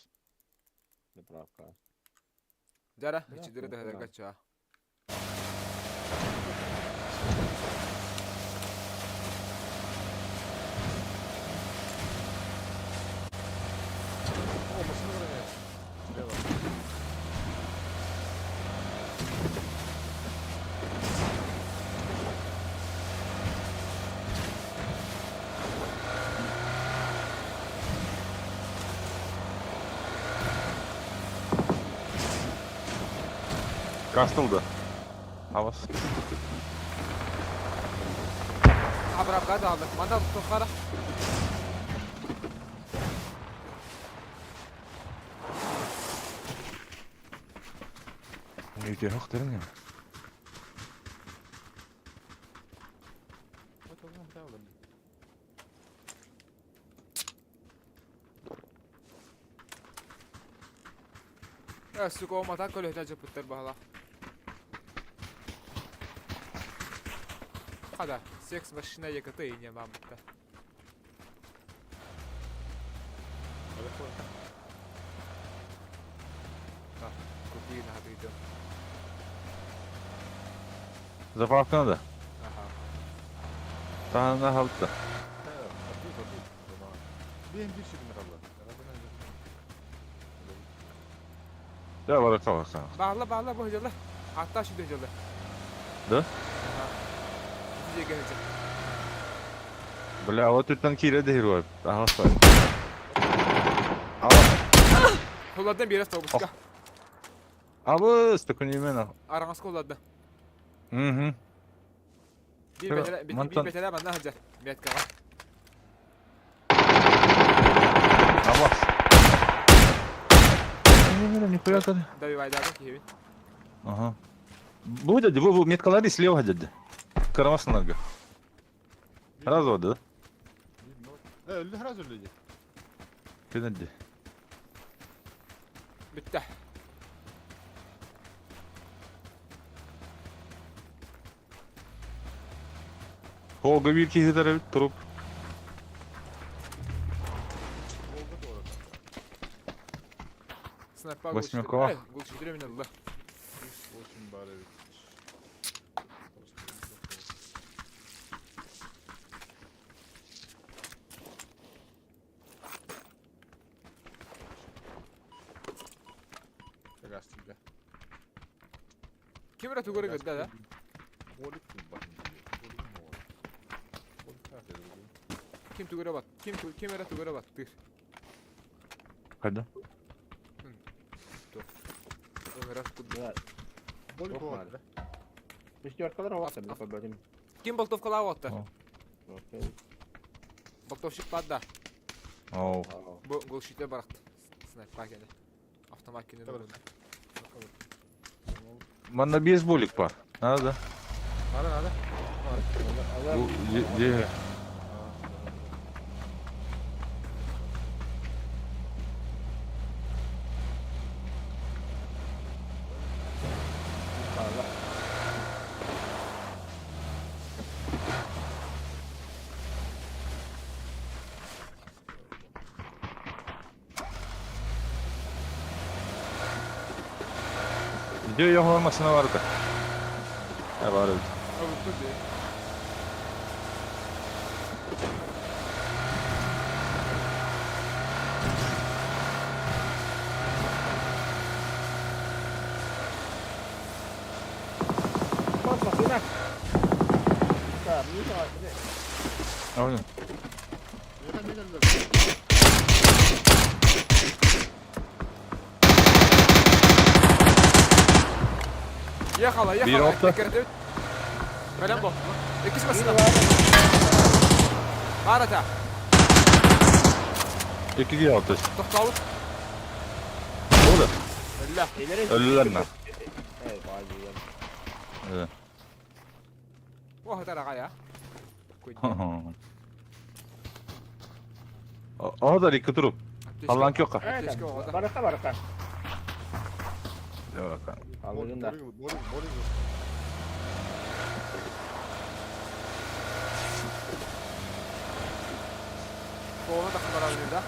Заправка. Жара, Да, ичидире да. да гача. О, машина роняет. Слева. Кастылды. Авас. Абрабга да алды. Манда тохара. Үйде yok derim ya. Я сука, омата көлөһө жапыттар баһала. Хада, секс машина ЕКТ и не мамта. Так, купи на идем. Заправка надо. Ага. Та на халта. Да, барака барака. Bağla bağla bu hocalar. Hatta şu hocalar. Да? Бля, вот үттэн киирэ дэһир ой. Аҕас бай. Холладан биир автобуска. Абыс, төкүнүмэн. Араҥаска холларда. Угу. Биир бэтэрэ биир бэтэрэ манна сылдьар. Меткаҕа. Абас. Нихуя ты. Добивайдаатым киһибин. Ага. Бу дядя, бу меткалары слева дядя. Карамасынарга. Сразу да? Өлдү сразу өлдү дии. Көнөдү. Бүттэ. Холга биир киһи сытар эбит, труп. Снайпа Восьмеркова. Глушитель мен ылла. Очень бар эбит. Ким эрэ тугу эрэ көрдө да? Ким тугу эрэ бат ким ким эрэ тугу эрэ баттыыр. Хайда? Ыҥырар курдук. Шестеркалар оҕо били көрбөтүм. Ким болтовкалаах уоттар? Болтовщик баар да? Оу. Бу глушитель барахт. Снайпа кэлэ. Автомат кине Манна бейсболик бар. Надо, да? Надо, надо. Бу де Где я машина барда? Ha бар эбит. Aynen. Ехала, Биир ехала. опта. Кэрдебит. Бэлэм бо. Иккис массыына. Баар этэ. Иккиге алты. Тохтообут. Ола. Өллө. Өлүлэр на. Э. О, тараҕай О да икки туруп. Аллан кёкка. Барыка барыка. Алыгын да. Оҕону тахсан барабын да.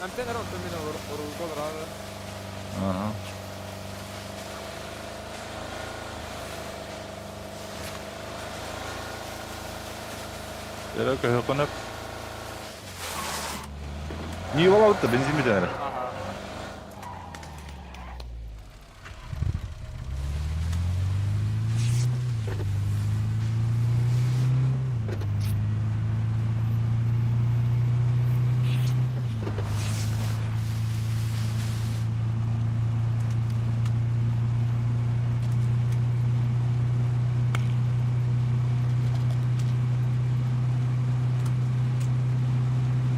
Амтен эрэ онтон мин оруолга олорор. Ага. Эрэ көһөкөнөп. Не болабыт бензин бүтэн эрэ.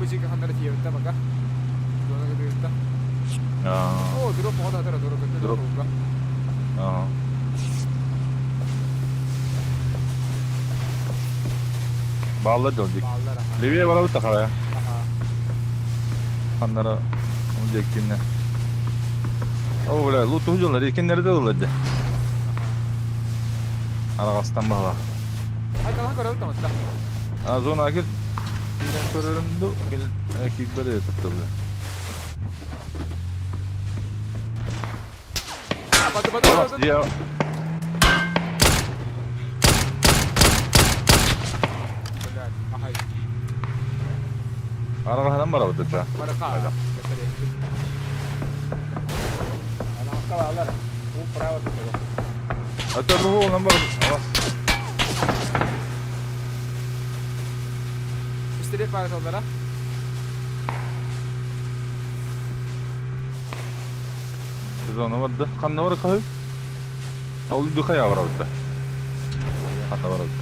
Бу дьиҥ ханнара тиийэбиттэ пока. Зона кытыытта. О, дроп оҕо да дроп Дроп. Ага. Бааллар дьол дик. Левее барабыт да харая. Ханнара ол диэккинне. О, бля, лут уһудьулар, иккиннери да ылла дьэ. Араҕастан баһылаах. Айталаһан көрөбүт таматта. А зона акир киирэн көрөрүм ду, киирбэри туттулла. Бады бады бады. Я Блядь, ахай. Араҕаһынан барабыт это. Барака. Бу право такого. А то бу нам бар. Пистолет бар толлара. Зона барда. Ханна бар кахы? Ол духая бар алда. Ханна бар алда.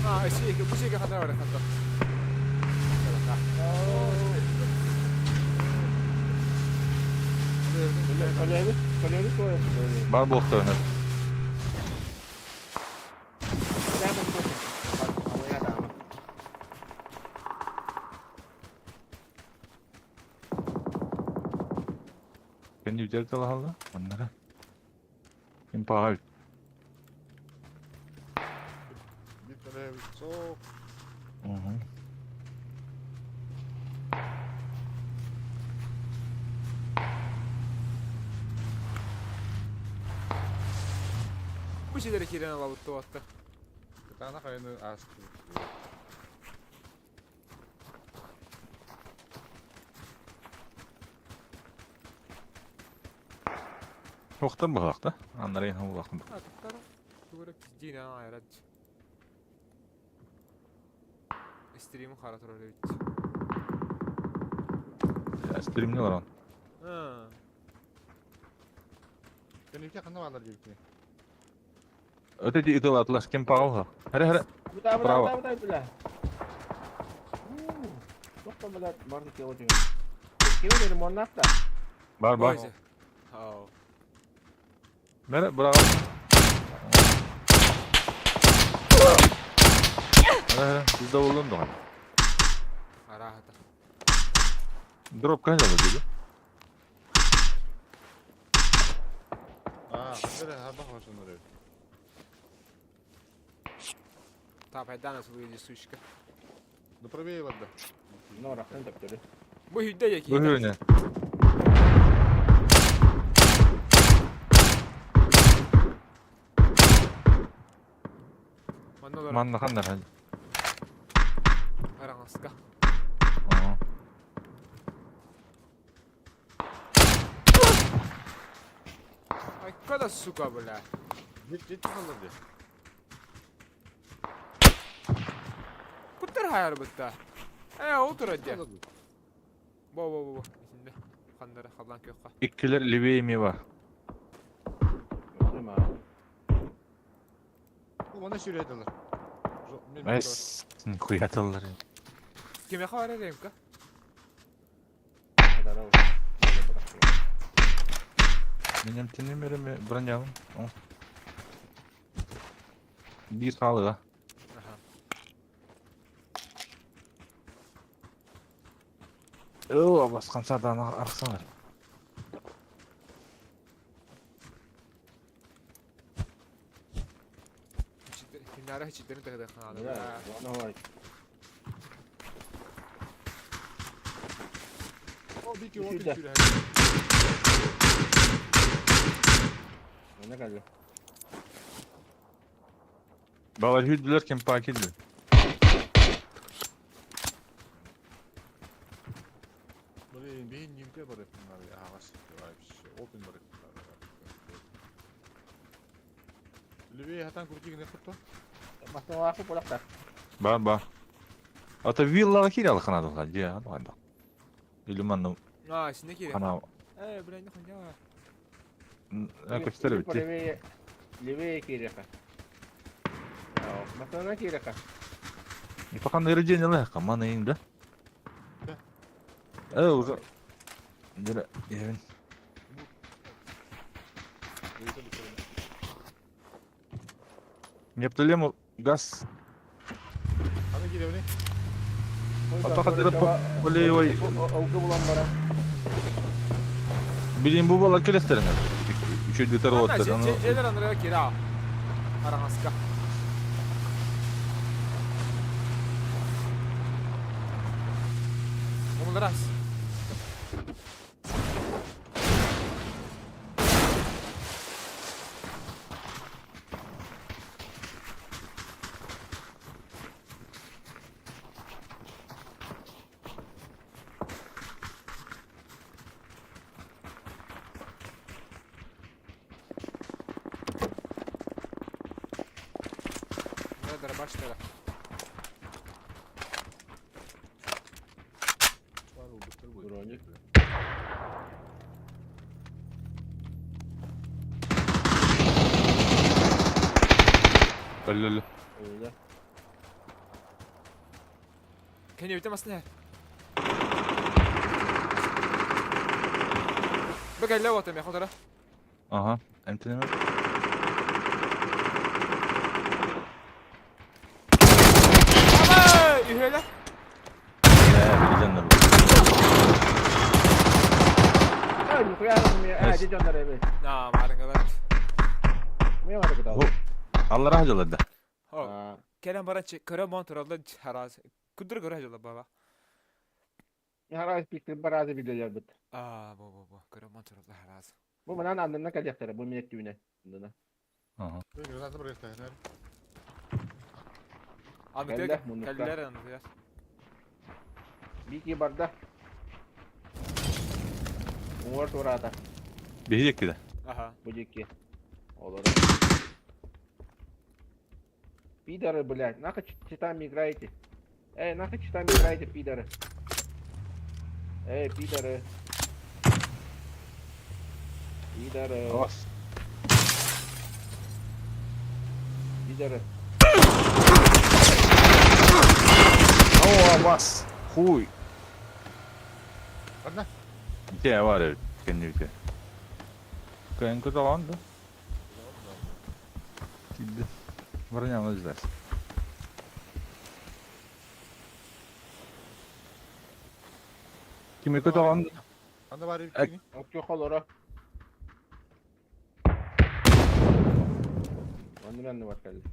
А, сиэки, бу сиэки ханна бар ханна. Бар болуқтар. Kendi üzerinde Allah Onlara. Kim pahalı. Бу силери киирэн ылабыт туоттар. Кытаанах айаны ааспыт. Тоқтан бұғақ Аннары ең бұғақ. Аттара. Тугура пиздин айрат. Стримы хара турар эбит. Стримне бар он. Кенники ханна баалар диэбитини. Өте ди ытыл атлас кем пағылға. Хәрі хәрі. Право. Бар бар. Mere bravo. Хәрі хәрі. Biz de oldum da. Арахата. Дроп қайда дейді? Аа, бere хабах башыннар. Та пайдана выйди, сучка. Ну правее барда. Бу хүдде яки. Бу хүріне. Манна ханнар ханнар. Араҥаска. Ай, когда, сука, бля. Жет халлар ди. Куттар хайар бытта. Э, отур адя. Бо бо бо бо. Исинде. Хандара халлан көхка. Иккилер левее мева. Бу мана сүйрәдилер. Эс, хуяталар. Кеме хабар ремка? Менем тенемереме бронялым. Bir хаалыга. Аха. Оо, баскан садан арксалар. Кинара хичтерин тагда ханада. О, бики опен сүйрәдилер. Балар хүдүлөр кем пакеди. Блин, бейин нимте бар этнар. Агас вообще опен бар этнар. Левее хатан крутигне хутто. Ба ба. Ата вилла кирал ханады же, анда. Илюман А, синде кире. хана. Э, бля, не хуйня. Көстөр бит. Пока на рождение легко, мана им, да? Э, уже. Дера, я Нептулему газ. Хана киребини. Ата хатыр полевой. Билин бу бала келестерин. Үчө дүтөр оттар. Желер андыра кира. Араҥаска. Омуларас. дробаш тара. Броник. Öl öl. Öyle. Кини бүтэ масны. Бу кэллэ вот мен хотара. Aha. Эмтенеме. Ама, үһөлө. Э, билген bu. Ай, нихуя мне. А, где он ребят? На, марыңалар. Мне надо куда. Allah rahmet eylesin. О, кэлэн баран көрө мон туралла хараз. Күдүр көрө жылы баба. Хараз пикти баразы билелер бит. А, бу бу бу. Көрө мон туралла хараз. Бу манан аннына каляктары, бу минет түйүнэ. Андына. Aha. Граната бирге Аны Кэллэ, тек муннукка. кэллер аны тек. Бики барда. Уңар турата. Биһи киде. Аха. Бу дикки. Олар. Пидоры, блядь, нахуй читами играете? Эй, нахуй читами играете, пидоры? Эй, пидоры. Пидоры. Ос. Пидоры. О, бас. Хуй. Ладно. Те var evet. Kendi bite. Кайын көтө да. Тиди. Броня здесь. Кими көтө аланды? Анда бар Окей, холора. Онды мен бар кэлли.